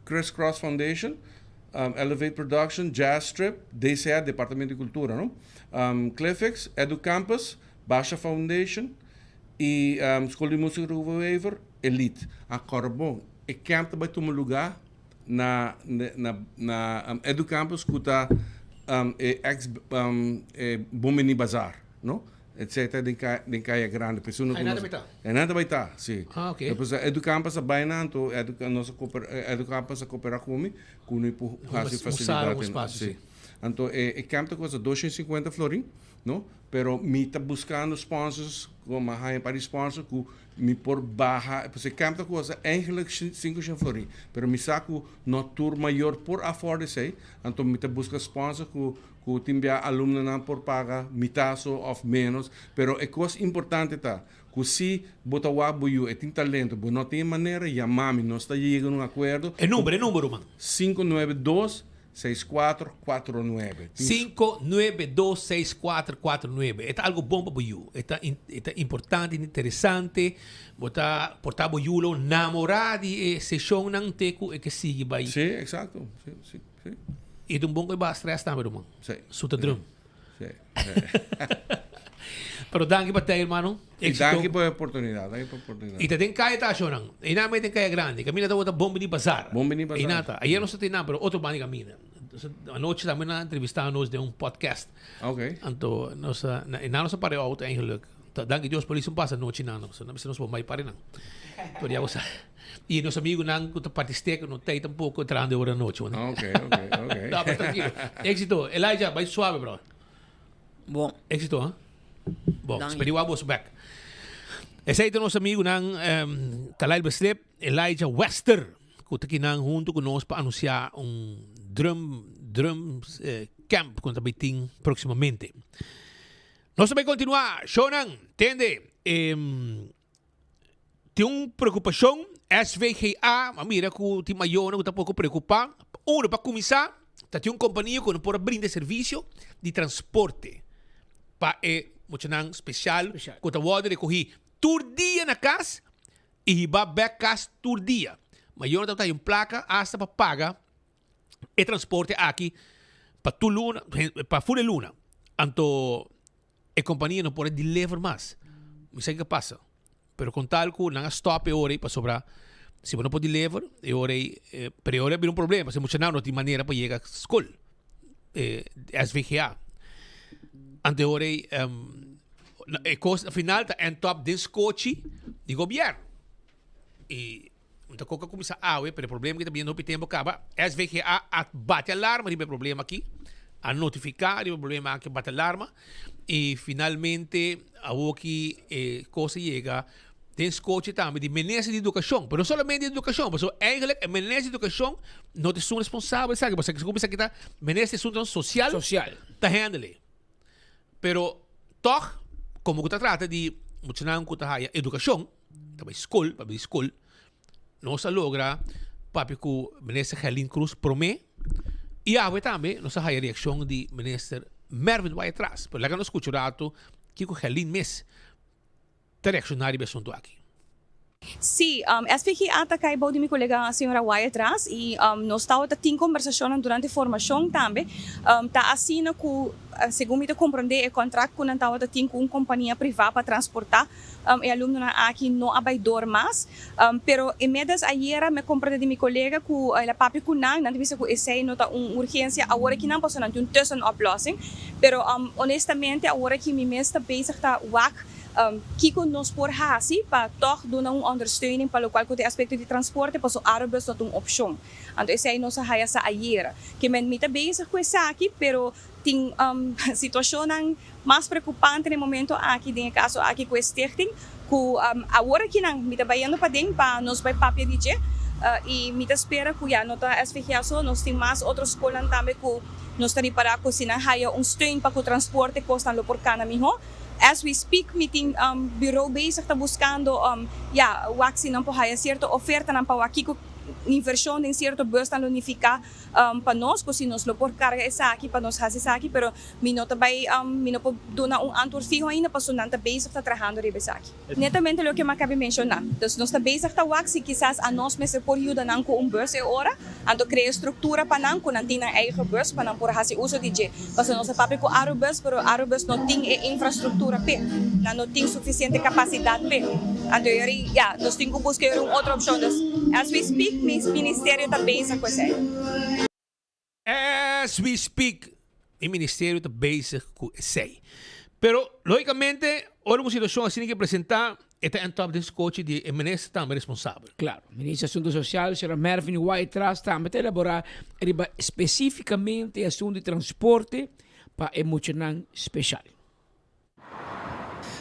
Chris Cross Foundation, Elevate Production, Jazz Trip, DCA, Departamento di Cultura, no? Cliffix, Edu Campus, Basha Foundation y School di Musica Rufo Wever, Elite. Acorda bon, e camp ta bay tuma lugar na na na Edu Campus cu ta e ex Bon Bini Bazaar, no? Etcetera den ca den Caya Grande. P'esei no Ay nan ta bai ta? Ay nan ta bai ta, si. Ah, oké. Pues Educampus a bai nan, anto Edu nos a cooper Educampus a coopera cu mi, cu mi por haci Un sala, facilidad un espacio, si. si. Anto e e camp ta costa 250 florin, no? Pero mi ta buscando sponsors, cu mi a haya un par di sponsors cu mi por baha, pues e camp ta costa eigenlijk 500 florin, pero mi sa cu no tur mayor por afford esey, anto mi ta busca sponsor cu Ku tin bia alumnonan por paga mitá so òf ménos, pero e kos importante ta ku si bo ta wak bo yu e tin talento, bo no tin e manera, yama mi, nos ta yega na un akuerdo. E number, e number ruman. 592 6449. 592 6449. E ta algo bon pa bo yu. E ta e ta importante, interesante. Bo ta por ta bo yu lo namorá di e seshonnan te ku e ke sigui bai. Sí, eksakto. Sí, sí, sí. I ta un bon ku e baha stress tambe ruman. Sí. Su ta drum. Sí. Pero danki pa tei hermano. I danki pa e oportunidat, danki pa e oportunidat. I ta den kaya ta ashonan. Einan mei den kaya grandi. Kaminda tabata Bon Bini Bazar. Bon Bini Bazar. Einan ta. Ayer nos ta tei nan pero otro banda di kaminda. Anochi tambe nan a entrevista nos den un podcast. Ok. Anto nos a, einan nos a para e auto eigenlijk. Danki Dios polis no pasa anochi nan. Nan bisa nos por bai para einan. Pero ya bo sa. I nos amigunan ku ta parti steak no ta ei tampoko trahando e ora anochi. Ok, ok, ok. No, pero trankilo. Éxito. Elijah, bai suave bro. Bon. Éxito, ha? Bon, Danki. speri wak boso bek. Esei ta nos amigunan um, Kalail Beslip, Elijah Wester, ku ta kinan huntu ku nos pa anunsiá un drum, drum eh, camp ku ta bai tin próximamente. Nos ta bai kontinuá, shownan, tende, em, Tin un preokupashon, SVGA a mira ku tin mayornan ku ta poko preokupá. Uno, pa kuminsá, ta tin un kompania ku no por a brinda servisio di transporte pa e muchanan spesial ku ta wòrdu rekohí tur dia na kas i hibá bèk kas tur dia. Mayornan tabata haña un plaka asta pa paga e transporte aki pa tur luna, pa ful e luna. Anto E kompania no por a deliver mas. Mi sa kiko a pasa. Pero kon tal ku nan a stop e ora ei pasobra si bo no por deliver e ora ei pero e ora ei a bira un problema pasobra muchanan no tin manera pa yega skol SVGA. Anto e ora ei e kos na final ta end up den skochi di gobièrnu. I un ta kok a kuminsá awe, pero e problema aki ta bini hopi tempu kaba. SVGA a bati alarma riba e problema aki, a notifiká riba e problema aki, a bati alarma i finalmente awoki e kos a yega den skochi tambe di Minister di Edukashon. Pero no solamente di Edukashon, pasobra eigenlijk e Minister di Edukashon no ta esun responsabel esaki, pasobra esaki ta Minister di Asuntonan Sosial ta handle e. Pero tòg komo ku ta trata di muchanan ku ta haya edukashon, ta bai skol, pa bai skol, nos a logra papia ku Minister Gerlin Cruz promé i awe tambe nos a haya reakshon di Minister Mervin Wyatt-Ras. Pero laga nos skucha un ratu kiko Gerlin mes ta reakshoná riba e asuntu aki. Sí, SVGA ta kai bou di mi kolega señora Wyatt-Ras i nos tabata tin kombersashonnan durante formashon tambe. Ta asina ku segun mi ta komprondé e kontrakt ku nan tabata tin ku un kompania privá pa transportá E alumnonan aki no a bai dor mas. Pero inmiddels ayera mi a comprende di mi colega cu el a papia cu nan, nan ta bisa cu esey no ta un urgencia awor aki nan pasobra nan tin un tussenoplossing. Pero honestamente awor aki mi mes ta bezig ta wak kico nos por haci pa toch duna un ondersteuning pa locual cu ta e aspecto di transporte pasobra Arubus no ta un opcion. Anto esey nos a haya sa ayera. Ke men mi ta bezig cu esaki pero tin situacionnan Mas preocupante na e momento aki den e caso aki cu e stichting cu awor aki nan mi ta bayendo paden pa nos bay papia di dje y mi ta spera cu ya no ta SVGA so nos tin mas otro scolnan tambe cu nos ta ripara cu si nan haya un steun pa cu transporte cosnan lo por cana miho. As we speak mi tin bureau bezig ta buscando ya wak si nan por haya cierto ofertanan pa wak kico inversion den cierto busnan lo nifica pa nos cu si nos lo por carga esaki pa nos haci esaki pero Mi no ta bai, mi no por duna un antwoord fiho ainda pasobra nan ta bezig ta trahando riba esaki. Netamente loke mi a kabi menshoná. Dus nos ta bezig ta wak si kisas anos mester por yuda nan ku un bus e ora, anto krea struktura pa nan ku nan tin nan eigen bus pa nan por hasi uso di dje. Pasobra nos a papia ku Arubus pero Arubus no tin e infrastruktura p'e, nan no tin sufisiente kapasidat p'e. Anto e ora ya, nos tin ku buska e ora un otro opshon. Dus as we speak mi ministerio ta bezig ku esei. As we speak, e ministerio ta bezig cu esey. Pero, logicamente, ora un situacion asina ke presenta, e ta end up den scochi di e minister tambe responsabel. Claro. Minister di Asunto Social, señora Mervin Wyatt-Ras, tambe ta elabora riba specificamente e asunto di transporte pa e muchanan special.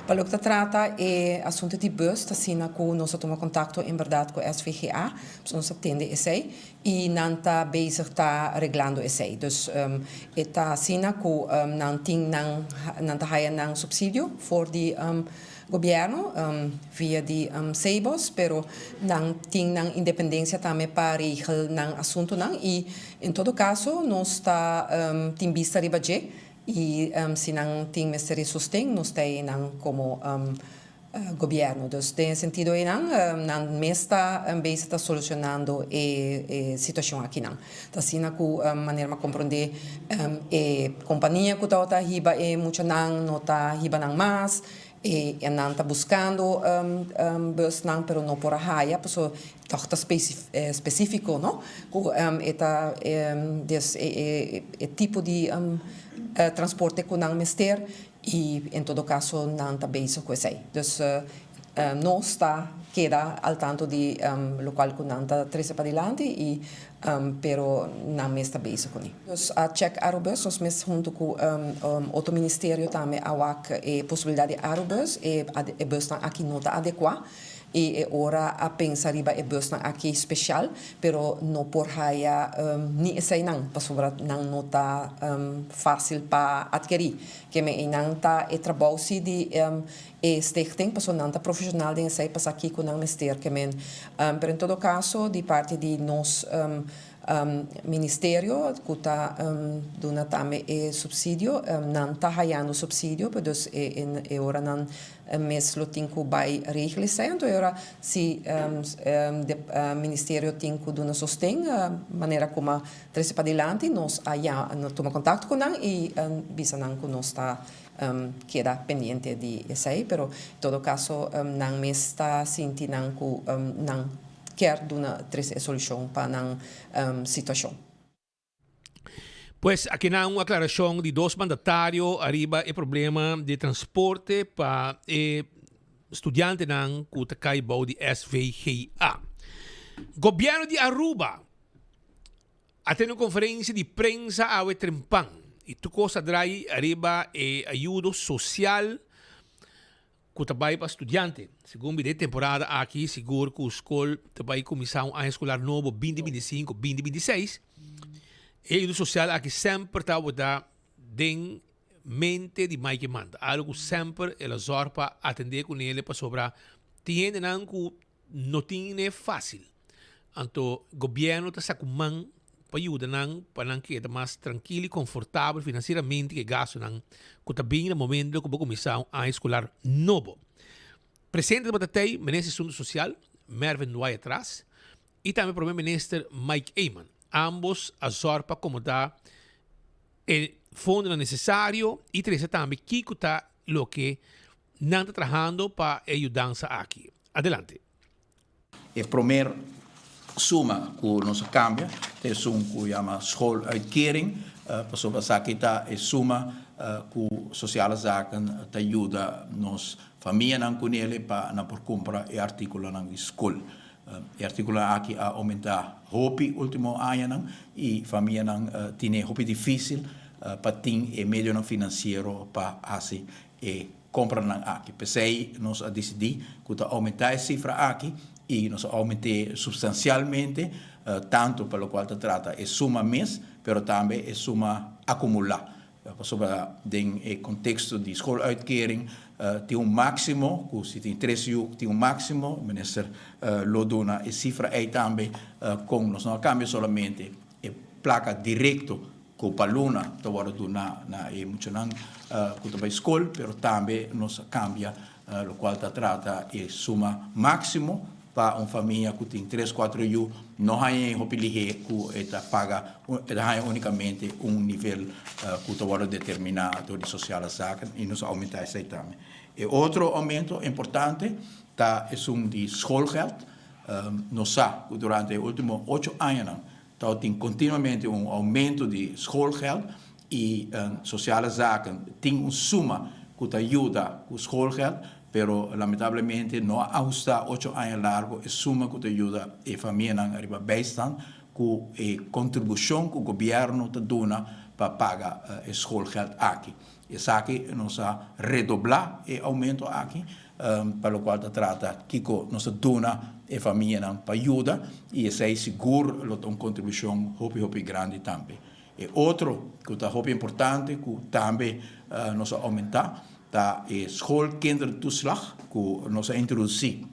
Pa loke ta trata e asuntu di bus ta asina ku nos a tuma kontakto en bèrdat ku SVGA, pasobra nos a tende esei i nan ta bezig ta reglando esei. Dus e ta asina ku nan tin nan nan ta haya nan supsidio for di gobièrnu via di Cebos, pero nan tin nan independensia tambe pa regel nan asuntunan i en todo kaso nos ta tin bista riba dje. I si nan tin mester di sosten, nos ta ei nan komo. Gobierno. Dus den e sentido einan nan mes ta bezig ta solucionando e situacion akinan. Ta asina cu manera mi a comprende e compania cu tabata hiba e muchanan no ta hiba nan mas e nan ta buscando busnan pero no por a haya pasobra toch ta specifico no cu e ta des e tipo di transporte cu nan mester Y en todo caso nan ta bezig cu esey. Dus nos ta keda al tanto di locual cu nan ta trece padilanti y pero nan mes ta bezig cu ni. Dus a check Arubus, nos mes hunto cu otro ministerio tambe a wak e posibilidad di Arubus, e busnan aki no ta adecua y e ora a pensa riba e busnan aki special, pero no por haya ni eseinan pasobra nan no ta facil pa adkeri. Keme einan ta e trabou si di e stichting pasobra nan ta profesional den esei pa sa kico nan mester kemen. Pero en todo caso di parti di nos Ministerio cu ta duna tambe e subsidio, nan ta hayando subsidio, pero dus e ora nan mes lo tin cu bay regel esey, anto e ora si Ministerio tin cu duna sosten, manera cu a trece padilanti, nos a tuma contacto cu nan y bisa nan cu nos ta keda pendiente di esey, pero en todo caso nan mes ta sinti nan cu nan kier duna trece e solucion pa nan situacion. Pues akinan un aclaracion di dos mandatario ariba e problema di transporte pa e studiantenan cu ta cay bou di SVGA. Gobierno di Aruba a tene un conferencia di prensa awe trempan y tur cos a draai ariba e ayudo social ku ta bai pa studiante. Segun bida e temporada aki sigur ku skol ta bai kuminsá un aña eskolar nobo binti binti i sinku, binti binti i seis. E ayuda sosial aki semper tabata den mente di Mike Eman. Ta algu ku semper el a zòrg pa atendé kuné pasobra tin hendenan ku no tin e fácil. Anto gobierno ta saca un man pa yuda nan pa nan keda mas trankil y confortabel financieramente cu e gastonan cu ta bin na momento cu bo cuminsa un aña escolar nobo. Presente tabata tey Minister di Asunto Social, Mervin Wyatt-Ras, y tambe Prome Minister Mike Eman. Ambos a zorg pa acomoda e fondonan necesario y trece tambe kico ta loke Nan ta trahando pa e yudansa aki. Adelante. E promer suma ku nos a kambia ta esun ku yama schooluitkering, pasobra esaki ta e suma ku Sociale Zaken ta yuda nos famianan kunele pa nan por kumpra e artíkulonan di skol. E artíkulonan aki a oumentá hopi último añanan i famianan tine hopi difísil pa tin e medionan finansiero pa hasi e kompranan aki. P'esei nos a disidí ku ta oumentá e sifra aki i nos a oument'é supstansialmente, tantu pa lokual ta trata e suma mes, pero tambe e suma akumulá. Pasobra den e konteksto di schooluitkering tin un máksimo, ku si tin tres yu tin un máksimo, minister lo duna e sifra ei tambe kon nos no a kambia solamente e plaka direkto ku pa luna ta wòrdu duná na e muchanan ku ta bai skol, pero tambe nos a kambia lokual ta trata e suma máksimo pa un famia ku tin tres kuatro yu no haña e hopi lihé ku e ta paga, e ta haña únikamente un nivel ku ta wòrdu determiná dor di Sociale Zaken i nos a oumentá esei tambe. E otro oumento importante ta esun di schoolgeld. Nos sa ku durante e último ocho añanan Tabatin continuamente un aumento di schoolgeld y Sociale Zaken tin un suma cu ta yuda cu schoolgeld, pero lamentablemente no a ahusta ocho aña largo e suma cu ta yuda e famianan ariba bijstand cu e contribucion cu gobierno ta duna pa paga e schoolgeld aki. Esaki nos a redobla e aumento aki pa locual ta trata kico nos ta duna e famianan pa yuda y esey sigur lo ta un contribucion hopi hopi grandi tambe. E otro cu ta hopi importante cu tambe nos a aumenta ta e schoolkindertoeslag cu nos a introduci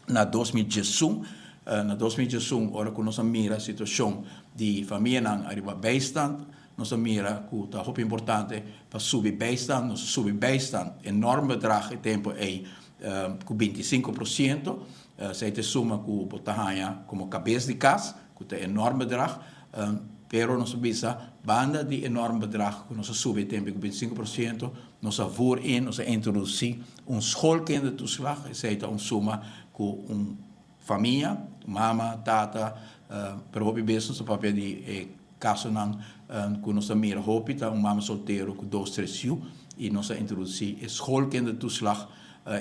na 2011. Na 2011 ora cu nos a mira situacion di famianan ariba bijstand, nos a mira cu ta hopi importante pa subi bijstand. Nos a subi bijstand enorm bedrag e tempo ey. ku 25%, esei ta e suma ku bo ta haña komo kabes di kas, ku ta enorm bedrag, pero nos a bisa banda di enorm bedrag ku nos a subi e tempu ku 25%, nos a voer in, nos a introdusí un schoolkindertoeslag, esei ta un suma ku un famia, mama, tata, pero hopi bes nos ta papia di e kasonan ku nos ta mira hopi ta un mama soltero ku dos, tres yu i nos a introdusí e schoolkindertoeslag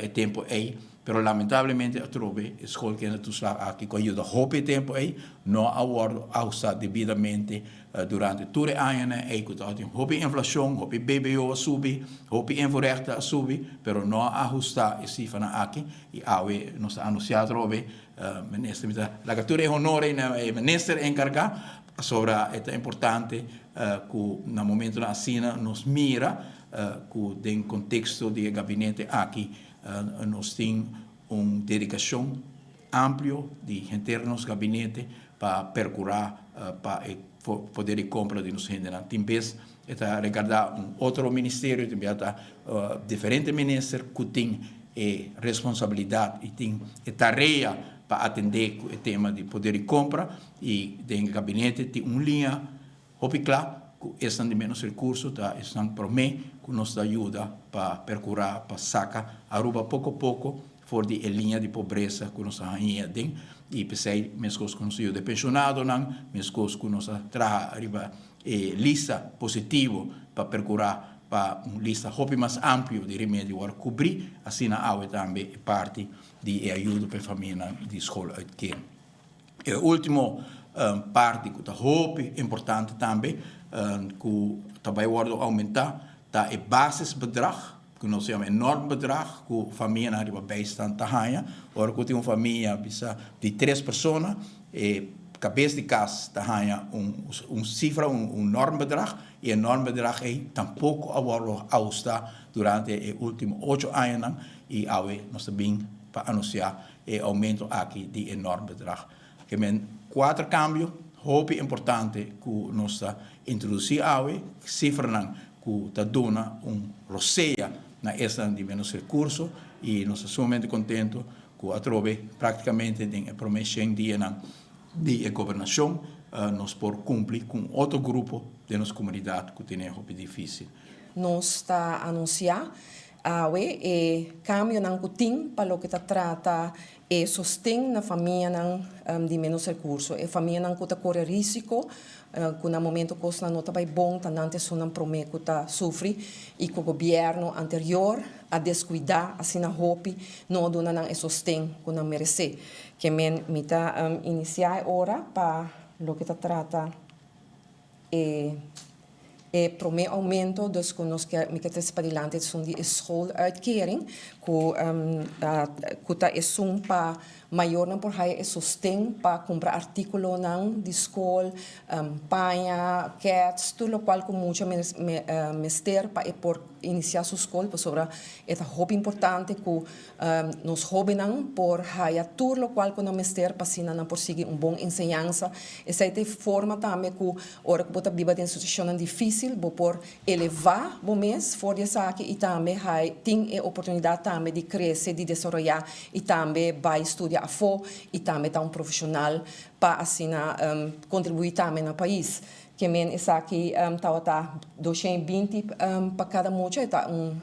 e tempu ei, pero lamentablemente atrobe e schoolkindertoeslag aki ku a yuda hopi e tempu ei no a wòrdu ahustá debidamente Durante tur e añanan ei ku tabatin hopi inflashon, hopi BBO a subi, hopi invoerrechten a subi, pero no a ahustá e sifranan aki i awe nos ta anunsiá atrobe, minister mi ta laga tur e honor ei na e minister enkargá pasobra e ta importante ku na momentonan asina nos mira ku den konteksto di e gabinete aki nos tin un dedikashon amplio di henter nos gabinete pa percura pa e poder di compra di nos hendenan. Tin bes e ta regarda un otro ministerio, tin bes ta diferente minister cu tin e responsabilidad y tin e tarea pa atende cu e tema di poder di compra y den e gabinete tin un liña Hopi kla ku esnan di ménos rekurso ta esnan promé ku nos ta yuda pa perkurá pa saka Aruba poko poko for di e liña di pobresa ku nos a haña aden i p'esei meskos ku nos a yuda e penshonadonan, meskos ku nos a traha riba e lista positivo pa perkurá pa un lista hopi mas amplio di remedio wòrdu kubrí, asina awe tambe e parti di e ayudo pa e famianan di schooluitkering. E ultimo parti ku ta hopi importante tambe ku ta bai wòrdu oumentá ta e basisbedrag, ku nos yama e normbedrag ku famianan riba bijstand ta haña. Ora ku tin un famia bisa di tres persona, e kabes di kas ta haña un sifra, un normbedrag, i e normbedrag ei tampoko a wòrdu ahustá durante e ultimo ocho añanan i awe nos ta bin pa anunsiá E aumento aki di e normbedrag. Ke men kuater kambio hopi importante ku nos ta introdusí awe, sifranan ku ta duna un rosea na esnan di menos rekurso i nos ta sumamente kontento ku atrobe praktikamente den e promé shen dianan di e gobernashon nos por kumpli ku un otro grupo den nos komunidat ku tene hopi difísil. Nos ta anunsiá Awe e kambionan ku tin pa loke ta trata e sosten na famianan di ménos rekurso, e famianan ku ta kore rísiko ku na momento kosnan no ta bai bon ta nan ta esunnan promé ku ta sufri i ku gobièrnu anterior a deskuidá asina hopi no a duna nan e sosten ku nan meresé. Ke men mi ta inisiá e ora pa loke ta trata e E prome aumento dus ku nos ke mi ke trese padilanti esun di e schooluitkering ku ku ta esun pa mayornan por haya e sosten pa kumpra artikulonan di skol, paña, kèts, tur lokual ku mucha mester pa e por inisiá su skol pasobra e ta hopi importante ku Nos hóbennan por haya tur lokual ku nan mester pa asina nan por sigui un bon enseñansa. Esei ta e forma tambe ku ora ku bo ta biba den situashonnan difísil bo por elevá bo mes for di esaki i tambe hay tin e oportunidat tambe di krese, di desaroyá i tambe bai studia afó i tambe ta un profeshonal pa asina kontribuí tambe na pais. Ke men esaki tabata 220 pa kada mucha, e ta un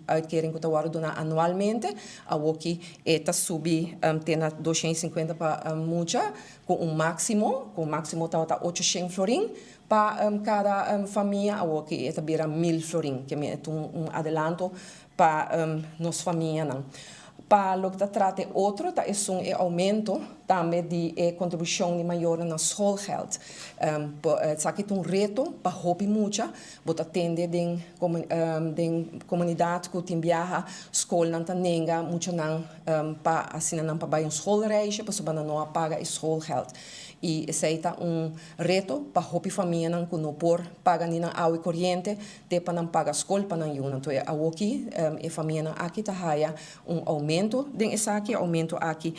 uitkering ku ta wòrdu duná anualmente. Awoki e ta subi te na 250 pa mucha, ku un máksimo, ku máksimo tabata 800 florin pa kada famia, awoki e ta bira 1000 florin. Ke men e ta un adelanto pa nos famianan. Pa loke ta trata e otro ta esun e aumento tambe di e kontribushon di mayornan na schoolgeld. Esaki ta un reto pa hopi mucha. Bo ta tende den den komunidat ku tin biaha skolnan ta nenga muchanan pa asina nan pa bai un schoolreisje pasobra nan no a paga e schoolgeld. I esei ta un reto pa hopi famianan ku no por paga ni nan awa i koriente te pa nan paga skol pa nan yunan. Entonces awoki e famianan aki ta haya un aumento den esaki. E aumento aki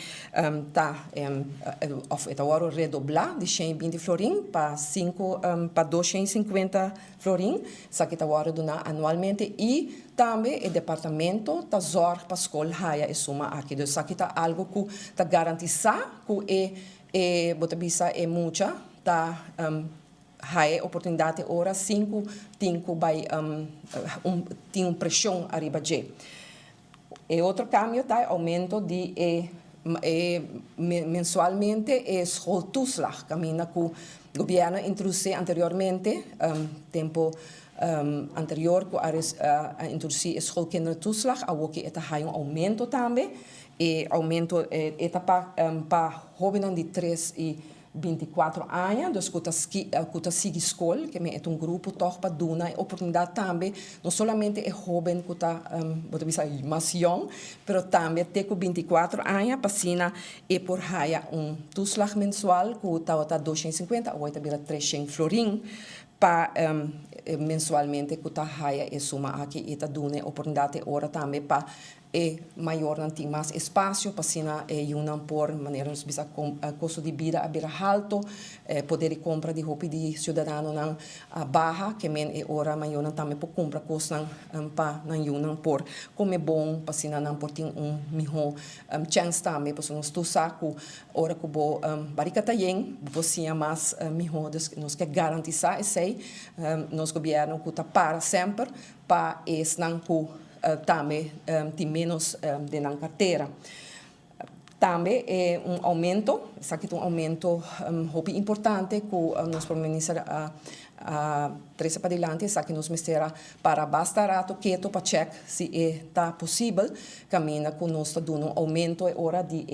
ta Of e ta wòrdu redoblá di 120 florin pa sinku pa 250 florin. Esaki ta wòrdu duná anualmente i tambe e departamento ta zòrg pa skol haya e suma aki. Dus esaki ta algu ku ta garantisá ku e e bo ta bisa e mucha ta haya e oportunidat e ora sin ku tin ku bai un tin un preshon ariba dje. E otro cambio ta e aumento di e e mensualmente e schooltoeslag caminda cu gobierno a introduci anteriormente tempo anterior cu a a introduci e schoolkinderentoeslag awoki e ta haya un aumento tambe e aumento e ta pa pa hobennan di tres y 24 aña, dus ku ta ku ta sigui skol, ke men e ta un grupo tòg pa duna e oportunidat tambe, no solamente e hóben ku ta bo ta bisa mas yòn, pero tambe te ku 24 aña pa asina e por haya un toeslag mensual ku tabata 250, awor e ta bira 300 florin pa mensualmente ku ta haya e suma aki i ta duna e oportunidat e ora tambe pa E mayornan tin mas espasio pa asina e yunan por, manera nos bisa, kosto di bida a bira halto, e poder di kompra di hopi di siudadanonan a baha, ke men e ora mayornan tambe por kumpra kosnan pa nan yunan por kome bon, pa asina nan por tin un mihó chèns tambe, pasobra nos tur sa ku ora ku bo barika ta yen, bo por siña mas mihó, dus nos ke garantisá esei, nos gobièrnu ku ta para semper pa esnan ku tambe tin ménos den nan kartera. Tambe e un oumento, esaki ta un oumento hopi importante ku nos Prome Minister a trese padilanti, esaki nos mester a para basta rato keto pa chèk si e ta posibel, kaminda ku nos ta duna un oumento e ora di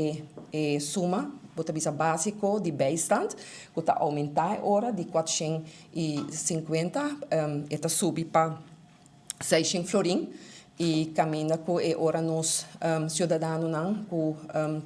e suma, bo ta bisa básiko di bijstand, ku ta oumentá e ora di 450 e ta subi pa 600 florin y caminda cu e ora nos ciudadanonan cu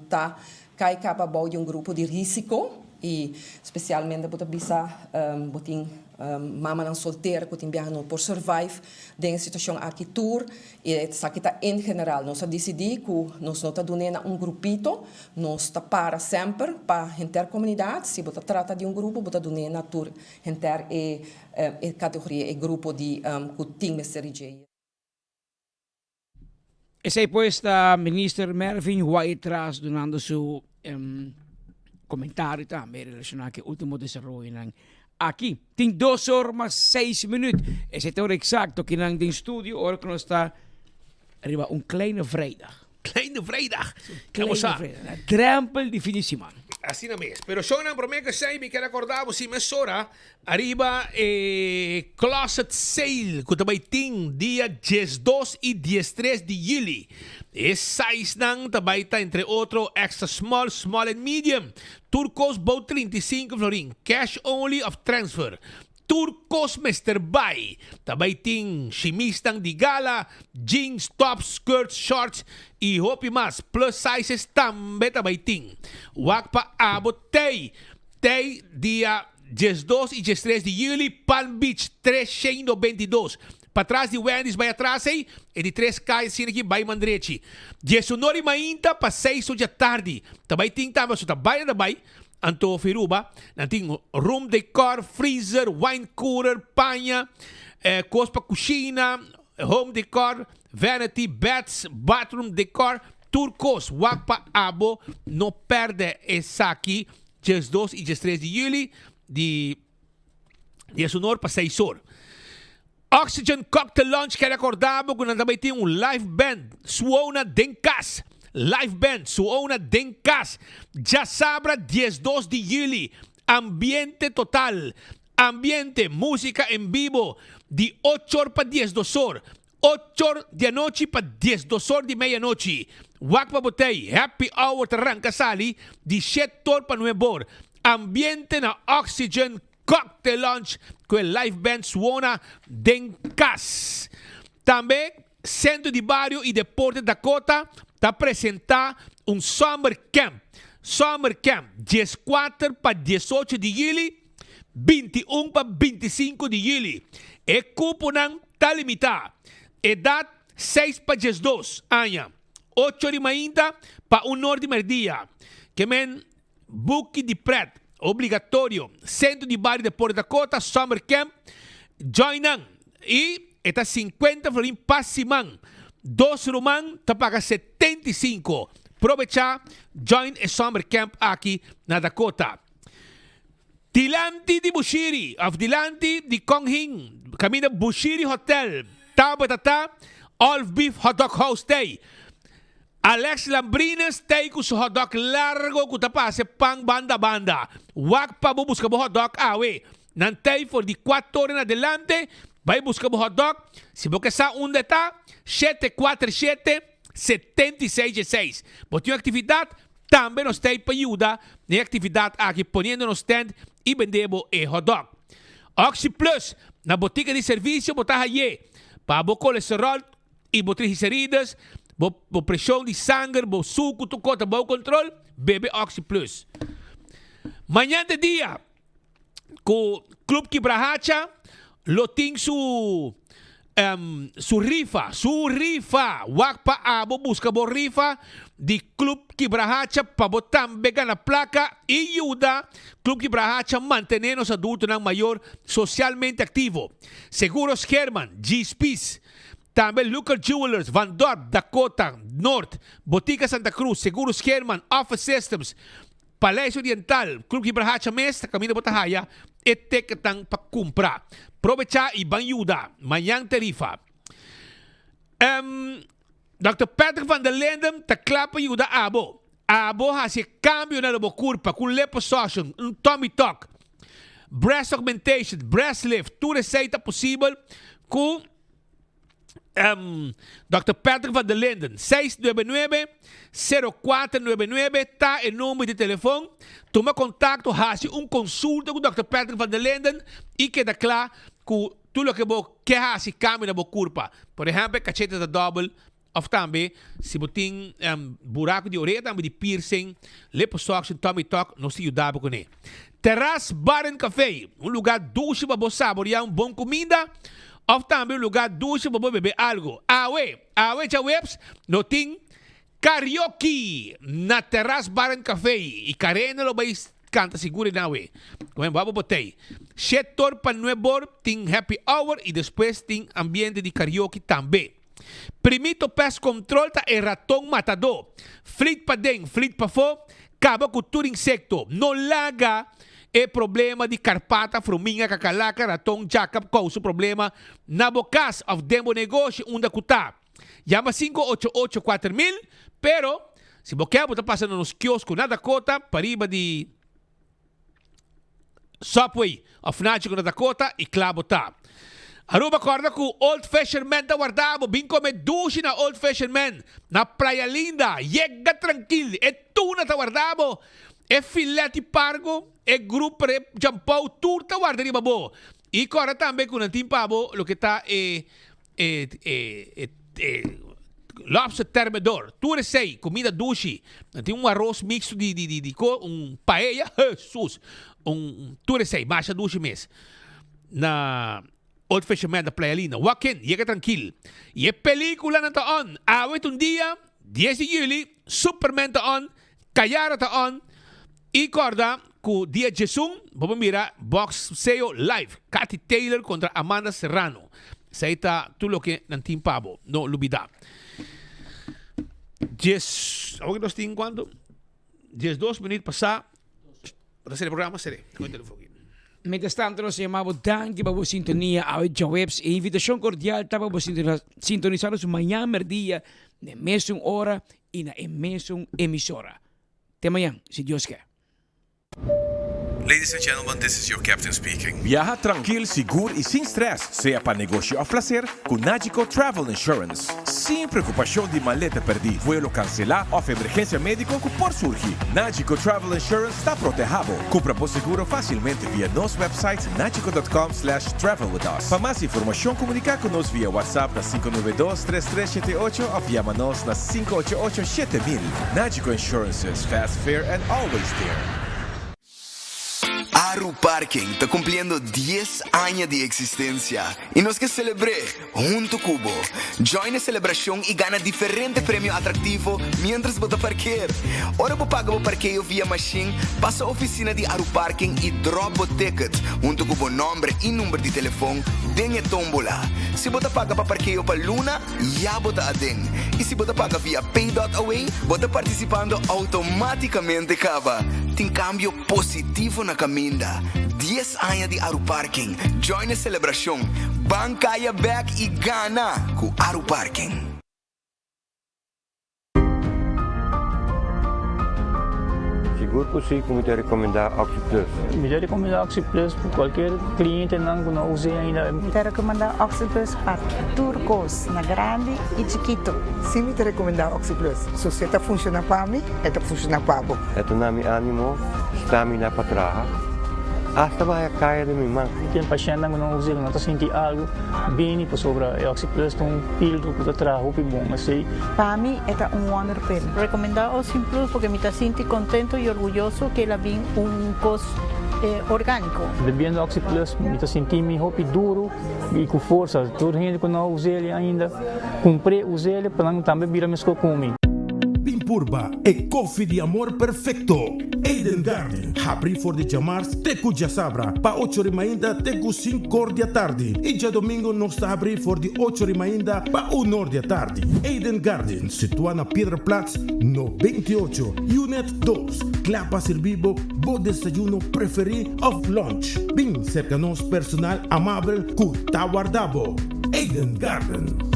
ta cay caba bou di un grupo di risico y specialmente bo ta bisa bo tin mamanan soltera cu tin biaha no por survive den e situacion aki tur y esaki ta en general. Nos a dicidi cu nos no ta dun'e na un grupito, nos ta para semper pa henter comunidad, si bo ta trata di un grupo bo ta dun'e na tur henter e E categoria, e grupo di cu tin mester di dje. Esey pues ta Minister Mervin Wyatt-Ras dunando su comentario tambe relaciona cu e ultimo desaroyonan aki. Tin dos or mas seis minuut. Esey ta ora exacto kinan den studio ora cu nos ta riba un kleine vrijdag. Kleine vrijdag. Kleine vrijdag. Na drempel di fin di siman. Asina mes. Pero shownan prome ku esei mi ker akorda bo si mesora ariba e closet sale ku ta bai tin dia 12 i 13 di juli. E sizenan ta bai ta entre otro extra small, small and medium. Tur kos bou 35 florin. Cash only of transfer. Tur kos mester bai. Ta bai tin shimisnan di gala, jeans, tops, skirts, shorts y hopi mas. Plus sizes tambe ta bai tin. Wak pa abo tey. Tey dia 12 y 13 di juli, Palm Beach 322. Patras di Wendy's bai atras ey, e di tres kaya asina aki bai mandrechi. Diesunor y mainta pa seis or djatardi. Ta bai tin tambe, so ta bai na ta bai. Anto Firuba, nan tin room decor, freezer, wine cooler, paña, kos pa kushina, home decor, vanity, beds, bathroom decor, tur kos. Wak pa abo no pèrdè esaki 12 i 13 di juli di 10 or pa 6 or. Oxygen Cocktail Lounge kere acorda bo cu nan ta bay tin un live band suona den cas. Live band suona den cas. Djasabra 12 di juli. Ambiente total. Ambiente, musica en bibo di ocho or pa 12 or. Ocho or di anochi pa 12 or di medianochi. Wak pa bo tey, happy hour ta ranca sali di shete or pa nuebe or. Ambiente na Oxygen Cocktail Lounge ku e live band Suona den kas. Tambe Sentro di Bario i Deporte Dakota ta presentá un Summer Camp. Summer Camp, 14 pa 18 di yüli, 21 pa 25 di yüli. E kuponan ta limitá. Edat 6 pa 12 aña, ocho di mainta pa un or di merdia. Ke men. Buki di pret, obligatorio. Centro di Bario Deporte Dakota, Summer Camp, join nan. Y e ta 50 florin pa siman. Dos ruman ta paga 75. Probecha, join e Summer Camp aki na Dakota. Dilanti di Bushiri of dilanti di Kong Hing, kaminda Bushiri Hotel tabata ta, Olf Beef Hotdog House t'ei. Alex Lambrines t'ei ku su hotdog largo ku ta pasa e pan banda banda. Wak pa bo buska bo hotdog awe. Nan t'ei for di kuator en adelante, bai buska bo hotdog. Si bo ke sa unda e ta, 747 76 16. Bo tin un aktividat? Tambe nos ta ei pa yuda na e aktividat aki poniendo nos tent i bende bo e hotdog. Oxi Plus na botika di servisio bo ta haye pa bo kolesterol i bo triglicerides, bo bo preshon di sanger, bo suku tur kos ta bou kontrol, bebe Oxi Plus. Mañan ta dia ku Club Kibrahacha lo tin su su rifa, su rifa, wak pa abo buska bo rifa di Club Kibrahacha pa bo tambe gana plaka i yuda Club Kibrahacha mantene nos adultonan mayor socialmente activo. Seguros Herman, G-Spies, tambe Lucas Jewelers, Van Dorp, Dakota, Noord, Botica Santa Cruz, Seguros Herman, Office Systems, Paleis Oriental, Club Gibrahacha mes ta kaminda bo ta haya e teketnan pa kumpra. Probechá i ban yuda. Mañan ta rifa. Dòkter Patrick van der Linden ta kla pa yuda abo. Abo hasi e kambionan na bo kurpa ku un liposuction, un tummy tuck, breast augmentation, breast lift, tur esei ta posibel ku. Dòkter Patrick van der Linden, 699 0499 ta e number di telefon. Tuma kontakto, hasi un konsulta ku Dòkter Patrick van der Linden i keda kla ku tur loke bo ke hasi kambio na bo kurpa. Por ehèmpel, kachete ta dòbel òf tambe si bo tin buraku di orea tambe di piercing, liposuction, tummy tuck, nos ta yuda bo kuné. Terras Bar and Café, un lugá dushi pa bo saboreá un bon kuminda òf tambe un lugá dushi pa bo bebe algu. Awe, awe djaweps no tin karaoke na Terras Bar and Café i Karena lo bai kanta sigur ei awe. Komen bo abo botei. Shetor pa nuebor tin happy hour i despues tin ambiente di karaoke tambe. Primito Pest Control ta e raton matadó. Flit paden, flit pafó, kaba ku tur insekto. No laga e problema di karpata, fruminga, kakalaka, raton, djaka kousa problema na bo kas òf den bo negoshi unda ku ta. Yama 588 4000, pero si bo ke bo ta pasa na nos kiosko na Dakota pariba di. Subway of Nacho ku na Dakota i kla bo ta. Aruba kòrda ku Old Fisherman ta warda bo. Bin kome dushi na Old Fisherman na Playa Linda. Yega trankil, e tuna ta warda bo, e filet di pargo, e grouper, e jampou, tur ta warda riba bo. I kòrda tambe ku nan tin pa bo loke ta e E e e lobster thermidor, tur esei, comida dushi. Nan tin un arroz mixto di di di di ko, un paella, Jesus! Un tur esei, masha dushi mes. Na Old Fisherman na Playa Linda. Walk in, yega trankil. I e peliculanan ta on. Awe ta un dia, dies di juli, Superman ta on, Kayara ta on. I kòrda ku dia djesun bo por mira bòkseo live, Katy Taylor kontra Amanda Serrano. Esei ta tur loke nan tin pa bo, no lubidá. Djes, awor nos tin kuantu? 12 minüt pasá. Bo ta sere programa? Sere. Kon e telefon aki. Mientras tanto nos ta yama bo danki pa bo sintonia awe djaweps. E invitashon kordial ta pa bo sintonisa nos mañan merdia na e mesun ora i na e mesun emisora. Te mañan, si Dios ke. Ladies and gentlemen, this is your captain speaking. Biaha trankil, sigur i sin strès, sea pa negoshi òf plaser, ku Nagico Travel Insurance. Sin preokupashon di maleta pèrdí, vuelo kanselá òf emergensia médiko ku por surgi, Nagico Travel Insurance ta protehá bo. Kumpra bo seguro fásilmente via nos website nagico dot com slash travel with us. Pa mas informashon komuniká ku nos via WhatsApp na 592 3378 òf yama nos na 588 7000. Nagico Insurances, fast, fair and always there. Aru Parking ta cumpliendo dies aña di existencia y nos ke celebr'é hunto cu bo. Join e celebracion y gana diferente premio atractivo mientras bo ta parkeer. Ora bo paga bo parkeo via machine, pasa oficina di Aru Parking y drop bo ticket hunto cu bo nomber y number di telefon den e tombola. Si bo ta paga pa parkeo pa luna, ya bo ta aden. Y si bo ta paga via Pay dot Away, bo ta participando automaticamente caba. Tin cambio positivo na caminda. Dies aña di Aruparking. Join e celebracion. Ban caya bek y gana cu Aruparking. Sigur cu si cu mi ta recomenda OxyPlus. Mi ta recomenda OxyPlus pa cualkier clientenan cu no a us'e ainda. Mi ta recomenda OxyPlus pa tur cos, na grandi y chikito. Si mi ta recomenda OxyPlus. So si e ta funciona pa mi, e ta funciona pa bo. E ta na mi animo, stamina pa traha, hasta baha caya den mi man. Tin pashentnan cu no us'e, cu no ta sinti algo, bini pasobra e OxyPlus ta un pildo cu ta traha hopi bon. Esey. Pa mi e ta un wonder pill. Recomenda Oxy Plus porque mi ta sinti contento y orguyoso que el a bin un cos organico. Bebiendo Oxy Plus mi ta sinti mi hopi duro y cu forsa. Tur hende cu no a us'el ainda cumpr'e us'el pa nan tambe bira mesco cu mi. Bin purba e koffie di amor perfecto. Eden Garden, habri for di djamars te ku djasabra pa ocho ri mainta te ku sinkor di atardi i djadomingo nos ta habri for di ocho ri mainta pa unor di atardi. Eden Garden, situa na Piedraplaats no 28, Unit dos, kla pa sirbi bo bo desayuno preferi of lunch. Bin serka nos personal amabel ku ta warda bo. Eden Garden.